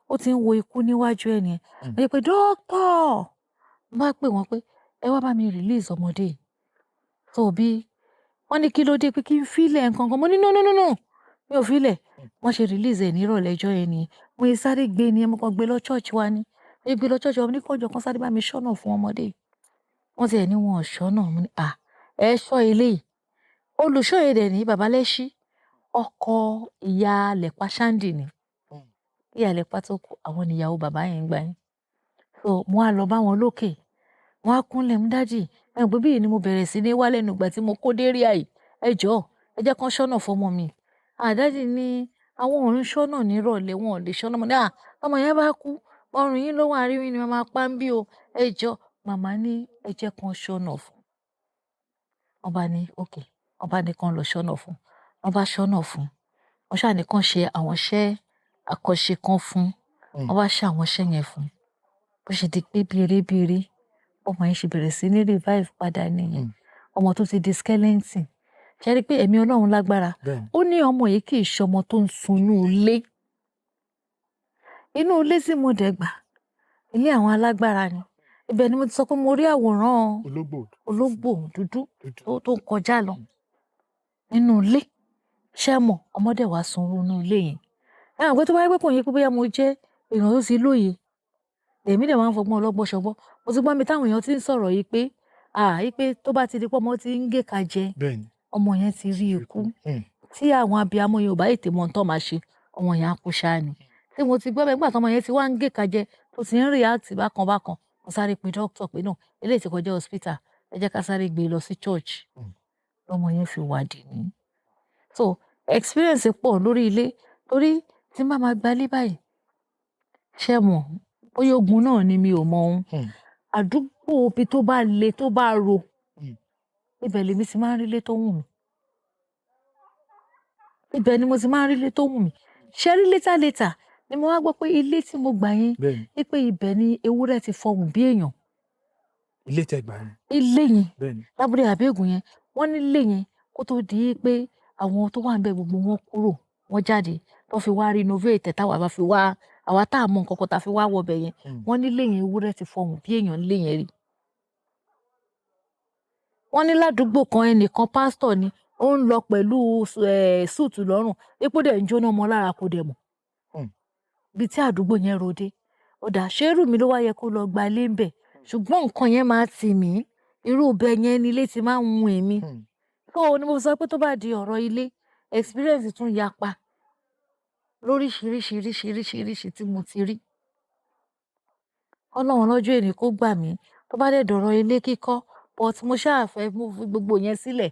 ó ti ń wo ikú níwájú ẹ̀ nìyẹn. Mo ní pé dókítà, mo bá pè wọ́n pé ẹ wá bá mi release ọmọdé yìí. So bí wọ́n ní kí ló dé, pé kí n fi lẹ̀ nǹkan kan. Mo ní no, no, no, no, mi ò fi lẹ̀. Wọ́n ṣe release ẹ̀ ní ìrọ̀lẹ́ ọjọ́ yẹn nìyẹn. Mo ṣe sáré gbé ni, mo kàn gbé lọ church wa ni. Mo gbé lọ church wa, mo ní kí wọ́n jọ̀ọ́ kán sáré bá mi ṣọ́nà fún ọmọdé yìí. Wọ́n ti ẹ̀ ní wọn ò ṣọ́nà. Mo ní à, ẹ ṣọ́ eléyìí. Olùṣọ́ yẹn dẹ̀ ní Bàbá Lẹ́ṣí, ọkọ ìyá Lẹ̀pa Ṣáńdì ni. Kí ìyá Lẹ̀pa tó kú, àwọn ni ìyàwó bàbá yẹn nígbà yẹn. So mo wá lọ bá wọn lókè. Wọ́n á kúnlẹ̀, mo ní daddy, ẹ mọ̀ pé bí yìí ni mo bẹ̀rẹ̀ sí ní wá lẹ́nu ìgbà tí mo kó dé area yìí. Ẹ jọ̀ọ́, ẹ jẹ́ kán ṣọ́nà fún ọmọ mi. À, daddy ní àwọn ò ń ṣọ́nà ní ìrọ̀lẹ́, wọn ò lè ṣọ́nà. Mo ní à, ọmọ yẹn bá kú, ọrùn yín ló wà, rí ni màá pa ń bí o. Ẹ jọ̀ọ́, màmá ní ẹ jẹ́ kán ṣọ́nà fún. Wọ́n bá ní okay, wọ́n bá ní kán lọ ṣọ́nà fún. Wọ́n bá ṣọ́nà fún. Wọ́n ṣà ní kán ṣe àwọn iṣẹ́ àkànṣe kan fún. Wọ́n bá ṣe àwọn iṣẹ́ yẹn fún. Bó ṣe di pé bí eré bí eré, ọmọ yẹn ṣe bẹ̀rẹ̀ sí ní revive padà nìyẹn. Ọmọ tó ti di skeleton. Ṣé rí pé ẹ̀mí Ọlọ́run lágbára? Bẹ́ẹ̀ni. Ó ní ọmọ yìí kì í ṣe ọmọ tó ń sunú ilé. Inú ilé tí mo dẹ̀ gbà, ilé àwọn alágbára ni. Ibẹ̀ ni mo ti sọ pé mo rí àwòrán ológbò ológbò dúdú dúdú tó ń kọjá lọ nínú ilé. Ṣé ẹ mọ̀, ọmọdé wá sun inú ilé yẹn. Ẹ mọ̀ pé tó bá jẹ́ pé kò ń ṣe pé bóyá mo jẹ́ èèyàn tó ti lóye, èmi dẹ̀ máa ń fọgbọ́n ọlọ́gbọ́n ṣọgbọ́n. Mo ti gbọ́ níbi táwọn èèyàn tí ń sọ̀rọ̀ yìí pé, à, wípé tó bá ti di pé ọmọ tí ń gé ìka jẹ, ọmọ yẹn ti rí ikú. Tí àwọn abiyamọ yẹn ò bá tètè mọ ohun tó máa ṣe, ọmọ yẹn á kú ṣáá ni. Tí mo ti gbọ́ bẹ́ẹ̀, nígbà tí ọmọ yẹn ti wá ń gé ìka jẹ, tó ti ń react bákan bákan, mo sáré pe doctor pé no, eléyìí ti kọjá hospital, ẹ jẹ́ ká sáré gbé e lọ sí church. Lọmọ yẹn fi wá dì ní. So experience pọ̀ lórí ilé, torí tí n bá máa gba ilé báyìí, ṣé ẹ mọ̀, bóyá ogun náà ni, mi ò mọ̀ ọ́n. Àdúgbò ibi tó bá le, tó bá ro, ibẹ̀ lèmi ti máa ń rí ilé tó wù mí. Ibẹ̀ ni mo ti máa ń rí ilé tó wù mí. Ṣé rí, later later ni mo wá gbọ́ pé ilé tí mo gbà yẹn, wípé ibẹ̀ ni ewúrẹ́ ti fọhùn bí èèyàn. Ilé tẹ́ gbà yẹn. Ilé yẹn, lábúlé Àbẹ́ògùn yẹn, wọ́n ní ilé yẹn, kó tó di pé àwọn tó wà níbẹ̀ gbogbo wọn kúrò, wọ́n jáde, tó fi wá renovate ẹ̀, táwa bá fi wá, àwa tá a mọ nǹkan kan tá fi wá wọ ibẹ̀ yẹn, wọ́n ní ilé yẹn, ewúrẹ́ ti fọhùn bí èèyàn nílé yẹn rí. Wọ́n ní ládùúgbò kan, ẹnìkan, pásítọ̀ ni, ó ń lọ pẹ̀lú suit lọ́rùn, epo dẹ̀ ń jóná mọ́ lára, kò dẹ̀ mọ̀. Ibi tí àdúgbò yẹn ro dé. Ó dáa, ṣé irú mi ló wá yẹ kó lọ gba ilé ń bẹ̀? Ṣùgbọ́n nǹkan yẹn máa tì mí. Irú ibẹ̀ yẹn ni ilé ti máa ń wun èmi. So ni mo fi sọ pé tó bá di ọ̀rọ̀ ilé, experience tún yapa lóríṣiríṣiríṣiríṣiríṣi tí mo ti rí. Ọlọ́run lọ́jọ́ èní kó gbà mí. Tó bá dẹ̀ dọ̀rọ̀ ilé kíkọ́, but mo ṣáà fẹ́ mú gbogbo yẹn sílẹ̀.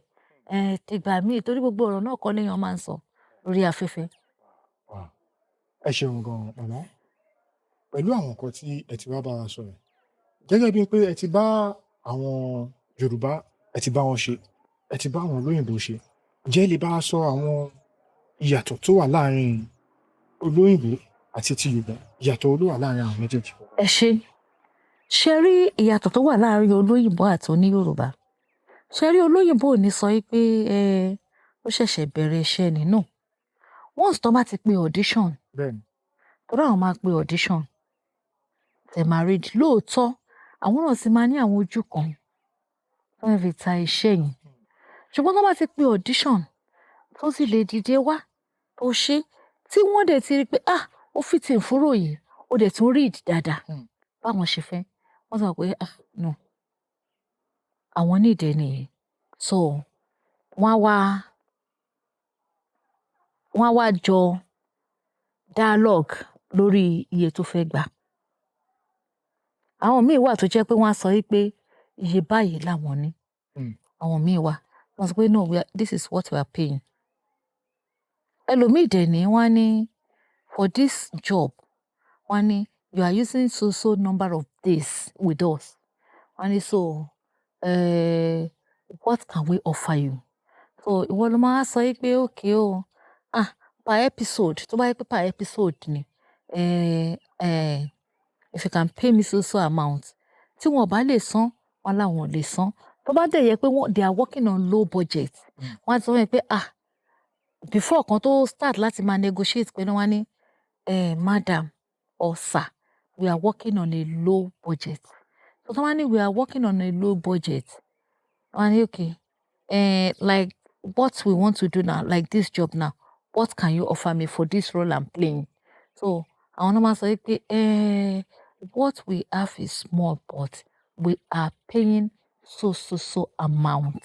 Dìgbà míì torí gbogbo ọ̀rọ̀ náà kọ́ léèyàn máa ń sọ lórí afẹ́fẹ́. Wow. Ẹ ṣeun gan-an, màmá. Pẹ̀lú àwọn nǹkan tí ẹ ti wá bá wa sọ̀rọ̀, gẹ́gẹ́ bíi pé ẹ ti bá àwọn Yorùbá, ẹ ti bá wọn ṣe, ẹ ti bá àwọn olóyìnbó ṣe. Ǹjẹ́ ẹ lè bá wa sọ àwọn ìyàtọ̀ tó wà láàárín olóyìnbó àti ti Yorùbá? Ìyàtọ̀ wo ló wà láàárín àwọn méjèèjì? Ẹ ṣé. Ṣé rí ìyàtọ̀ tó wà láàárín olóyìnbó àti oníYorùbá? Ṣé rí olóyìnbó ò ní sọ wípé ó ṣẹ̀ṣẹ̀ bẹ̀rẹ̀ iṣẹ́ ni. No. Once tó bá ti pe audition, torí àwọn máa pe audition, tẹ máa rí lóòótọ́, àwọn náà ti máa ní àwọn ojú kan tó ń fi ta iṣẹ́ yẹn. Ṣùgbọ́n tó bá ti pe audition, tó sì lè dìde wá, tó ṣe, tí wọ́n dẹ̀ ti rí pé, ah, ó fit in fún role yìí, ó dẹ̀ tún read dáadáa. Báwọn ṣe fẹ́, wọ́n sọ pé, ah, no, àwọn need ẹni yìí. So wọ́n á wá jọ dialogue lórí iye tó fẹ́ gbà. Àwọn míì wà tó jẹ́ pé wọ́n á sọ wípé iye báyìí làwọn ní. Àwọn míì wà, wọ́n sọ pé no, this is what we are paying. Ẹlòmíì dẹ̀ ní wọ́n á ní for this job, wọ́n á ní you are using so so number of days with us. Wọ́n á ní so, what can we offer you? So ìwọ ló máa sọ wípé okay o, ah, per episode, tó bá jẹ́ pé per episode ni, if you can pay me so so amount. Tí wọ́n ò bá lè san, wọ́n láwọn ò lè san. Tó bá dẹ̀ jẹ́ pé wọ́n, they are working on low budget, wọ́n á sọ fún mi pé, ah, before kan tó start láti máa negotiate pẹ̀lú wọn ní, madam or sir, we are working on a low budget. So tó bá ní we are working on a low budget, wọ́n á ní okay, like what we want to do now, like this job now, what can you offer me for this role I'm playing? So àwọn náà máa sọ wípé, what we have is small, but we are paying so so so amount.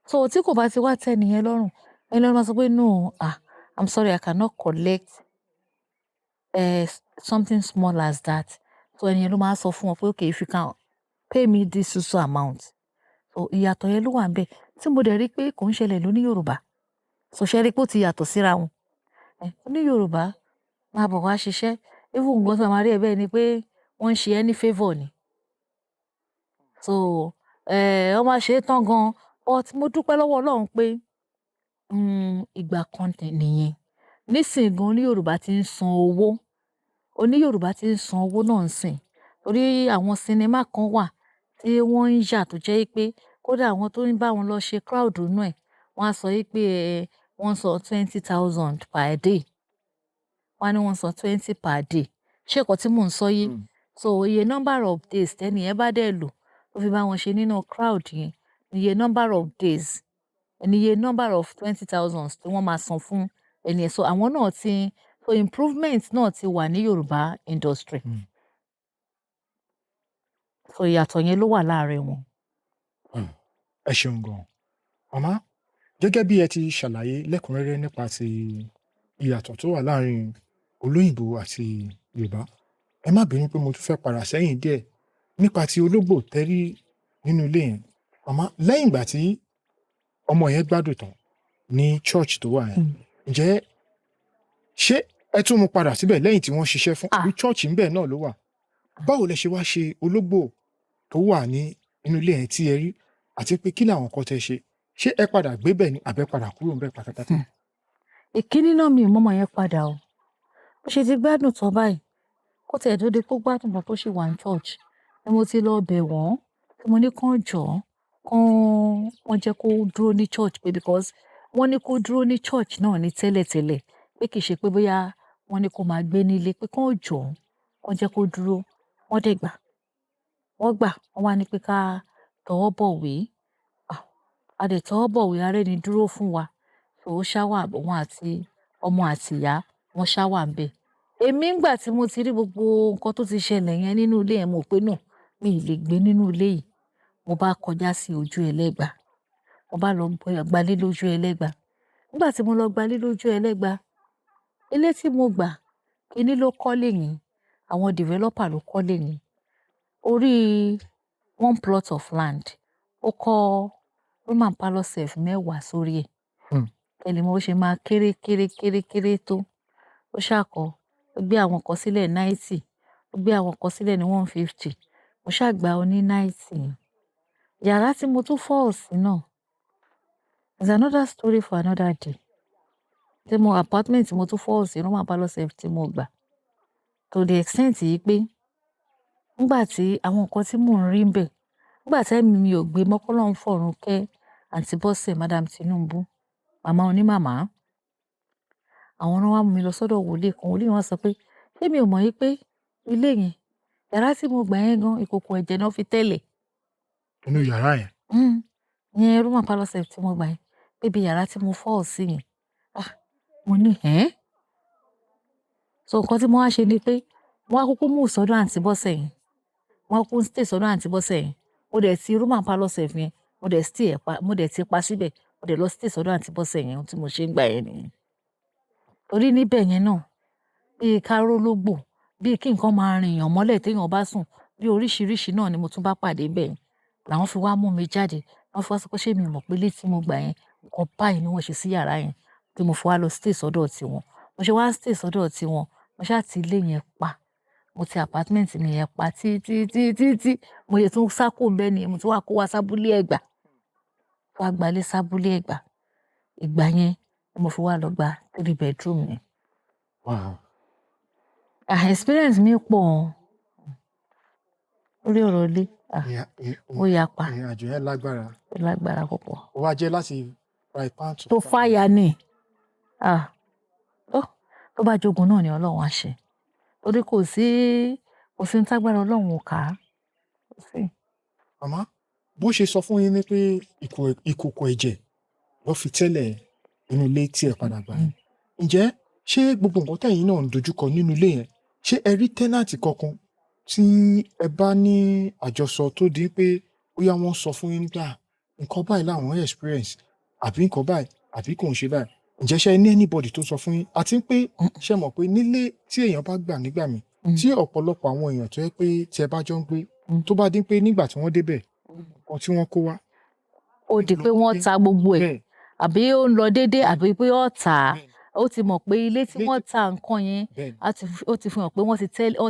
So tí kò bá ti wá tẹ́ ẹni yẹn lọ́rùn, ẹni yẹn máa sọ pé no, ah, I'm sorry, I cannot collect something small as that. So ẹni yẹn ló máa sọ fún wọn pé okay, if you can pay me this so so amount. So ìyàtọ̀ yẹn ló wà níbẹ̀ tí mo dẹ̀ rí pé kò ń ṣẹlẹ̀ lóní Yorùbá. So ṣé rí pé ó ti yàtọ̀ síra wọn. Oní Yorùbá máa bọ̀ wá ṣiṣẹ́. Even nǹkan tí a máa rí ẹ bẹ́ẹ̀ ni pé wọ́n ń ṣe ẹ́ ní favour ni. So, wọ́n máa ṣe é tán gan. But mo dúpẹ́ lọ́wọ́ Ọlọ́run pé, ìgbà kan nìyẹn. Nísìnyí gan oní Yorùbá tí ń san owó. Oní Yorùbá tí ń san owó náà ń sìn. Torí àwọn sinimá kan wà tí wọ́n ń yà tó jẹ́ wípé kódà àwọn tó ń bá wọn lọ ṣe crowd nínú ẹ̀, wọ́n á sọ wípé wọ́n san 20,000 per day. Wọ́n á ní wọ́n san 20 per day. Ṣé nǹkan tí mò ń sọ yé? So iye number of days tẹ́ni yẹn bá dẹ̀ lò tó fi bá wọn ṣe nínú crowd yẹn, iye number of days, ní iye number of 20,000 tí wọ́n máa san fún ẹni yẹn. So àwọn náà ti, so improvement náà ti wà ní Yorùbá industry. So ìyàtọ̀ yẹn ló wà láàárín wọn. Ẹ ṣeun gan. Màmá, gẹ́gẹ́ bí ẹ ti ṣàlàyé lẹ́kùnrẹ́rẹ́ nípa ti ìyàtọ̀ tó wà láàárín olóyìnbó àti Yorùbá, ẹ má bínú pé mo tún fẹ́ padà sẹ́yìn díẹ̀ nípa ti ológbò tẹ́rí nínú ilé yẹn. Màmá, lẹ́yìn ìgbà tí ọmọ yẹn gbádùn tán ní church tó wà yẹn, ǹjẹ́ ṣé ẹ tún mú padà síbẹ̀ lẹ́yìn tí wọ́n ṣiṣẹ́ fún Ah. àbí church ńbẹ̀ náà ló wà? Báwo lẹ ṣe wá ṣe ológbò tó wà ní inú ilé yẹn tí ẹ rí, àti pé kí làwọn nǹkan tẹ́ ṣe? Ṣé ẹ padà gbé bẹ̀ ni àbí ẹ padà kúrò ńbẹ̀ pátápátá? Ìkíní náà mi ò mọ́mọ yẹn padà o. Bó ṣe ti gbádùn tán báyìí, kó tiẹ̀ tó di pé ó gbádùn tán tó ṣì wà ní church, ni mo ti lọ bẹ̀ wọ́n, tí mo ní kán jọ̀ọ́, kán wọ́n jẹ́ kó dúró ní church pé because wọ́n ní kó dúró ní church náà ní tẹ́lẹ̀tẹ́lẹ̀, pé kì í ṣe pé bóyá wọ́n ní kó máa gbé nílé, pé kán jọ̀ọ́, kán jẹ́ kó dúró. Wọ́n dẹ̀ gbà. Wọ́n gbà, wọ́n wá ní pé ká tọwọ́ bọ̀wé. Ah, a dẹ̀ tọwọ́ bọ̀wé, a rẹ́ni dúró fún wa. So ó ṣá wà, òun àti ọmọ àti ìyá, wọ́n ṣá wà níbẹ̀. Èmi ńgbà tí mo ti rí gbogbo nǹkan tó ti ṣẹlẹ̀ yẹn nínú ilé yẹn, mo pé no, mi ì lè gbé nínú ilé yìí. Mo bá kọjá sí Ojú Ẹlẹ́gba, mo bá lọ gbalé lójú Ẹlẹ́gba. Nígbà tí mo lọ gbalé lójú Ẹlẹ́gba, ilé tí mo gbà, kíní ló kọ́lé yẹn, àwọn developer ló kọ́lé yẹn. Orí one plot of land, ó kọ́ room and parlour self 10 sórí ẹ̀. Ẹ lè mọ bó ṣe máa kéré kéré kéré kéré tó. Ó ṣáà kọ́, ó gbé àwọn kan sílẹ̀ 90, ó gbé àwọn kan sílẹ̀ ní 150. Mo ṣáà gba oní 90 yẹn. Yàrá tí mo tún fall sí náà is another story for another day. Tí mo apartment tí mo tún fall sí, room and parlour self tí mo gbà. To the extent yìí pé nígbà tí àwọn nǹkan tí mò ń rí ńbẹ̀, nígbà tí ẹ̀mí mi ò gbé mọ́, k'Ọlọ́run fọ̀run kẹ́ Aunty Bọ́sẹ̀, Madam Tinubu, màmá onímàmá. Àwọn náà wá mú mi lọ sọ́dọ̀ wòlíì kan. Wòlíì wá sọ pé ṣé mi ò mọ̀ wípé ilé yẹn, yàrá tí mo gbà yẹn gan, ìkòkò ẹ̀jẹ̀ náà fi tẹ́lẹ̀. Inú yàrá yẹn? Ìyẹn room and parlour self tí mo gbà yẹn, pé bí yàrá tí mo fall sí yẹn. Ah! Mo ní "Ẹ́n?" So nǹkan tí mo wá ṣe ni pé mo wá kúkú move sọ́dọ̀ Aunty Bọ́sẹ̀ yẹn. Mo wá kúkú stay sọ́dọ̀ Aunty Bọ́sẹ̀ yẹn. Mo dẹ̀ ti room and parlour self yẹn, mo dẹ̀ stay ẹ̀ pa, mo dẹ̀ ti pa síbẹ̀. Mo dẹ̀ lọ stay sọ́dọ̀ Aunty Bọ́sẹ̀ yẹn. Ohun tí mo ṣe ń gbà yẹn nìyẹn. Torí níbẹ̀ yẹn náà, bí ká rólógbò, bí kí nǹkan máa rìn èèyàn mọ́lẹ̀ tí èèyàn bá sùn, bí oríṣìíríṣìí náà ni mo tún bá pàdé níbẹ̀ yẹn. Làwọn fi wá mú mi jáde. Wọ́n fi wá sọ pé ṣé mi ò mọ̀ pé ilé tí mo gbà yẹn, nǹkan báyìí ni wọ́n ṣe sí yàrá yẹn, tí mo fi wá lọ stay sọ́dọ̀ tiwọn. Mo ṣe wá stay sọ́dọ̀ tiwọn, mo ṣáà ti ilé yẹn pa. Mo ti apartment mi yẹn pa tí tí tí tí tí mo ṣe tún sá kúrò ńbẹ̀ nìyẹn. Mo tún wá kó wá sábúlé Ẹ̀gbá. Wá gbalé sábúlé Ẹ̀gbá. Ìgbà yẹn ni mo fi wá lọ gba three bedroom mi. Wow. Ah, experience mi pọ̀ lórí ọ̀rọ̀ ilé. Ah, ó yapa. Ìrìn àjò yẹn lágbára. Ó lágbára púpọ̀. Ó wá jẹ́ láti fry pan to tó fire ni. Ah, ó tó bá jogun náà ni Ọlọ́run á ṣe. Torí kò sí ohun tágbára Ọlọ́run ò ká. Kò sí. Màmá, bó ṣe sọ fún yín ní pé ìkòkò ẹ̀jẹ̀ ló fi tẹ́lẹ̀ inú ilé tí ẹ padà gbà yẹn. Ǹjẹ́ ṣé gbogbo nǹkan tẹ̀yin náà ń dojúkọ nínú ilé yẹn, ṣé ẹ rí tenant kankan tí ẹ bá ní àjọsọ tó di pé bóyá wọ́n sọ fún yín nígbà nǹkan báyìí làwọn experience, àbí nǹkan báyìí, àbí kò ń ṣe báyìí? Ǹjẹ́ ṣé ẹ ní anybody tó sọ fún yín? Àti pé ṣé mọ̀ pé nílé tí èèyàn bá gbà nígbà míì, tí ọ̀pọ̀lọpọ̀ àwọn èèyàn tó jẹ́ pé tí ẹ bá jọ ń gbé, tó bá dín pé nígbà tí wọ́n débẹ̀, nǹkan tí wọ́n kó wá. Ó di pé wọ́n ta gbogbo ẹ̀, àbí ó ń lọ déédéé, àbí pé ó tà á. Ó ti mọ̀ pé ilé tí wọ́n ta nǹkan yẹn, ó ti fi hàn pé wọ́n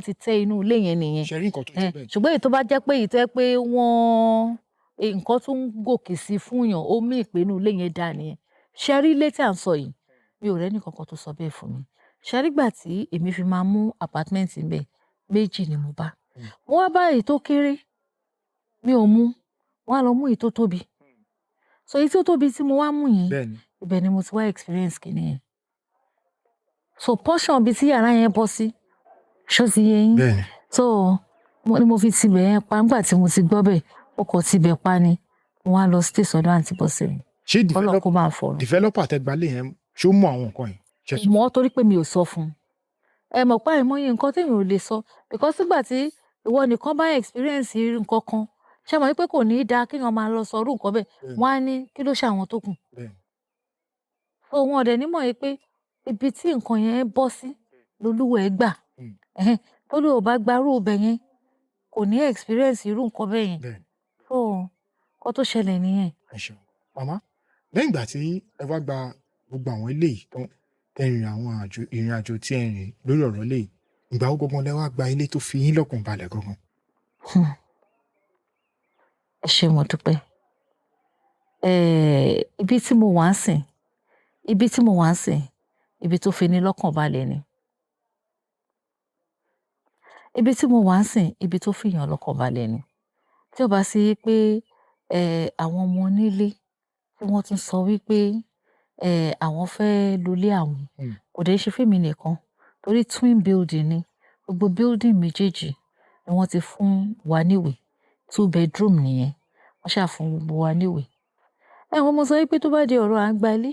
ti tẹ́ inú ilé yẹn nìyẹn. Ṣe rí nǹkan tó jẹ́ bẹ́ẹ̀? Ṣùgbọ́n èyí tó bá jẹ́ pé èyí tó jẹ́ pé wọ́n nǹkan tó ń gòkè sí fún èèyàn, ó mean pé inú ilé yẹn dà nìyẹn. Ṣé rí ilé tí à ń sọ yìí? Mi ò rí ẹnì kankan tó sọ bẹ́ẹ̀ fún mi. Ṣé rí ìgbà tí èmi fi máa mú apartment ńbẹ̀, méjì ni mo bá. Mo wá bá èyí tó kéré, mi ò mú. Mo wá lọ mú èyí tó tóbi. So èyí tó tóbi tí mo wá mú yẹn, ibẹ̀ ni mo ti wá experience kíní yẹn. So portion ibi tí yàrá yẹn bọ́ sí, ṣó ti yé yín? Bẹ́ẹ̀ni. So mo ní mo fi tibẹ̀ yẹn pa nígbà tí mo ti gbọ́ bẹ́ẹ̀, mo kàn tibẹ̀ pa ni. Mo wá lọ stay sọ́dọ̀ Aunty Bọ́sẹ̀ mi. Ṣé K'Ọlọ́run kó máa fọ̀run. developer tẹ́ gbalé yẹn, ṣé ó mọ àwọn nǹkan yìí? Ṣé Kò mọ̀ torí pé mi ò sọ fún un. Ẹ mọ̀ pé àìmọye nǹkan tí èmi ò lè sọ, because nígbà tí ìwọ nìkan bá experience nǹkan kan, ṣé ẹ mọ̀ wípé kò ní dáa kí èèyàn máa lọ sọ irú nǹkan bẹ́ẹ̀. Wọ́n á ní kí ló ṣe àwọn tó kù. So wọn ò dẹ̀ ní mọ̀ wípé ibi tí nǹkan yẹn bọ́ sí lolúwa ẹ̀ gbà. Ẹ̀hẹ́n, tólúwa ò bá gba irú ibẹ̀ yẹn, kò ní experience irú nǹkan bẹ́ẹ̀ yẹn. So nǹkan tó ṣẹlẹ̀ nìyẹn. Ẹ ṣeun. Màmá, lẹ́yìn ìgbà tí ẹ wá gba gbogbo àwọn ilé yìí tán, tẹ́ rìn àwọn àjò, ìrìn àjò tí ẹ rìn lórí ọ̀rọ̀ ilé yìí, ìgbà wo gangan lẹ wá gba ilé tó fi yín lọ́kàn balẹ̀ gangan? Ẹ ṣé, mo dúpẹ́. Ibi tí mo wà ń sìn, ibi tí mo wà ń sìn, ibi tó fi ní lọ́kàn balẹ̀ ni. Ibi tí mo wà ń sìn, ibi tó fi èèyàn lọ́kàn balẹ̀ ni. Tí ó bá sí pé àwọn ọmọ onílé tí wọ́n tún sọ wípé àwọn fẹ́ lo ilé àwọn, kò dẹ̀ ṣe fún èmi nìkan, torí twin building ni. Gbogbo building méjèèjì ni wọ́n ti fún wa níwèé. Two bedroom nìyẹn. Wọ́n ṣà fún gbogbo wa níwèé. Ẹ wo, mo sọ wípé tó bá di ọ̀rọ̀ à ń gba ilé,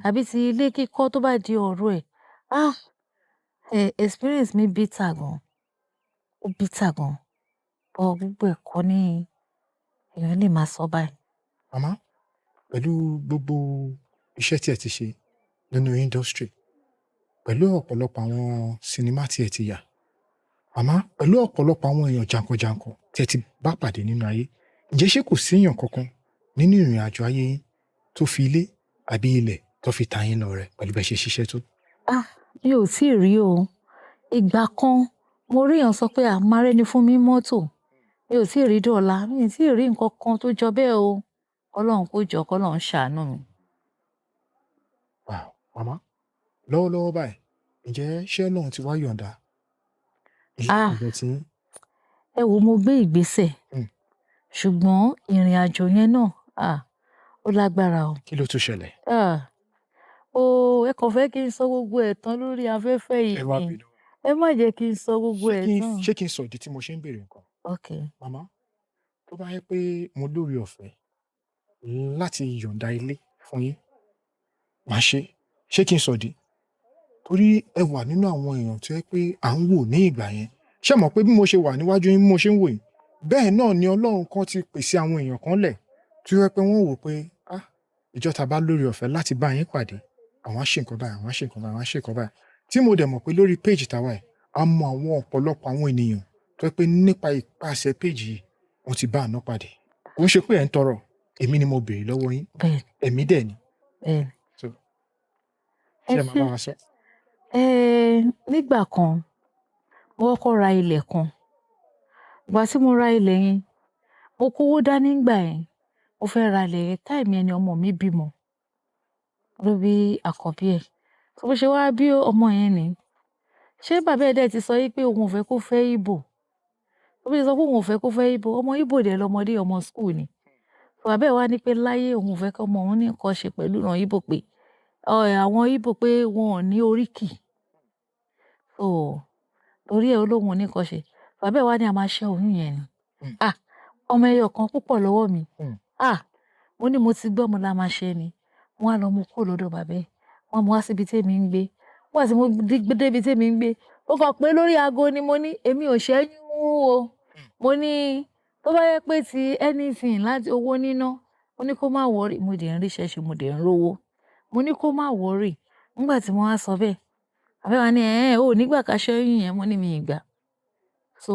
àbí ti ilé kíkọ́ tó bá di ọ̀rọ̀ ẹ̀, ah! Experience mi bitter gan, ó bitter gan, but gbogbo ẹ̀kọ́ ní èèyàn lè máa sọ báyìí. Màmá, pẹ̀lú gbogbo iṣẹ́ tí ẹ ti ṣe nínú industry, pẹ̀lú ọ̀pọ̀lọpọ̀ àwọn sinimá tí ẹ ti yà, màmá, pẹ̀lú ọ̀pọ̀lọpọ̀ àwọn èèyàn jàǹkànjàǹkàn tí ẹ ti bá pàdé nínú ayé, ǹjẹ́ ṣé kò sí èèyàn kankan nínú ìrìn àjò ayé yín tó fi ilé àbí ilẹ̀ tó fi ta yín lọ́rẹ pẹ̀lú bẹ́ẹ̀ ṣe ṣiṣẹ́ tó? Ah, mi ò tíì rí o. Ìgbà kan mo rí èèyàn sọ pé àmárẹ́ ni fún mi mọ́tò. Mi ò tíì rí dọ́là, mi ò tíì rí nǹkan kan tó jọ bẹ́ẹ̀ o. Ọlọ́run kó jọ, k'Ọlọ́run ṣàánú mi. Wow, màmá, lọ́wọ́lọ́wọ́ báyìí, ǹjẹ́ ṣé Ọlọ́run ti wá yọ̀ǹda ilé Ah, ọ̀dọ̀ tí yín? Ẹ wo, mo gbé ìgbésẹ̀. Ṣùgbọ́n ìrìn àjò yẹn náà, ah, ó lágbára o. Kí ló tún ṣẹlẹ̀? Ah, oh, ẹ kàn fẹ́ kí n sọ gbogbo ẹ̀ tán lórí afẹ́fẹ́ yìí Ẹ má ni. bínú. Ẹ má jẹ́ kí n sọ gbogbo Ṣé ẹ̀ kí tán. Ṣé kí n sọ ìdí tí mo ṣe ń béèrè nǹkan? Okay. Màmá, tó bá jẹ́ pé mo lóore ọ̀fẹ́ láti yọ̀ǹda ilé fún yín, màá ṣe. Ṣé kí n sọ ìdí? Torí ẹ wà nínú àwọn èèyàn tó jẹ́ pé à ń wò ní ìgbà yẹn. Ṣé ẹ mọ̀ pé bí mo ṣe wà níwájú yín, bí mo ṣe ń wò yín, bẹ́ẹ̀ náà ni Ọlọ́run kan ti pèsè àwọn èèyàn kan lẹ̀ tó jẹ́ pé wọ́n wò pé, ah, ìjọ ta bá lóore ọ̀fẹ́ láti bá yín pàdé, àwọn á ṣe nǹkan báyìí, àwọn á ṣe nǹkan báyìí, àwọn á ṣe nǹkan báyìí. Tí mo dẹ̀ mọ̀ pé lórí page tàwa yìí, a mọ àwọn ọ̀pọ̀lọpọ̀ àwọn ènìyàn tó jẹ́ pé nípa ipasẹ̀ page yìí, wọ́n ti bá àánú pàdé. Kò ń ṣe pé ẹ̀ ń tọrọ, èmi ni mo béèrè lọ́wọ́ yín. Bẹ́ẹ̀ni. Ẹ̀mí dẹ̀ ni. Bẹ́ẹ̀ni. So, Ẹ ṣé ẹ máa ṣé. bá wa sọ? Nígbà kan, mo kọ́kọ́ ra ilẹ̀ kan. Ìgbà tí mo ra ilẹ̀ yẹn, mo kówó dání nígbà yẹn. Mo fẹ́ ra ilẹ̀ yẹn, time yẹn ni ọmọ mi bímọ. Ló bí àkọ́bí ẹ̀. So bó ṣe wá bí ọmọ yẹn ni. Ṣé bàbá ẹ̀ dẹ̀ ti sọ wípé òun ò fẹ́ kó fẹ́ Igbo? Tó bí ṣe sọ pé òun ò fẹ́ kó fẹ́ Igbo, ọmọ Igbo dẹ̀ lọmọdé, ọmọ school ni. So bàbá ẹ̀ wá ní pé láyé òun ò fẹ́ kí ọmọ òun ní nǹkan ṣe pẹ̀lú ìran Igbo pé, àwọn Igbo pé wọn ò ní oríkì. So torí ẹ ó lóun ò ní nǹkan ṣe. Bàbá ẹ̀ wá ní a máa ṣẹ́ oyún yẹn ni. Ah, ọmọ ẹyọ kan púpọ̀ lọ́wọ́ mi. Ah, mo ní mo ti gbọ́, mo la máa ṣe ni. Wọ́n á lọ mú kúrò lọ́dọ̀ bàbá ẹ̀. Wọ́n mú wá síbi tí èmi ń gbé. Nígbà tí mo dé ibi tí èmi ń gbé, ó kàn pé lórí ago ni mo ní èmi ò ṣẹ́yún o. Mo ní tó bá yẹ pé ti anything láti owó níná, mo ní kó má worry. Mo dẹ̀ ń ríṣẹ́ ṣe, mo dẹ̀ ń rówó. Mo ní kó má worry. Nígbà tí mo wá sọ bẹ́ẹ̀, bàbá ẹ̀ wá ní, "Ẹ̀hẹn, o ò ní gbà ká ṣẹ́yún yẹn." Mo ní mi ì gbà. So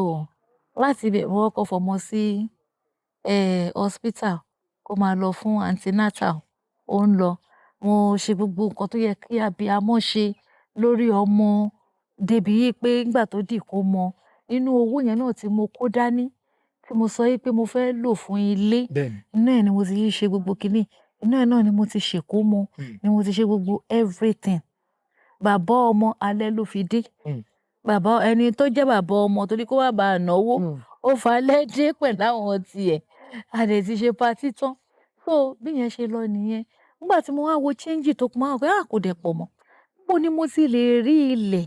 láti ibẹ̀ mo kọ́kọ́ fọmọ sí, hospital kó máa lọ fún antenatal. Ó ń lọ. Mo ṣe gbogbo nǹkan tó yẹ kí abiyamọ ṣe lórí ọmọ débi wípé nígbà tó di ìkómọ, nínú owó yẹn náà tí mo kó dání, tí mo sọ wípé mo fẹ́ lò fún ilé, Bẹ́ẹ̀ni. inú ẹ̀ ni mo ti ṣe gbogbo kíní. Inú ẹ̀ náà ni mo ti ṣèkómọ, ni mo ti ṣe gbogbo everything. Bàbá ọmọ alẹ́ ló fi dé. Bàbá ẹni tó jẹ́ bàbá ọmọ torí kó má ba à náwó, ó fa alẹ́ dé pẹ̀lú àwọn tiẹ̀. A dẹ̀ ti ṣe party tán. So bí ìyẹn ṣe lọ nìyẹn. Nígbà tí mo wá wo change tó kù, mo wá wò pé à kò dẹ̀ pọ̀ mọ́. Níbo ni mo ti lè rí ilẹ̀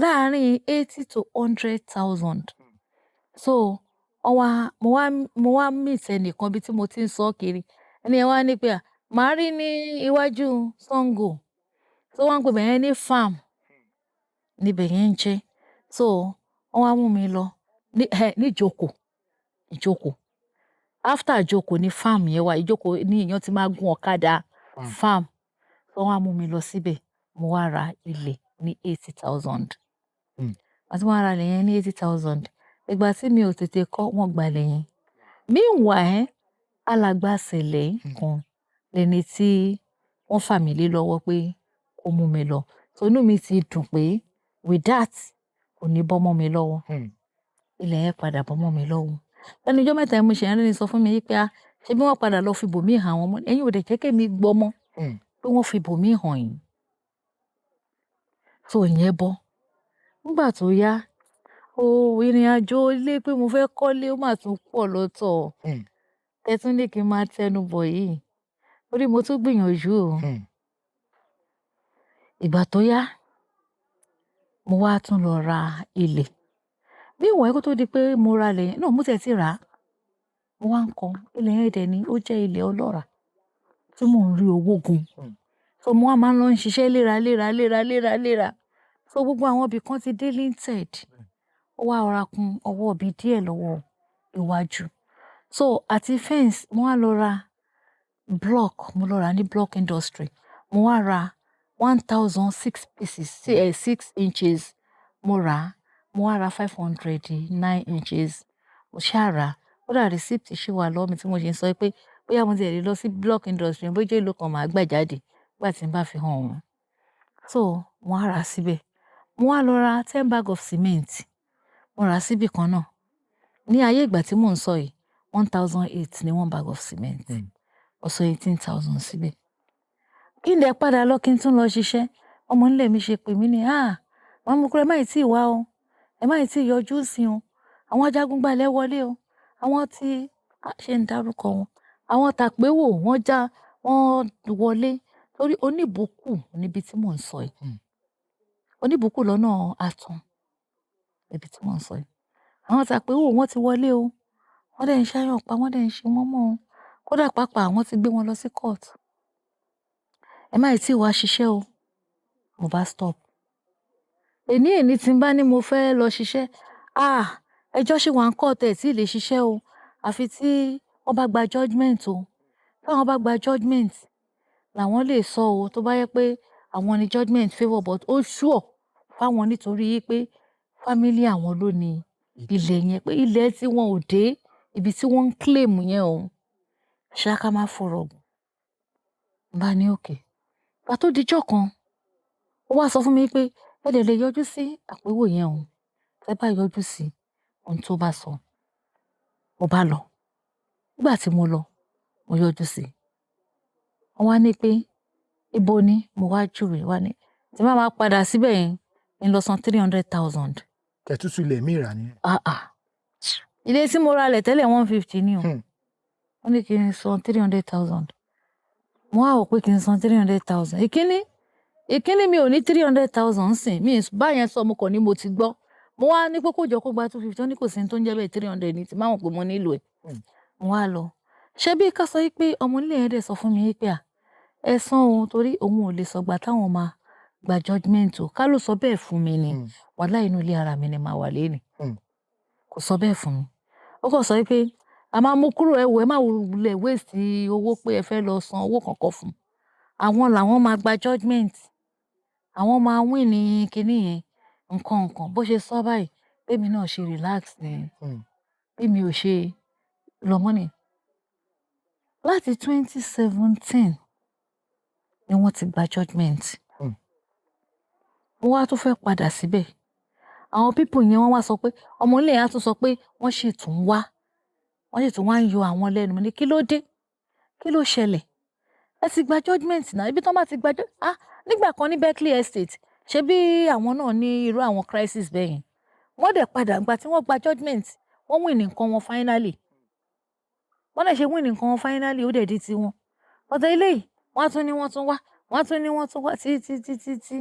láàárín 80 to 100,000? So wọ́n wá, mo wá meet ẹnìkan bí tí mo ti ń sọ kiri. Ẹni yẹn wá ní pé à, màá rí ní iwájú Sango. So wọ́n ń pè ibẹ̀ yẹn ní farm. Níbẹ̀ yẹn ń jẹ́. So wọ́n wá mú mi lọ ní ìjókòó, ìjókòó. After ìjókòó ni farm yẹn wà. Ìjókòó ní èèyàn tí máa gun ọ̀kadà Farm. Farm. So wọ́n wá mú mi lọ síbẹ̀. Mo wá ra ilẹ̀ ní 80,000. Ìgbà tí mo wá ra ilẹ̀ yẹn ní 80,000, ìgbà tí mi ò tètè kọ́, wọ́n gba ilẹ̀ yẹn. Meanwhile, alàgbà Sẹ̀lẹ̀ kan lẹni tí wọ́n fà mí lé lọ́wọ́ pé kó mú mi lọ. So inú mi ti dùn pé with that kò ní bọ́ mọ́ mi lọ́wọ́. Ilẹ̀ yẹn padà bọ́ mọ́ mi lọ́wọ́. Lẹ́nu ijọ́ mẹ́ta yìí mo ṣe ń rí ẹni sọ fún mi wípé, ah, ṣé bí wọ́n padà lọ fi ibòmíì hàn wọ́n mọ́. Ẹ̀yin ò dẹ̀ jẹ́ kí èmi gbọ́ mọ́ pé wọ́n fi ibòmíì hàn yín. So ìyẹn bọ́. Nígbà tó yá, oh, ìrìnàjò ilé pé mo fẹ́ kọ́lé ó máa tún pọ̀ lọ́tọ̀. Ẹ tún ní kí n máa tẹnu bọ̀ yìí. Torí mo tún gbìyànjú o. Ìgbà tó yá, mo wá tún lọ ra ilẹ̀. Meanwhile kó tó di pé mo ra ilẹ̀ yẹn, no mo tiẹ̀ ti rà á. Mo wá ń kọ́ ilẹ̀ yẹn dẹ̀ ni ó jẹ́ ilẹ̀ ọlọ́ràá tí mò ń rí owó gun. So mo wá máa ń lọ ń ṣiṣẹ́ léra, léra, léra, léra, léra. So So gbogbo àwọn ibì kan ti dé linted, ó wá rọra kun ọwọ́ ibi díẹ̀ lọ́wọ́ iwájú. So àti fence, mo wá lọ ra block, mo lọ rà ní block industry. Mo wá ra 1006 pieces, 6 inches mo rà á. Mo wá ra 509 inches, mo ṣáà rà á. Kódà receipt ṣì wà lọ́wọ́ mi tí mo ṣe ń sọ pé bóyá mo tiẹ̀ lè lọ sí block industry, bó jẹ́ èlò kan màá gbà jáde nígbà tí n bá fi hàn wọ́n. So mo wá rà á síbẹ̀. Mo wá lọ ra 10 bag of cement, mo rà á síbì kan náà. Ní ayé ìgbà tí mò ń sọ yìí, 1800 ní one bag of cement. Mo san 18,000 síbẹ̀. Kí n dẹ̀ padà lọ, kí n tún lọ ṣiṣẹ́. Ọmọ nílé mi ṣe pè mí ní, "Ah, Màmá Mokúrò, ẹ má ì tí ì wá o, ẹ má ì tí ì yọjú sí o, àwọn ajagunbalẹ̀ wọlé o, àwọn tí ṣe ń dárúkọ wọn, àwọn tàpéwò wọ́n já wọ́n wọlé," torí Oníbùkù níbi tí mò ń sọ yìí. Oníbùkù lọ́nà Àtàn níbi tí mò ń sọ yìí. Àwọn tàpéwò wọ́n ti wọlé o, wọ́n dẹ̀ ń ṣáyàn pa, wọ́n dẹ̀ ń ṣe wọ́n mọ́ o. Kódà pàápàá wọ́n ti gbé wọn lọ sí court. Ẹ má ì tí ì wá ṣiṣẹ́ o. Mo bá stop. Èní èní tí n bá ní mo fẹ́ lọ ṣiṣẹ́, ah, ẹjọ́ ṣì wà ń court, ẹ̀ tí ì lè ṣiṣẹ́ o. Àfi tí wọ́n bá gba judgement o. Tí àwọn bá gba judgement làwọn lè sọ o, tó bá jẹ́ pé àwọn ni judgement favour, but ó sure fáwọn nítorí pé family àwọn ló ní ilẹ̀ yẹn, pé ilẹ̀ tí wọn ò dé ibi tí wọ́n ń claim yẹn o. Ṣá ká má fọ̀rọ̀ gùn. Mo bá ní okay. Ìgbà tó di ọjọ́ kan, ó wá sọ fún mi pé ẹ dẹ̀ lè yọjú sí àpéwò yẹn o. Tẹ bá yọjú sí, ohun tó bá sọ. Mo bá lọ. Nígbà tí mo lọ, mo yọjú sí. Wọ́n wá ní pé ibo ni? Mo wá júwe. Wá ní tí màá máa padà síbẹ̀ yẹn, kí n lọ san 300,000. Kẹ̀tútù ilẹ̀ míì rà nìyẹn. Ah ah. Ilé tí mo ra lẹ̀ tẹ́lẹ̀ 150 ni o. Wọ́n ní kí n san 300,000. Mo wá wò pé kí n san 300,000. Ìkíní, ìkíní, mi ò ní 300,000 sìn. Mi bá yẹn sọ, mo kàn ní mo ti gbọ́. Mo wá ní pé kó jọ kó gba 250, wọ́n ní kò sí ohun tó ń jẹ́ bẹ́ẹ̀, 300 ní tí máa mọ̀ pé mo nílò ẹ̀. Mo wá lọ. Ṣé bí ká sọ wípé ọmọ onílé yẹn dẹ̀ sọ fún mi wípé à, ẹ san o, torí òun ò lè sọ ìgbà táwọn máa gba judgement o. Ká ló sọ bẹ́ẹ̀ fún mi ni. Wàláhì, inú ilé ara mi ni màá wà lénìí. Kò sọ bẹ́ẹ̀ fún mi. Ó kàn sọ wípé a máa mú kúrò, ẹ wò, ẹ má wulẹ̀ waste owó pé ẹ fẹ́ lọ san owó kankan fún. Àwọn làwọn máa gba judgement. Àwọn máa win ní kíní yẹn. Nǹkan nǹkan bó ṣe sọ báyìí, bí èmi náà ṣe relax ni. Bí mi ò ṣe lọ mọ́ ni. Láti 2017 ni wọ́n ti gba judgement. Mo wá tún fẹ́ padà síbẹ̀. Àwọn people yẹn wọ́n wá sọ pé ọmọ ilé yẹn á tún sọ pé wọ́n ṣì tún wá. Wọ́n sì tún wá ń yọ àwọn lẹ́nu. Mo ní kí ló dé? Kí ló ṣẹlẹ̀? Ẹ ti gba judgement náà. Ibi tí wọ́n bá ti gba ah, nígbà kan ní Berkeley Estate, ṣé bí àwọn náà ní irú àwọn crisis bẹ́ẹ̀ yẹn. Wọ́n dẹ̀ padà ìgbà tí wọ́n gba judgement, wọ́n win nǹkan wọn finally. Wọ́n dẹ̀ ṣe win nǹkan wọn finally, ó dẹ̀ di tiwọn. But eléyìí, wọ́n á tún ní wọ́n tún wá, wọ́n á tún ní wọ́n tún wá títí títí tí.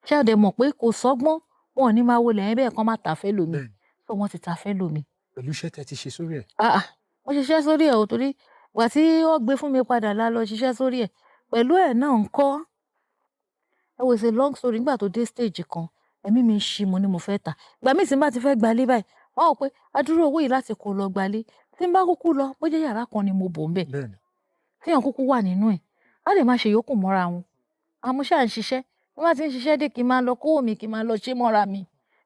Ṣé ẹ dẹ̀ mọ̀ pé kò sọ́gbọ́n, wọn ò ní máa wọlé yẹn bẹ́ẹ̀ kán má ta fẹ́ lómi. So wọ́n ti ta fẹ́ lómi. Pẹ̀lú iṣẹ́ tẹ́ ti ṣe sórí ẹ̀. Ah ah, mo ṣiṣẹ́ sórí ẹ̀ o, torí ìgbà tí wọ́n gbé fún mi padà la lọ ṣiṣẹ́ sórí ẹ̀. Pẹ̀lú ẹ̀ náà ńkọ́. Ẹ wo, it's a long story. Nígbà tó dé stage kan, ẹ̀mí mi ń ṣí, mo ní mo fẹ́ tà. Ìgbà míì tí n bá ti fẹ́ gbalé báyìí, wọ́n á wò pé adúrú owó yìí láti kó lọ gbalé. Tí n bá kúkú lọ, bó jẹ́ yàrá kan ni mo bò ń bẹ̀. Tí èèyàn kúkú wà nínú ẹ̀, á lè máa ṣe ìyókù mọ́ra wọn. Àmọ́ ṣá ń ṣiṣẹ́. Bí wọ́n bá ti ń ṣiṣẹ́ dé, kí n máa lọ kówó mi, kí n máa lọ ṣe mọ́ra mi.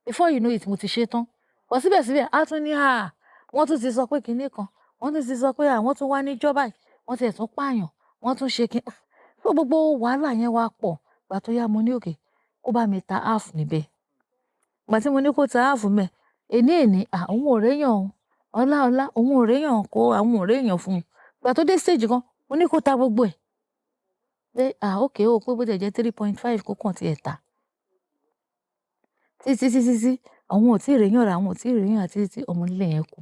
Before you know it, mo ti ṣe tán. But síbẹ̀síbẹ̀, á tún ní à, wọ́n tún ti sọ pé kíní kan, wọ́n tún ti sọ pé àwọn tún wá níjọ́ báyìí, wọ́n ti ẹ̀ tún pààyàn, wọ́n tún ṣe kíní. So gbogbo wàhálà yẹn wá pọ̀. Ìgbà tó yá, mo ní okay, kó bá mi ta half níbẹ̀. Ìgbà tí mo ní kó ta half ńbẹ̀, èní èní, à, òun ò réyàn o. Ọlá ọlá, òun ò réyàn kó, àwọn ò réyàn fún un. Ìgbà tó dé stage kan, mo ní kó ta gbogbo ẹ̀. Pé à, okay o, pé bó ti ẹ̀ jẹ́ 3.5 kó kàn tí ẹ̀ ta. Títí títí tí àwọn ò tí ì réyàn rà, àwọn ò tí ì réyàn rà títí tí ọmọ onílé yẹn kú.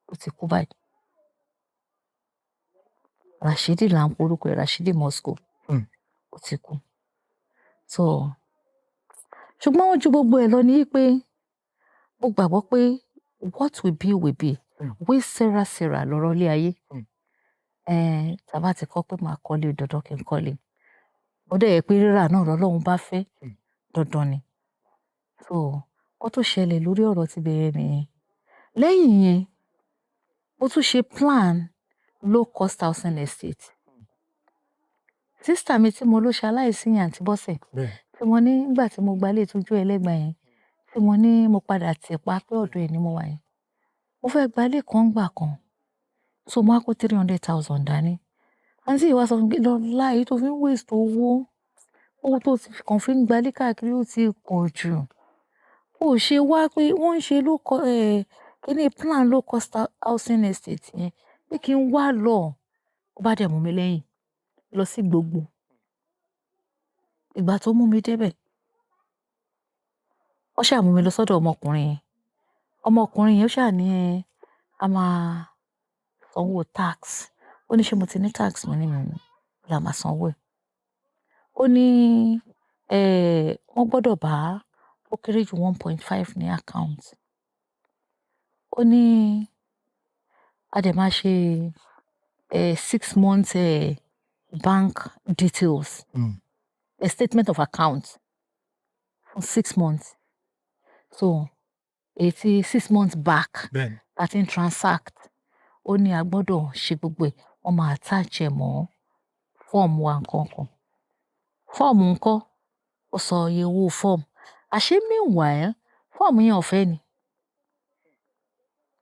Ó ti kú báyìí. Rashidi là ń pe orúkọ ẹ̀, Rashidi Moscow. Ó ti kú. So, ṣùgbọ́n ó ju gbogbo ẹ̀ lọ ní pé mo gbàgbọ́ pé what will be will be. Que sera sera lọ́rọ̀ ilé ayé. Tí a bá ti kọ́ pé màá kọ́lé, dandan kí n kọ́lé. Ó dẹ̀ yẹ pé rírà náà lọ́lọ́run bá fẹ́, dandan ni. So kó tó ṣẹlẹ̀ lórí ọ̀rọ̀ tí bẹ̀rẹ̀ nìyẹn. Lẹ́yìn yẹn, mo tún ṣe plan low cost housing estate. Sister mi tí mo ló ṣe aláìsí yẹn, Àǹtí Bọ́sẹ̀, tí mo ní nígbà tí mo gba ilé ìtọ́jú ẹlẹ́gbàá yẹn, tí mo ní mo padà tì pa pé ọ̀dọ̀ ẹ̀ ni mo wà yẹn. Mo fẹ́ gba ilé kan gbà kan, so mo wá kó 300,000 dání. Àǹtí yìí wá sọ fún mi pé, "Lọlá, èyí tó fi ń waste owó, owó tó ti kàn fi ń gba ilé káàkiri ó ti pọ̀ jù. Ó ṣe wá pé wọ́n ń ṣe low cost, kíni plan low cost housing estate yẹn, pé kí n wá lọ." Ó bá dẹ̀ mú mi lẹ́yìn lọ sí gbogbo. Ìgbà tó mú mi dé bẹ̀, ó ṣà mú mi lọ sọ́dọ̀ ọmọkùnrin yẹn. Ọmọkùnrin yẹn ó ṣà ní ẹ, a máa sanwó tax. Ó ní ṣé mo ti ní tax? Mo ní mi ò ní. Ó lá máa sanwó ẹ̀. Ó ní, wọ́n gbọdọ̀ bá ó kéré jù 1.5 ní account. Ó ní a dẹ̀ máa ṣe, 6 months, bank details, a statement of account fún 6 months. So èyí tí 6 months back la ti ń transact. Ó ní a gbọdọ̀ ṣe gbogbo ẹ̀, wọ́n máa attach ẹ̀ mọ́ fọ́ọ̀mù wa nǹkan kan. Fọ́ọ̀mù ńkọ́, ó sọ iye owó fọ́ọ̀mù. Àṣé meanwhile, fọ́ọ̀mù yẹn ọ̀fẹ́ ni.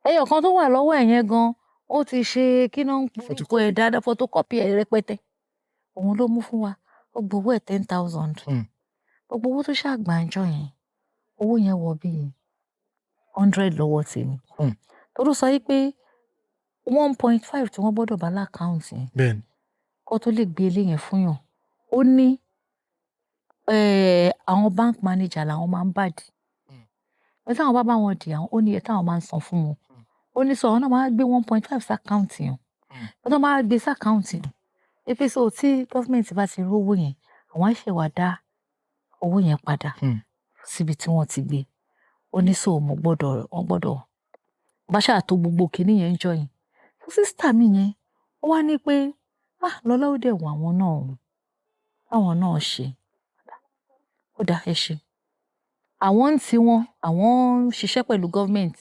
Ẹyọ kan tó wà lọ́wọ́ ẹ̀ yẹn gan, ó ti ṣe kí ná ń porúkọ ẹ̀ dáadáa, photocopy ẹ̀ rẹpẹtẹ. Òun ló mú fún wa. Ó gbowó ẹ̀ 10,000. Gbogbo owó tó ṣà gbà ńjọ́ yẹn, owó yẹn wọ bí 100 lọ́wọ́ tèmi. Torí ó sọ wípé 1.5 tí wọ́n gbọdọ̀ bá l'account yẹn kó tó lè gbé ilé yẹn fún yàn. Ó ní, àwọn bank manager làwọn máa ń bá dì. Pé tí àwọn bá bá wọn dì, àwọn ó ní iye táwọn máa ń san fún wọn. Ó ní so àwọn náà máa gbé 1.5 sí account yẹn. Pé tí wọ́n bá gbé sí account yẹn, wípé so tí government bá ti rí owó yẹn, àwọn á ṣẹ̀ wá dá owó yẹn padà síbi tí wọ́n ti gbé. Ó ní so mo gbọdọ̀, wọ́n gbọdọ̀ bá ṣáà tó gbogbo kiní yẹn ńjọ́ yẹn. Sister mi yẹn, ó wá ní pé, "Ah, Lọlá, ó dẹ̀ wù àwọn náà o, káwọn náà ṣe." Ó dáa, ẹ ṣé. Àwọn ń ti wọn, àwọn ń ṣiṣẹ́ pẹ̀lú government,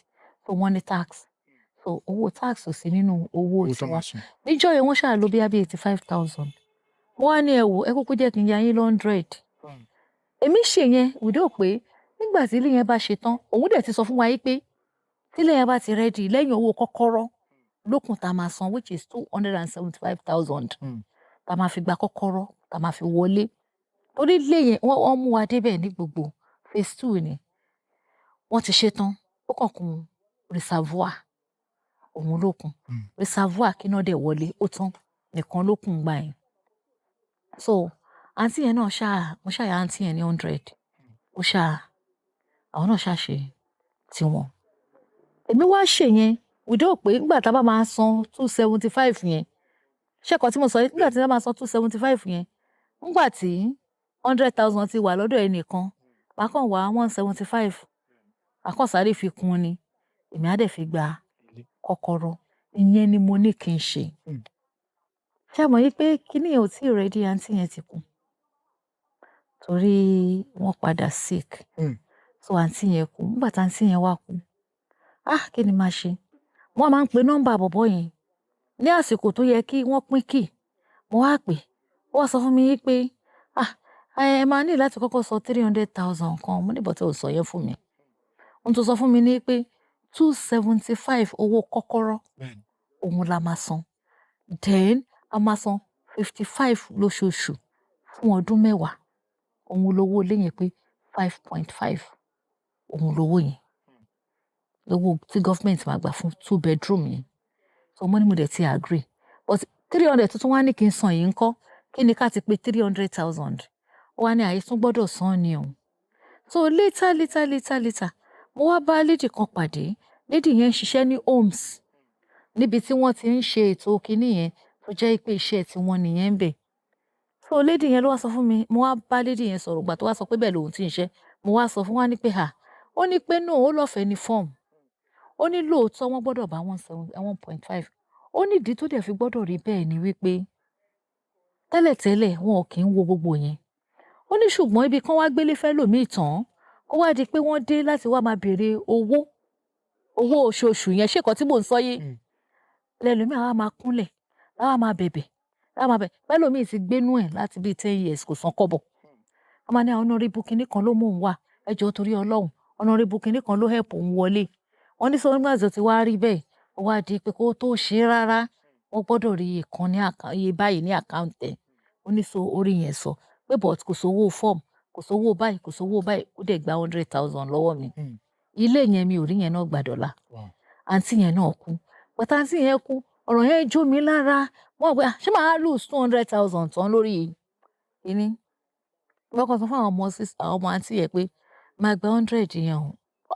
so wọ́n ní tax. So owó tax ò sí nínú owó Owó tó tiwọn. máa san. Níjọ́ yẹn wọ́n ṣáà lò bóyá bí 85,000. Mo wá ní ẹ wò, ẹ kúkú jẹ́ kí n ya yín 100. Èmi ṣe yẹn without pé nígbà tí ilé yẹn bá ṣe tán, òun dẹ̀ ti sọ fún wa wípé tí ilé yẹn bá ti ready lẹ́yìn owó kọ́kọ́rọ́ lókun tá a máa san, which is 275,000, tá a máa fi gba kọ́kọ́rọ́, tá a máa fi wọlé. Torí ilé yẹn wọ́n mú wa débẹ̀ ní gbogbo phase two ni. Wọ́n ti ṣe tán, ó kàn kún reservoir, òun ló kún. Reservoir kí iná dẹ̀ wọlé, ó tán nìkan ló kún gbà yẹn. So àǹtí yẹn náà ṣá, mo ṣá ya àǹtí yẹn ní 100. Ó ṣá, àwọn náà ṣá ṣe tiwọn. Èmi wá ṣe yẹn without pé nígbà tá a bá máa san 275 yẹn, ṣé nǹkan tí mo sọ yìí, nígbà tí a bá máa san 275 yẹn, nígbà tí 100,000 ti wà lọ́dọ̀ ẹnìkan, màá kàn wá 175, màá kàn sáré fi kún ni, èmi á dẹ̀ fi gba kọ́kọ́rọ́. Ìyẹn ni mo ní kí n ṣe. Ṣé ẹ mọ̀ wípé kíní yẹn ò tí ready, àǹtí yẹn ti kú. Torí wọ́n padà sick. So àǹtí yẹn kú. Nígbà tí àǹtí yẹn wá kú, ah, kí ni màá ṣe? Wọ́n máa ń pe nọ́mbà bọ̀bọ́ yẹn ní àsìkò tó yẹ kí wọ́n pín key. Mo wá pè, ó wá sọ fún mi wípé, "Ah, ẹ máa ní láti kọ́kọ́ san 300,000 kan." Mo ní but ò sọ yẹn fún mi. Ohun tó sọ fún mi ní pé 275 owó kọ́kọ́rọ́ òun la máa san. Then a máa san 55 lóṣooṣù fún ọdún 10. Òun lówó ilé yẹn pé 5.5. Òun lówó yẹn. Lówó tí government máa gbà fún two bedroom yẹn. So mo ní mo dẹ̀ ti agree. But 300 tuntun wá ní kí n san yìí ńkọ́? Kí ni ká ti pé 300,000? Ó wá ní àyè tún gbọdọ̀ san ni o. So later, later, later, later, mo wá bá lady kan pàdé. Lady yẹn ń ṣiṣẹ́ ní homes níbi tí wọ́n ti ń ṣe ètò kiní yẹn tó jẹ́ pé iṣẹ́ tí wọ́n nìyẹn ń bẹ̀. So lady yẹn ló wá sọ fún mi, mo wá bá lady yẹn sọ̀rọ̀ ìgbà tó wá sọ pé bẹ́ẹ̀ lòun tí ń ṣe. Mo wá sọ fún wa ní pé, "À," ó ní pé no, ó lọ́fẹ̀ẹ́ ní form. Ó ní lóòótọ́ wọ́n gbọdọ̀ bá one seven, 1.5. Ó ní ìdí tó dẹ̀ fi gbọdọ̀ rí bẹ́ẹ̀ ni wípé tá Tẹ́lẹ̀tẹ́lẹ̀, wọn ò kì í wo gbogbo yẹn. Ó ní ṣùgbọ́n ibi kan wá gbélé fẹ́ lòmíì tán, kó wá di pé wọ́n dé láti wá máa béèrè owó oṣooṣù yẹn. Ṣé nǹkan tí mò ń sọ yé? Lẹ́lòmíì àwa máa kúnlẹ̀, àwa máa bẹ̀bẹ̀, àwa máa bẹ̀. Pẹ́lòmíì ti gbénú ẹ̀ láti bíi 10 years, kò san kọ́bọ̀. Wọ́n máa ní àwọn honourable kinní kan ló mú òun wá, ẹ jọ̀ọ́, torí Ọlọ́run, honourable kinní kan ló help òun wọlé. Wọ́n ní sọ nígbà tó ti wá rí bẹ́ẹ̀, ó wá di pé kó tó ṣe é rárá, wọ́n gbọ́dọ̀ rí iye kan ní iye báyìí ní account ẹ̀. Ó ní so orí yẹn sọ pé, but kò sówó form, kò sówó báyìí, kò sówó báyìí. Ó dẹ̀ gba 100,000 lọ́wọ́ mi. Ilé yẹn, mi ò rí yẹn náà gbà dọ́là. Àǹtí yẹn náà kú. Pẹ̀tà àǹtí yẹn kú, ọ̀rọ̀ yẹn jó mi lára. Wọ́n pé, "Ah, ṣé màá lose 200,000 tán lórí kíní?" Wọ́n kàn sọ fún àwọn ọmọ àwọn ọmọ àǹtí yẹn pé máa gba 100 yẹn o.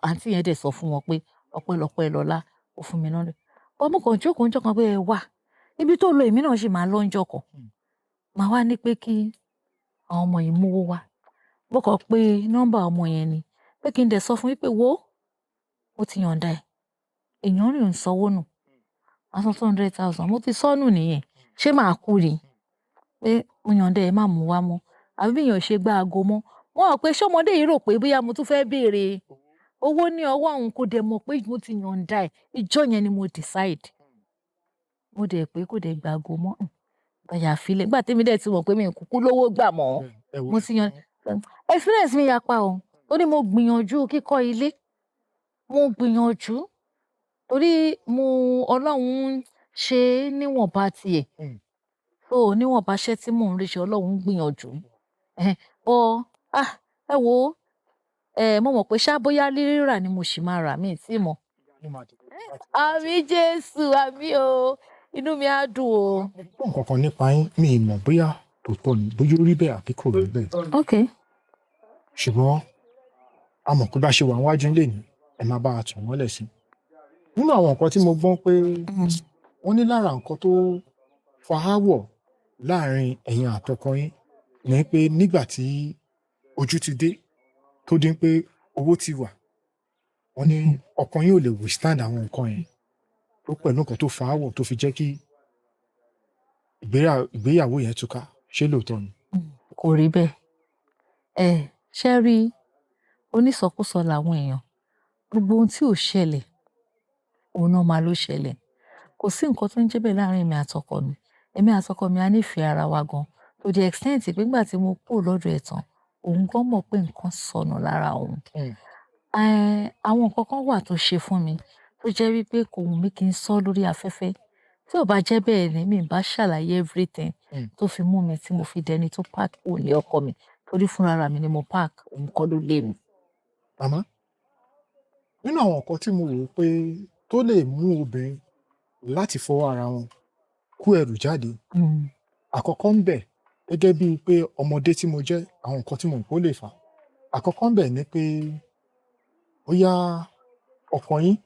Àǹtí yẹn dẹ̀ sọ fún wọn pé ọpẹ́lọpẹ́ Lọlá, ó fún mi lọ́ndẹ̀. Ọmọ kan jókòó ń jọkan pé ẹ wà ibi tó lọ, èmi náà sì máa lọ ń jọkọ̀. Màá wá ní pé kí àwọn ọmọ yìí mówó wá. Mo kàn pé nọ́mbà ọmọ yẹn ni pé kí n dẹ̀ sọ fún yín pé wo, mo ti yọ̀ǹda ẹ̀. Èèyàn rìn ń sanwó nù. Màá san 200,000, mo ti sọ́nù nìyẹn. Ṣé màá kú ni? Pé mo yọ̀ǹda ẹ̀, má mú wá mọ́. Àbí bí èèyàn ṣe gbá aago mọ́. Wọ́n rò pé ṣé ọmọdé yìí rò pé bóyá mo tún fẹ́ béèrè owó ní ọwọ́ òun, kò dẹ̀ mọ̀ pé mo ti yọ̀ǹda ẹ̀. Ìjọ́ yẹn ni mo decide. Mo dẹ̀ pé kò dẹ̀ gba aago mọ́. Bàyà filẹ̀. Nígbà tí èmi dẹ̀ ti mọ̀ pé mi ò kúkú lówó gbà mọ́. Ẹ wo. Mo ti yan experience mi yapa o. Torí mo gbìyànjú kíkọ́ ilé. Mo gbìyànjú torí mo Ọlọ́run ń ṣe é níwọ̀nba tiẹ̀. So níwọ̀nba iṣẹ́ tí mò ń rí ṣe, Ọlọ́run ń gbìyànjú. But ah, ẹ wo, mo mọ̀ pé ṣá bóyá rírà ni mo sì máa rà, mi ò tí mọ̀. Àmín Jésù, àmín o. Inú mi á dùn o. Mo gbọ́ nǹkan kan nípa yín, mi ì mọ̀ bóyá tòótọ́ ni, bóyá ó rí bẹ́ẹ̀ àbí kò rí bẹ́ẹ̀. Ṣùgbọ́n a mọ̀ pé bá ṣe wà níwájú nílé ní, ẹ máa bá wa tàn mọ́lẹ̀ sí. Nínú àwọn nǹkan tí mo gbọ́ pé wọ́n ní lára nǹkan tó fa aáwọ̀ láàrin ẹ̀yin àtọkọ yín ni pé nígbà tí ojú ti dé, tó di pé owó ti wà, wọ́n ní ọkọ yín ò lè withstand àwọn nǹkan yẹn, tó pẹ̀lú nǹkan tó fa aáwọ̀ tó fi jẹ́ kí ìgbéyàwó yẹn túká. Ṣé lóòótọ́ ni? Kò rí bẹ́ẹ̀. Ẹ ṣé rí, onísọkúsọ làwọn èèyàn. Gbogbo ohun tí ò ṣẹlẹ̀, òun náà máa ló ṣẹlẹ̀. Kò sí nǹkan tó ń jẹ́ bẹ́ẹ̀ láàrin èmi àtọkọ mi. Èmi àtọkọ mi, a nífẹ̀ẹ́ ara wa gan. To the extent pé nígbà tí mo kúrò lọ́dọ̀ ẹ̀ tán, òun gan mọ̀ pé nǹkan sọnù lára òun. Àwọn nǹkan kan wà tó ṣe fún mi tó jẹ́ wípé kò wù mí kí n sọ lórí afẹ́fẹ́. Tí ò bá jẹ́ bẹ́ẹ̀ ni, mi ì bá ṣàlàyé everything tó fi mú mi tí mo fi dẹni tó pack kúrò ní ọkọ mi. Torí fúnra ra mi ni mo pack, òun kọ́ ló lé mi. Màmá, nínú àwọn nǹkan tí mo rò pé tó lè mú obìnrin láti fọwọ́ ara wọn kó ẹrù jáde, àkọ́kọ́ ń bẹ̀, gẹ́gẹ́ bíi pé ọmọdé tí mo jẹ́, àwọn nǹkan tí mo rò pé ó lè fà á. Àkọ́kọ́ ń bẹ̀ ni pé bóyá ọkọ yín,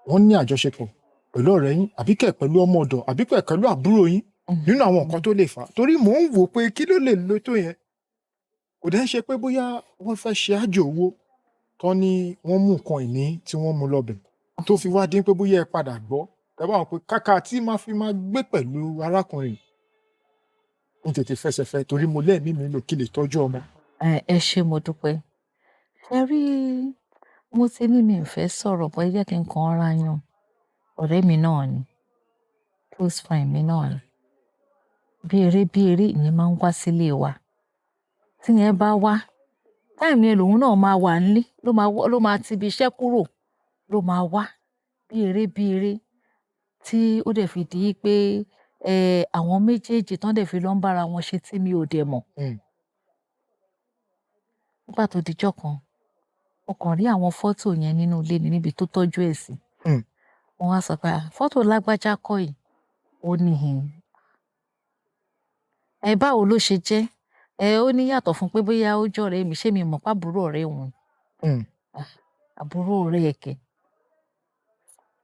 wọ́n ní àjọṣepọ̀ pẹ̀lú ọ̀rẹ́ yín, àbí kẹ̀ pẹ̀lú ọmọ ọ̀dọ̀, àbí kẹ̀ pẹ̀lú àbúrò yín. Nínú àwọn nǹkan tó lè fà á, torí mò ń wò pé kí ló lè lo tó yẹn, kò dẹ́ ń ṣe pé bóyá wọ́n fẹ́ ṣe ájò owó tán ní wọ́n mú nǹkan ìní tí wọ́n mú lọbẹ̀, tó fi wá dín pé bóyá ẹ padà gbọ́ ẹ bá wọn pé kàkà tí máa fi máa gbé pẹ̀lú arákùnrin yìí, n tètè fẹsẹ̀ fẹ́ torí mo lẹ́ẹ̀mí mi lò kí lè tọ́jú ọmọ. Ẹ ṣé, mo dúpẹ́. Ṣé rí, mo ti ní mi ò fẹ́ sọ̀rọ̀ bọ́, ẹ jẹ́ kí n kàn ra yan. Ọ̀rẹ́ mi náà ni, close friend mi náà ni. Bí eré bí eré, ìyẹn máa ń wá sílé wa. Tí ìyẹn bá wá, time yẹn lòun náà máa wà nílé, ló máa ti ibi iṣẹ́ kúrò, ló máa wá bí eré bí eré, tí ó dẹ̀ fi di pé àwọn méjèèjì tán dẹ̀ fi lọ ń bá ara wọn ṣe tí mi ò dẹ̀ mọ̀. Nígbà tó di ọjọ́ kan, mo kàn rí àwọn fọ́tò yẹn nínú ilé ni níbi tó tọ́jú ẹ̀ sí. Mo wá sọ pé, "Ah, fọ́tò lágbájá kọ́ yìí?" Ó ní hìn. Ẹ báwo ló ṣe jẹ́? Ẹ ó ní yàtọ̀ fún pé bóyá ó jẹ́ ọ̀rẹ́ mi, ṣé mi mọ̀ pé àbúrò ọ̀rẹ́ òun? Ah, àbúrò ọ̀rẹ́ ẹ̀ kẹ̀.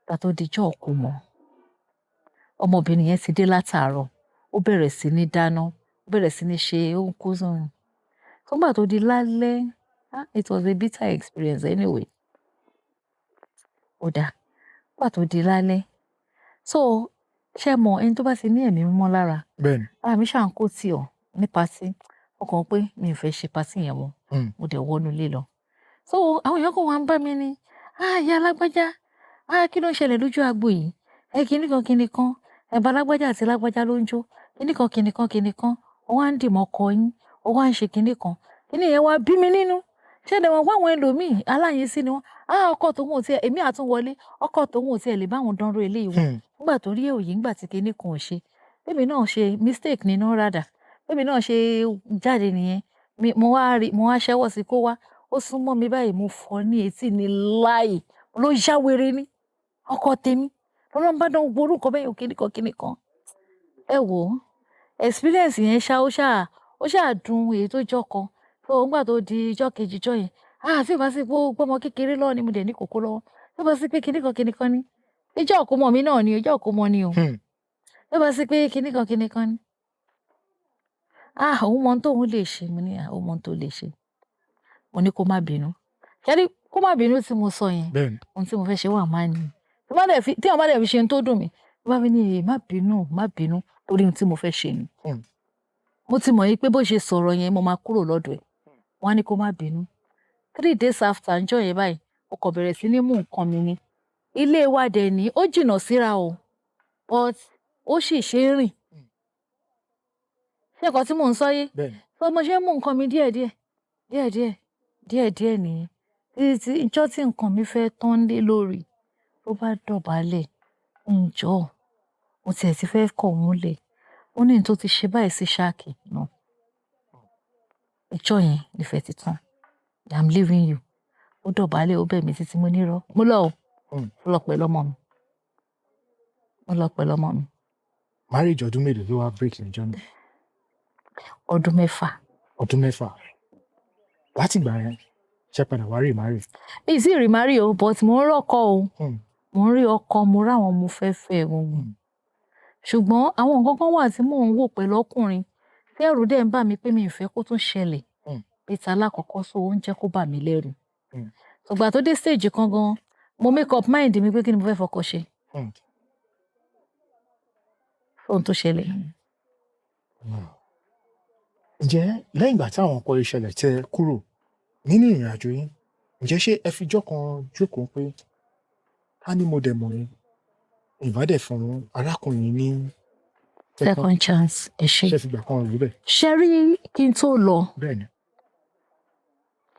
Ìgbà tó di ọjọ́ ìkómọ, ọmọbìnrin yẹn ti dé látàárọ̀, ó bẹ̀rẹ̀ sí ní dáná, ó bẹ̀rẹ̀ sí ní ṣe, ó ń kó sóhun. Nígbà tó di lálẹ́, ah, it was a bitter experience anyway. Ó dáa. Nígbà tó di lálẹ́, so Ṣé mọ ẹni tó bá ti ní ẹ̀mí mímọ́ lára, Bẹ́ẹ̀ni. ara mi ṣáà ń kó tì ọ́ ní party. Mo kàn pé mi ò fẹ́ ṣe party yẹn mọ́. Mo dẹ̀ wọnú ilé lọ. So àwọn èèyàn kan wá ń bá mi ní, "Ah, ìyá alágbájá, ah, kí ló ń ṣẹlẹ̀ lójú agbo yìí? Ẹ kíní kan kíní kan, ẹ̀bà alágbájá àti lágbájá ló ń jó. Kíní kan kíní kan kíní kan, ó wá ń dì mọ́ ọkọ yín, ó wá ń ṣe kíní kan." Kíní yẹn wá bí mi nínú. Ṣé ẹ dẹ̀ mọ̀ pé àwọn ẹlòmíì aláyìnsí ni wọ́n. Ah, ọkọ tòun ò tiẹ̀, èmi àtún wọlé, ọkọ tòun ò tiẹ̀ lè bá òun dánrú eléyìí wò. Nígbà tó rí òye, nígbà tí kíní kan ò ṣe. Èmi náà ṣe mistake nínú rather. Èmi náà ṣe jáde nìyẹn. Mi, mo wá rí, mo wá ṣẹ́wọ́ sí kó wá. Ó sún mọ́ mi báyìí, mo fọ́ ní etí ni láì. Ló yá wèrè ni. Ọkọ tèmi. Lọ́lọ́run bá dán gbogbo orúkọ bẹ́ẹ̀ yẹn kíní kan kíní kan. Ẹ wò ó, experience yẹn ṣá, ó ṣá dùn èyí tó jọkọ. So nígbà tó di ijọ́ kejì ijọ́ yẹn, ah, tí ò bá sí pé ó gbọ́mọ kékeré lọ́wọ́ ni mo dẹ̀ ní kòkó lọ́wọ́. Tí ò bá sí pé kíní kan kíní kan ni. Ijọ́ ìkómọ mi náà ni, ijọ́ ìkómọ ni o. Tí ò bá sí pé kíní kan kíní kan ni. Ah, òun mọ ohun tóun lè ṣe. Mo ní, ah, ó mọ ohun tó lè ṣe. Mo ní kó má bínú. Ṣé rí, kó má bínú tí mo sọ yẹn. Ohun tí mo fẹ́ ṣe wà máa ní. Tí bá dẹ̀ fi, tí èèyàn bá dẹ̀ fi ṣe ohun tó dùn mí, tí bá fi ní, "Èé, má bínú, má bínú," torí ohun tí mo fẹ́ ṣe ni. Mo ti mọ̀ pé bó ṣe sọ̀rọ̀ yẹn, mo máa kúrò lọ́dọ̀ ẹ̀. Wọ́n á ní kó má bínú. 3 days after ńjọ́ yẹn báyìí, mo kàn bẹ̀rẹ̀ sí ní mú nǹkan mi ni. Ilé wa dẹ̀ ní, ó jìnnà síra o, but ó sì ṣe é rìn. Ṣé nǹkan tí mò ń sọ yé? Bẹ́ẹ̀ni. So mo ṣe ń mú nǹkan mi díẹ̀díẹ̀, díẹ̀díẹ̀, díẹ̀díẹ̀ nìyẹn. Títí tí ijọ́ tí nǹkan mi fẹ́ tán lé lórí, ló bá dọ̀bálẹ̀. Ǹjọ́, mo tiẹ̀ ti fẹ́ kọ̀ òun lẹ̀. Ó ní ohun tó ti ṣe báyìí sí ṣáàkì náà. Ijọ́ yẹn nífẹ̀ẹ́ ti tán. I'm leaving you. Ó dọ̀bálẹ̀, ó bẹ̀ mí títí mo ní irọ́. Mo lọ o. Mo lọ pẹ̀lú ọmọ mi. Mo lọ pẹ̀lú ọmọ mi. Marriage ọdún mélòó ló wá break níjọ́ náà? Ọdún 6. Ọdún 6. Láti ìgbà yẹn, ṣé padà wá remarry? Mi ì tíì remarry o, but mò ń rọ́kọ o. Mò ń rí ọkọ, mo ráwọn mo fẹ́ fẹ́ gbogbo. Ṣùgbọ́n àwọn nǹkan kan wà tí mò ń wò pẹ̀lú ọkùnrin tí ẹ̀rù dẹ̀ ń bà mí pé mi ò fẹ́ kó tún ṣẹlẹ̀. Bí ti alákọ̀ọ́kọ́, so ó ń jẹ́ kó bà mí lẹ́rù. Ìgbà tó dé stage kan gan, mo make up mind mi pé kí ni mo fẹ́ fọkọ ṣe. Ohun tó ṣẹlẹ̀. Ǹjẹ́ lẹ́yìn ìgbà tí àwọn nǹkan yìí ṣẹlẹ̀ tẹ́ ẹ kúrò nínú ìrìnàjò yín, ǹjẹ́ ṣé ẹ fi ijọ́ kan jókòó pé ká ní mo dẹ̀ mọ̀ ni, ìbá dẹ̀ fún arákùnrin yìí ní second chance? Ẹ ṣé. Ṣé ẹ fi ìgbà kan rò bẹ́ẹ̀? Ṣé rí kí n tó lọ, Bẹ́ẹ̀ni.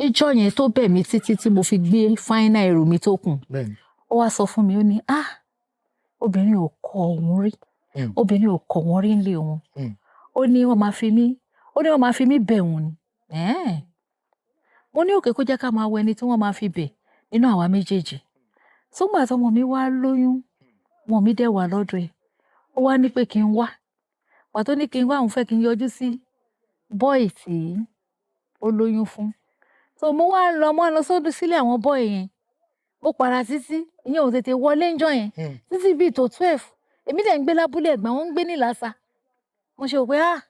ijọ́ yẹn tó bẹ̀ mí títí tí mo fi gbé final ẹrù mi tó kù. Bẹ́ẹ̀ni. Ó wá sọ fún mi, ó ní, "Ah, obìnrin ò kọ òun rí. Obìnrin ò kọ wọ́n rí nílé òun." Ó ní wọ́n máa fi mí bẹ̀ òun ni. Ẹ́ẹ̀. Mo ní okay kó jẹ́ ká máa wo ẹni tí wọ́n máa fi bẹ̀ nínú àwa méjèèjì. So nígbà tí ọmọ mi wá lóyún, ọmọ mi dẹ̀ wà lọ́dọ̀ ẹ̀. Ó wá ní pé kí n wá. Ìgbà tó ní kí n wá, òun fẹ́ kí n yọjú sí boy tí ó lóyún fún. So mo wá lọ sódò sílé àwọn boy yẹn. Mo para títí, ìyẹn ò tètè wọlé ńjọ́ yẹn. Títí bí tó 12. Èmi dẹ̀ ń gbé lábúlé Ẹ̀gbá, wọ́n ń gbé ní Ìlàsà. Mo ṣe wò pé ah,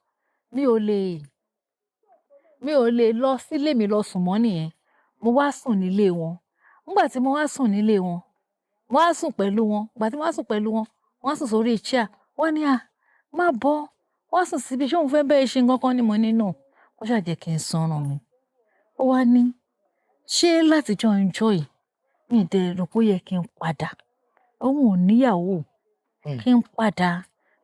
mi ò lè lọ sílé mi lọ sùn mọ́ nìyẹn. Mo wá sùn nílé wọn. Nígbà tí mo wá sùn nílé wọn, mo wá sùn pẹ̀lú wọn. Ìgbà tí mo wá sùn pẹ̀lú wọn, wọ́n sùn sórí chair. Wọ́n ní, "À, má bọ́." Wọ́n sùn síbi, ṣé òun fẹ́ bá ẹ ṣe nǹkan kan ni? Mo ní no. Ó ṣà jẹ́ kí n sunrun mi. Ó wá ní, "Ṣé láti ọjọ́ ijọ́ yìí, mi ò dẹ̀ rò pé ó yẹ kí n padà. Òun ò níyàwó. Kí n padà.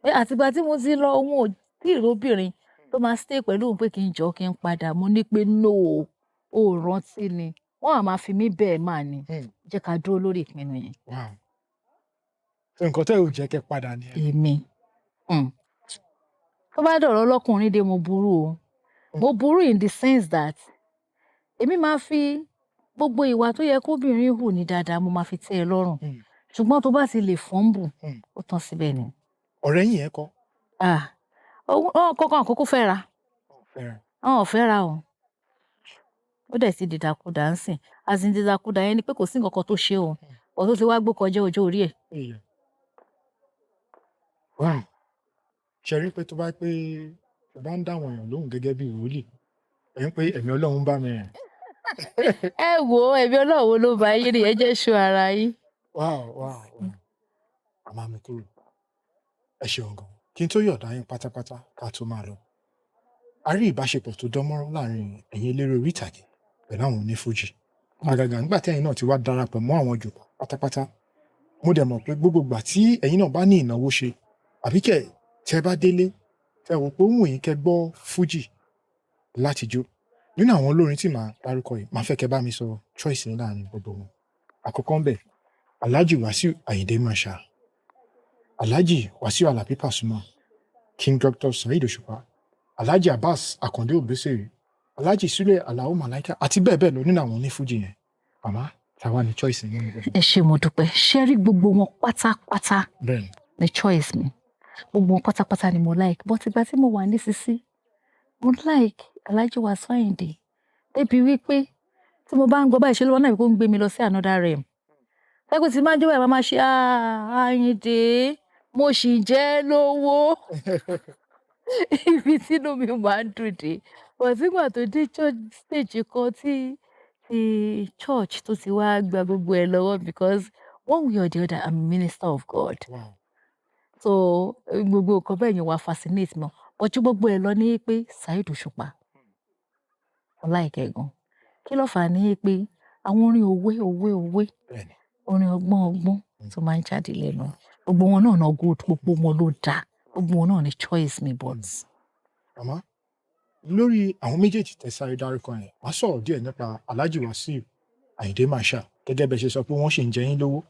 Pé àti ìgbà tí mo ti lọ, òun ò tí ì rí obìnrin tó máa stay pẹ̀lú òun pé kí n jọ́ kí n padà." Mo ní pé no o, ò rántí ni. Wọ́n á máa fi mí bẹ́ẹ̀ máa ni. Jẹ́ ká dúró lórí ìpinnu yẹn. Wow. So nǹkan tẹ́ ò jẹ́ kẹ́ padà nìyẹn. Èmi. Tó bá dọ̀rọ̀ ọlọ́kùnrin dé, mo burú o. Mo burú in the sense that èmi máa fi gbogbo ìwà tó yẹ kóbìnrin hù ní dáadáa, mo máa fi tẹ́ ẹ lọ́rùn. Ṣùgbọ́n tó bá ti lè fumble, ó tán síbẹ̀ ni. Ọ̀rẹ́ yín yẹn kọ́? Ah, òun kankan àkókò fẹ́ ra. Fẹ́ra. Wọn ò fẹ́ra o. Ó dẹ̀ ti dìdàkudà ń sìn. As in dìdàkudà yẹn ni pé kò sí nǹkan kan tó ṣe o. But ó ti wá gbó kọjá ọjọ́ orí ẹ̀. Èèyàn. Wow. Ṣé rí pé tó bá pé tó bá ń dá àwọn èèyàn lóhùn gẹ́gẹ́ bí wòlíì, ẹ̀ ń pé ẹ̀mí Ọlọ́run bá mi rìn. Ẹ wo ẹ̀mí Ọlọ́run wo ló bá yín rìn, ẹ jẹ́ ṣọ́ ara yín. Wow. A máa mú kúrò. Ẹ ṣeun gan. Kí n tó yọ̀ọ̀dá yín pátápátá ká tó máa lọ, a rí ìbáṣepọ̀ tó dán mọ́rán láàrin ẹ̀yin eléré orí ìtàgé pẹ̀lú àwọn onífújì, àgàgà nígbà tí ẹ̀yin náà ti wá darapọ̀ mọ́ àwọn jùpá pátápátá. Mo dẹ̀ mọ̀ pé gbogbo ìgbà tí ẹ̀yin náà bá ní ìnáwó ṣe, àbí kẹ̀ tẹ́ bá délé, tẹ́ wò pé ó wù yín kẹ́ gbọ́ fújì láti jó, nínú àwọn olórin tí màá dárúkọ yìí, màá fẹ́ kẹ́ bá mi sọ choice yín láàrin gbogbo wọn. Àkọ́kọ́ ńbẹ̀, Alhaji Wasiu Ayinde Marshal, Alhaji Wasiu Alabi Pasuma, King Dr. Saheed Òṣùpá, Alhaji Abbas Akande Obesere, Alhaji Sule Alao Malaika àti bẹ́ẹ̀ bẹ́ẹ̀ lọ nínú àwọn onífújì yẹn. Màmá, tàwa ni choice yín nínú gbogbo? Ẹ ṣé, mo dúpẹ́. Ṣé rí gbogbo wọn pátápátá ní choice mi. Gbogbo wọn pátápátá ni mo like, but ìgbà tí mo wà ní sisi, mo like Alhaji Wasiu Ayinde débi wípé tí mo bá ń gbọ́ báyìí, ṣe ló wọ́n náà kó ń gbé mi lọ sí another realm. Tẹ́kùn tí máa ń jó báyìí, máa ṣe, "Ah, Ayinde, mo sì jẹ́ lówó." Ibi tí inú mi máa ń dùn dé. But nígbà tó dé church stage kan tí church tó ti wá gba gbogbo ẹ̀ lọ́wọ́, because one way or the other, I'm a minister of God. So gbogbo nǹkan bẹ́ẹ̀ yẹn wá fascinate mi. But ju gbogbo ẹ̀ lọ ní pé Saheed Òṣùpá, mo like ẹ̀ gan. Kí ló fà á ní pé àwọn orin òwe òwe òwe, orin ọgbọ́n ọgbọ́n tó máa ń jáde lẹ́nu. Gbogbo wọn náà náà good, gbogbo wọn ló dáa, gbogbo wọn náà ni choice mi, but. Màmá, lórí àwọn méjèèjì tẹ́ sáré dárúkọ yẹn, màá sọ̀rọ̀ díẹ̀ nípa Alhaji Wasiu Ayinde Marshal. Gẹ́gẹ́ bẹ́ẹ̀ ṣe sọ pé wọ́n ṣì ń jẹ yín lówó,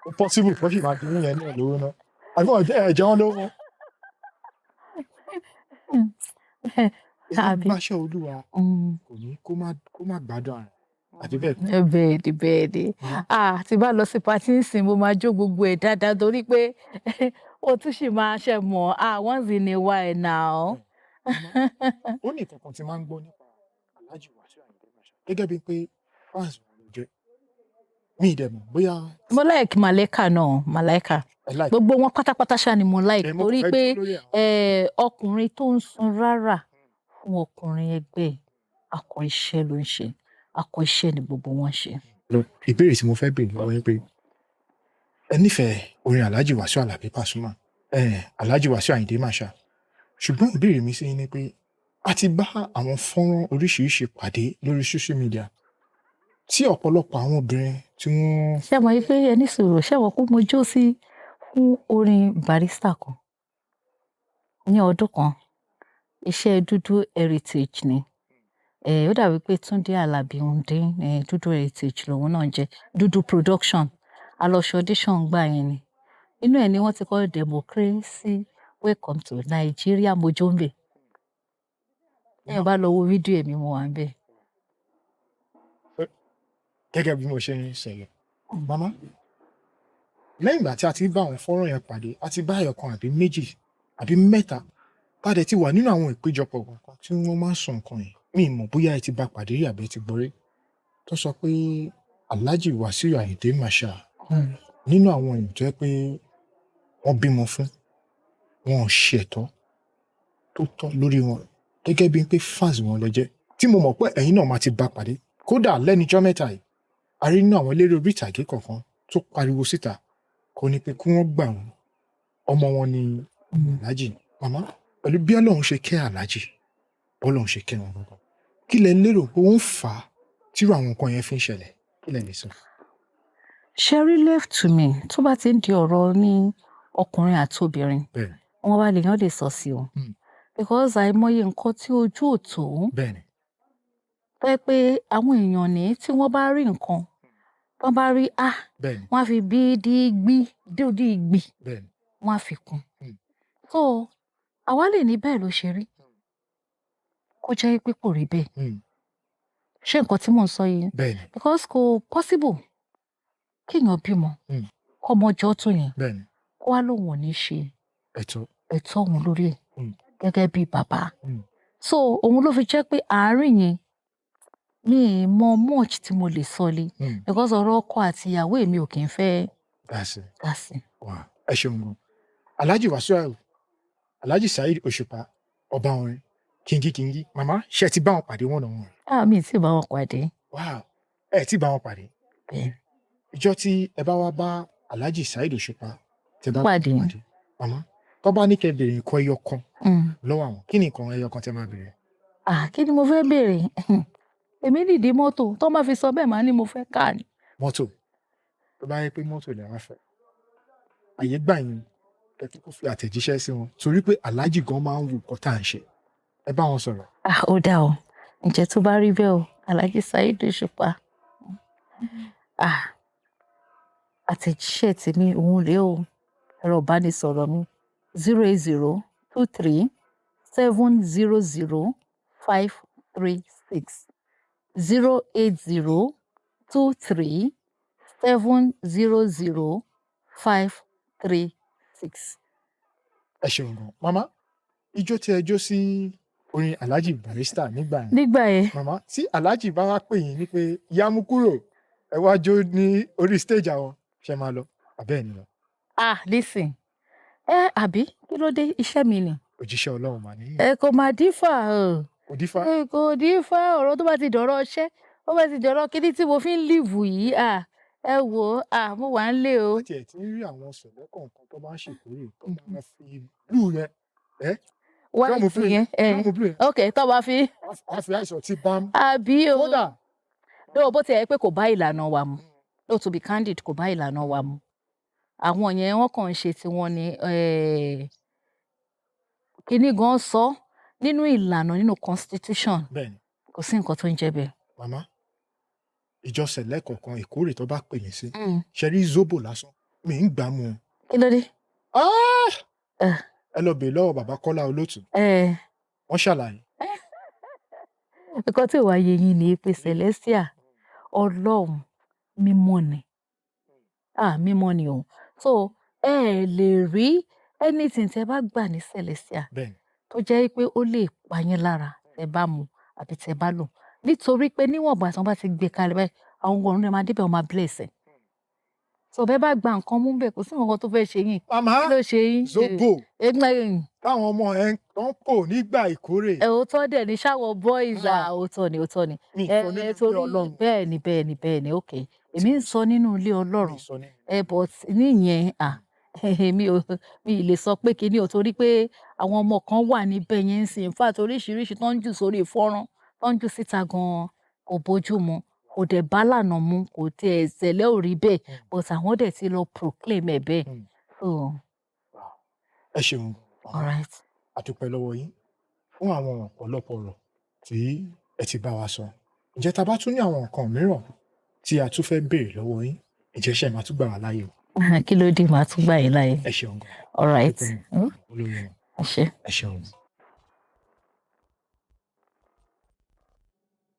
ó possible kó sì máa jẹ yín yẹn náà lówó náà, àbí wọ́n ẹ̀ jẹ wọ́n lówó? Àbí? Báṣẹ́ Olúwa kò ní kó má gbádùn ara, àbí bẹ́ẹ̀ kọ́? Bẹ́ẹ̀ ni, bẹ́ẹ̀ ni. Ah, tí bá lọ sí party ńsìn, mo máa jó gbogbo ẹ̀ dáadáa torí pé ó tún sì máa ṣe mọ̀, ah, once in a while now. Ó ní nǹkan kan tí máa ń gbọ́ nípa Alhaji Wasiu Ayinde Marshal, gẹ́gẹ́ bíi pé fans wọn ló jẹ́. Mi ì dẹ̀ mọ̀ bóyá Mo like Malaika náà, Malaika. Ẹ like. Gbogbo wọn pátápátá ṣá ni mo like Ẹ mo torí kàn fẹ́ pé dúró lórí àwọn. Ọkùnrin tó ń sun rárá fún ọkùnrin ẹgbẹ́ ẹ̀, akọ iṣẹ́ ló ń ṣe, akọ iṣẹ́ ni gbogbo wọn ṣe. Ìbéèrè tí mo fẹ́ béèrè lọ́wọ́ yín pé ẹ nífẹ̀ẹ́ orin Alhaji Wasiu Alabi Pasuma, Alhaji Wasiu Ayinde Marshal, ṣùgbọ́n ìbéèrè mi sí yín ni pé a ti bá àwọn fọ́nrán oríṣiríṣi pàdé lórí social media tí ọ̀pọ̀lọpọ̀ àwọn obìnrin tí wọ́n Ṣé mọ̀ wípé ẹ ní sùúrù, ṣé mọ̀ pé mo jó sí fún orin Barrister kan ní ọdún kan, iṣẹ́ Dúdú Heritage ni. Ó dàbí pé Túndé Àlàbí Ndé, Dúdú Heritage lòun náà ń jẹ́, Dúdú Production. A lọ ṣe audition gbà yẹn ni. Inú ẹ̀ ni wọ́n ti kọ "Democracy, welcome to Nigeria", mo jó ń bẹ̀. Téèyàn bá lọ wo fídíò èmi, mo wà ńbẹ̀. Gẹ́gẹ́ bí mo ṣe ń ṣẹlẹ̀, màmá, lẹ́yìn ìgbà tí a ti bá àwọn fọ́nrán yẹn pàdé, a ti bá ẹyọ kan àbí méjì àbí mẹ́ta, tá a dẹ̀ ti wà nínú àwọn ìpéjọpọ̀ kọ̀ọ̀kan tí wọ́n máa ń sọ nǹkan yìí. Mi ì mọ̀ bóyá ẹ ti bá pàdé rí àbí ẹ ti gbọ́ rí, tó sọ pé Alhaji Wasiu Ayinde Marshal, nínú àwọn èèyàn tó jẹ́ pé wọ́n bímọ fún, wọn ò ṣe ẹ̀tọ́ tó tọ́ lórí wọn, gẹ́gẹ́ bíi pé fans wọn lẹ jẹ́, tí mo mọ̀ pé ẹ̀yin náà máa ti bá pàdé. Kódà lẹ́nujọ́ mẹ́ta yìí, a rí nínú àwọn eléré orí ìtàgé kọ̀ọ̀kan tó pariwo síta kò ní pé kí wọ́n gbà wọ́n, ọmọ wọn ni Alhaji. Màmá, pẹ̀lú bí Ọlọ́run ṣe kẹ́ Alhaji, bọ́lọ́run ṣe kẹ́ wọn gangan, kí lẹ lérò pé ó ń fà á tírú àwọn nǹkan yẹn fi ń ṣẹlẹ̀? Kí lẹ lè sọ? Ṣé rí, left to me, tó bá ti ń di ọ̀rọ̀ ní ọkùnrin àti obìnrin, wọn wá lèèyàn lè sọ sí o. Because àìmọye nǹkan tí ojú ò tó. Tó jẹ́ pé àwọn èèyàn ní tí wọ́n bá rí nǹkan, tán bá rí a, wọ́n á fi bí dí gbí dí gbì, wọ́n á fi kún. So àwa lè ní bẹ́ẹ̀ ló ṣe rí. Kó jẹ́ pé kò rí bẹ́ẹ̀. Ṣé nǹkan tí mò ń sọ yìí? Bẹ́ẹ̀ni. Because kò possible kéèyàn bímọ, kọ́mọ jọ́ tó yẹn, kó wá lóun ò ní ṣe ẹ̀tọ́ ẹ̀tọ́ òun lórí ẹ̀ gẹ́gẹ́ bí bàbá. So òun ló fi jẹ́ pé àárín yẹn, mi ì mọ much tí mo lè sọ lé because ọ̀rọ̀ ọkọ àti ìyàwó, èmi ò kì í fẹ́ Dá sí. dá sí. Wow. Ẹ ṣeun gan. Alhaji Wasiu, Alhaji Saheed Òṣùpá, ọba orin, kingi kingi. Màmá, ṣé ẹ ti bá wọn pàdé one on one? Ah, mi ì tí ì bá wọn pàdé. Wow. Ẹ ti bá wọn pàdé. Bẹ́ẹ̀. Ìjọ́ tí ẹ bá wá bá Alhaji Saheed Òṣùpá, tẹ bá Pàdé. Màmá, Tó bá ní kẹ́ béèrè nǹkan ẹyọ kan lọ́wọ́ àwọn, kí ni nǹkan ẹyọ kan tẹ́ máa béèrè? Ah, kí ni mo fẹ́ béèrè? Èmi nìdí mọ́tò. Tó bá fi sọ bẹ́ẹ̀, màá ní mo fẹ́ car ni. Mọ́tò. Tó bá yẹ pé mọ́tò lẹ wá fẹ́, àyè gbà yín kẹ́ kúkú fi àtẹ̀jíṣẹ́ sí wọn, torí pé Alhaji gan máa ń wo nǹkan tá à ń ṣe. Ẹ bá wọn sọ̀rọ̀. Ah, ó dáa o. Ǹjẹ́ tó bá rí bẹ́ẹ̀ o, Alhaji Saheed Òṣùpá. Ah, àtẹ̀jíṣẹ́ tèmi òun rèé o. Ẹ̀rọ ìbánisọ̀rọ̀ mi 08023700536, 08023700536. Ẹ ṣeun gan. Màmá, ijó tí ẹ jó sí orin Alhaji Barrister nígbà yẹn. Nígbà yẹn. Màmá, tí Alhaji bá wá pè yín ní pé Yámúkúrò, ẹ wá jó ní orí stage àwọn, ṣe máa lọ? Àbẹ́ ẹ̀ ní lọ? Ah, listen. Ẹ àbí kí ló dé? Iṣẹ́ mi ni. Òjíṣẹ́ Ọlọ́run mà ní. Ẹ kò máa dífà o. Kò dífá. Ẹ kò dífá. Ọ̀rọ̀ tó bá ti dọ̀rọ̀ iṣẹ́, ó bá ti dọ̀rọ̀ kíní tí mo fi ń live yìí, ah, ẹ wò ó, ah, mo wà ń lé o. Láti ẹ̀ tí ń rí àwọn sọ̀lẹ́ kọ̀ọ̀kan tó bá ń ṣèkórè tó máa fi blue yẹn. Ẹ́ White drum blue yẹn. Ẹ drum blue yẹn. Ok, tó bá fi. Á fi àìsàn tí bám. Àbí o. Kódà. No, bó ti yẹ pé kò bá ìlànà wa mu. No, to be candid, kò bá ìlànà wa mu. Àwọn yẹn, wọ́n kàn ń ṣe tiwọn ni. Kíní gan sọ nínú ìlànà, nínú constitution. Kò sí nǹkan tó ń jẹ́ bẹ́ẹ̀. Màmá, ìjọ sẹ̀lẹ̀ kọ̀ọ̀kan, ìkórè tó bá pè yín sí, ṣe rí zobo lásán, mi ń gbà mú un. Kí ló dé? Ah! Ẹ lọ bèèrè lọ́wọ́ bàbá Kọ́lá Olótù. Wọ́n ṣàlàyé. Nǹkan tí ò wá yé yín ni pé Celestial, Ọlọ́run mímọ́ ni. Ah, mímọ́ ni o. So ẹ lè rí anything tí ẹ bá gbà ní Celestial tó jẹ́ pé ó lè pa yín lára tẹ bá mu àbí tẹ bá lò. Nítorí pé níwọ̀n ìgbà tí wọ́n bá ti gbé kalẹ̀ báyìí, àwọn ọ̀run máa dé bẹ̀, wọ́n máa bless ẹ̀. So bẹ́ẹ̀ bá gba nǹkan mú bẹ́ẹ̀, kò sí nǹkan tó fẹ́ ṣe yín. Màmá, Kí ló ṣe yín? zobo táwọn ọmọ ẹ ń kò nígbà ìkórè. Ẹ òótọ́ dẹ̀ ni ṣáwọ̀ boys à, òótọ́ ni, òótọ́ ni. Mi ì sọ nínú ilé Torí Ọlọ́run. Bẹ́ẹ̀ ni, okay. Èmi ń sọ nínú ilé Ọlọ́run. Mi ì sọ nínú. Ẹ but níyẹn, à, mi ò, mi ì lè sọ pé kíní o, torí pé àwọn ọmọ kan wà níbẹ̀ yẹn ń sìn. In fact, oríṣiríṣi tó ń jù sórí fọ́nrán, tó ń jù síta gan-an kò bójú mu, kò dẹ̀ bá lànà mu, kò tiẹ̀ ṣẹlẹ̀ ò rí bẹ́ẹ̀. But àwọn dẹ̀ ti lọ proclaim ẹ̀ bẹ́ẹ̀. So. Ẹ ṣeun. All right. A dúpẹ́ lọ́wọ́ yín fún àwọn ọ̀pọ̀lọpọ̀ ọ̀rọ̀ tí ẹ ti bá wa sọ. Ǹjẹ́ tá a bá tún ní àwọn nǹkan mìíràn tí a tún fẹ́ béèrè lọ́wọ́ yín, ǹjẹ́ ṣé ẹ máa tún gbà wá láàyè o? Kí ló dé? Màá tún gbà yín láàyè. Ẹ ṣeun gan. All right. Olórí wọn. Ẹ ṣé. Ẹ ṣeun.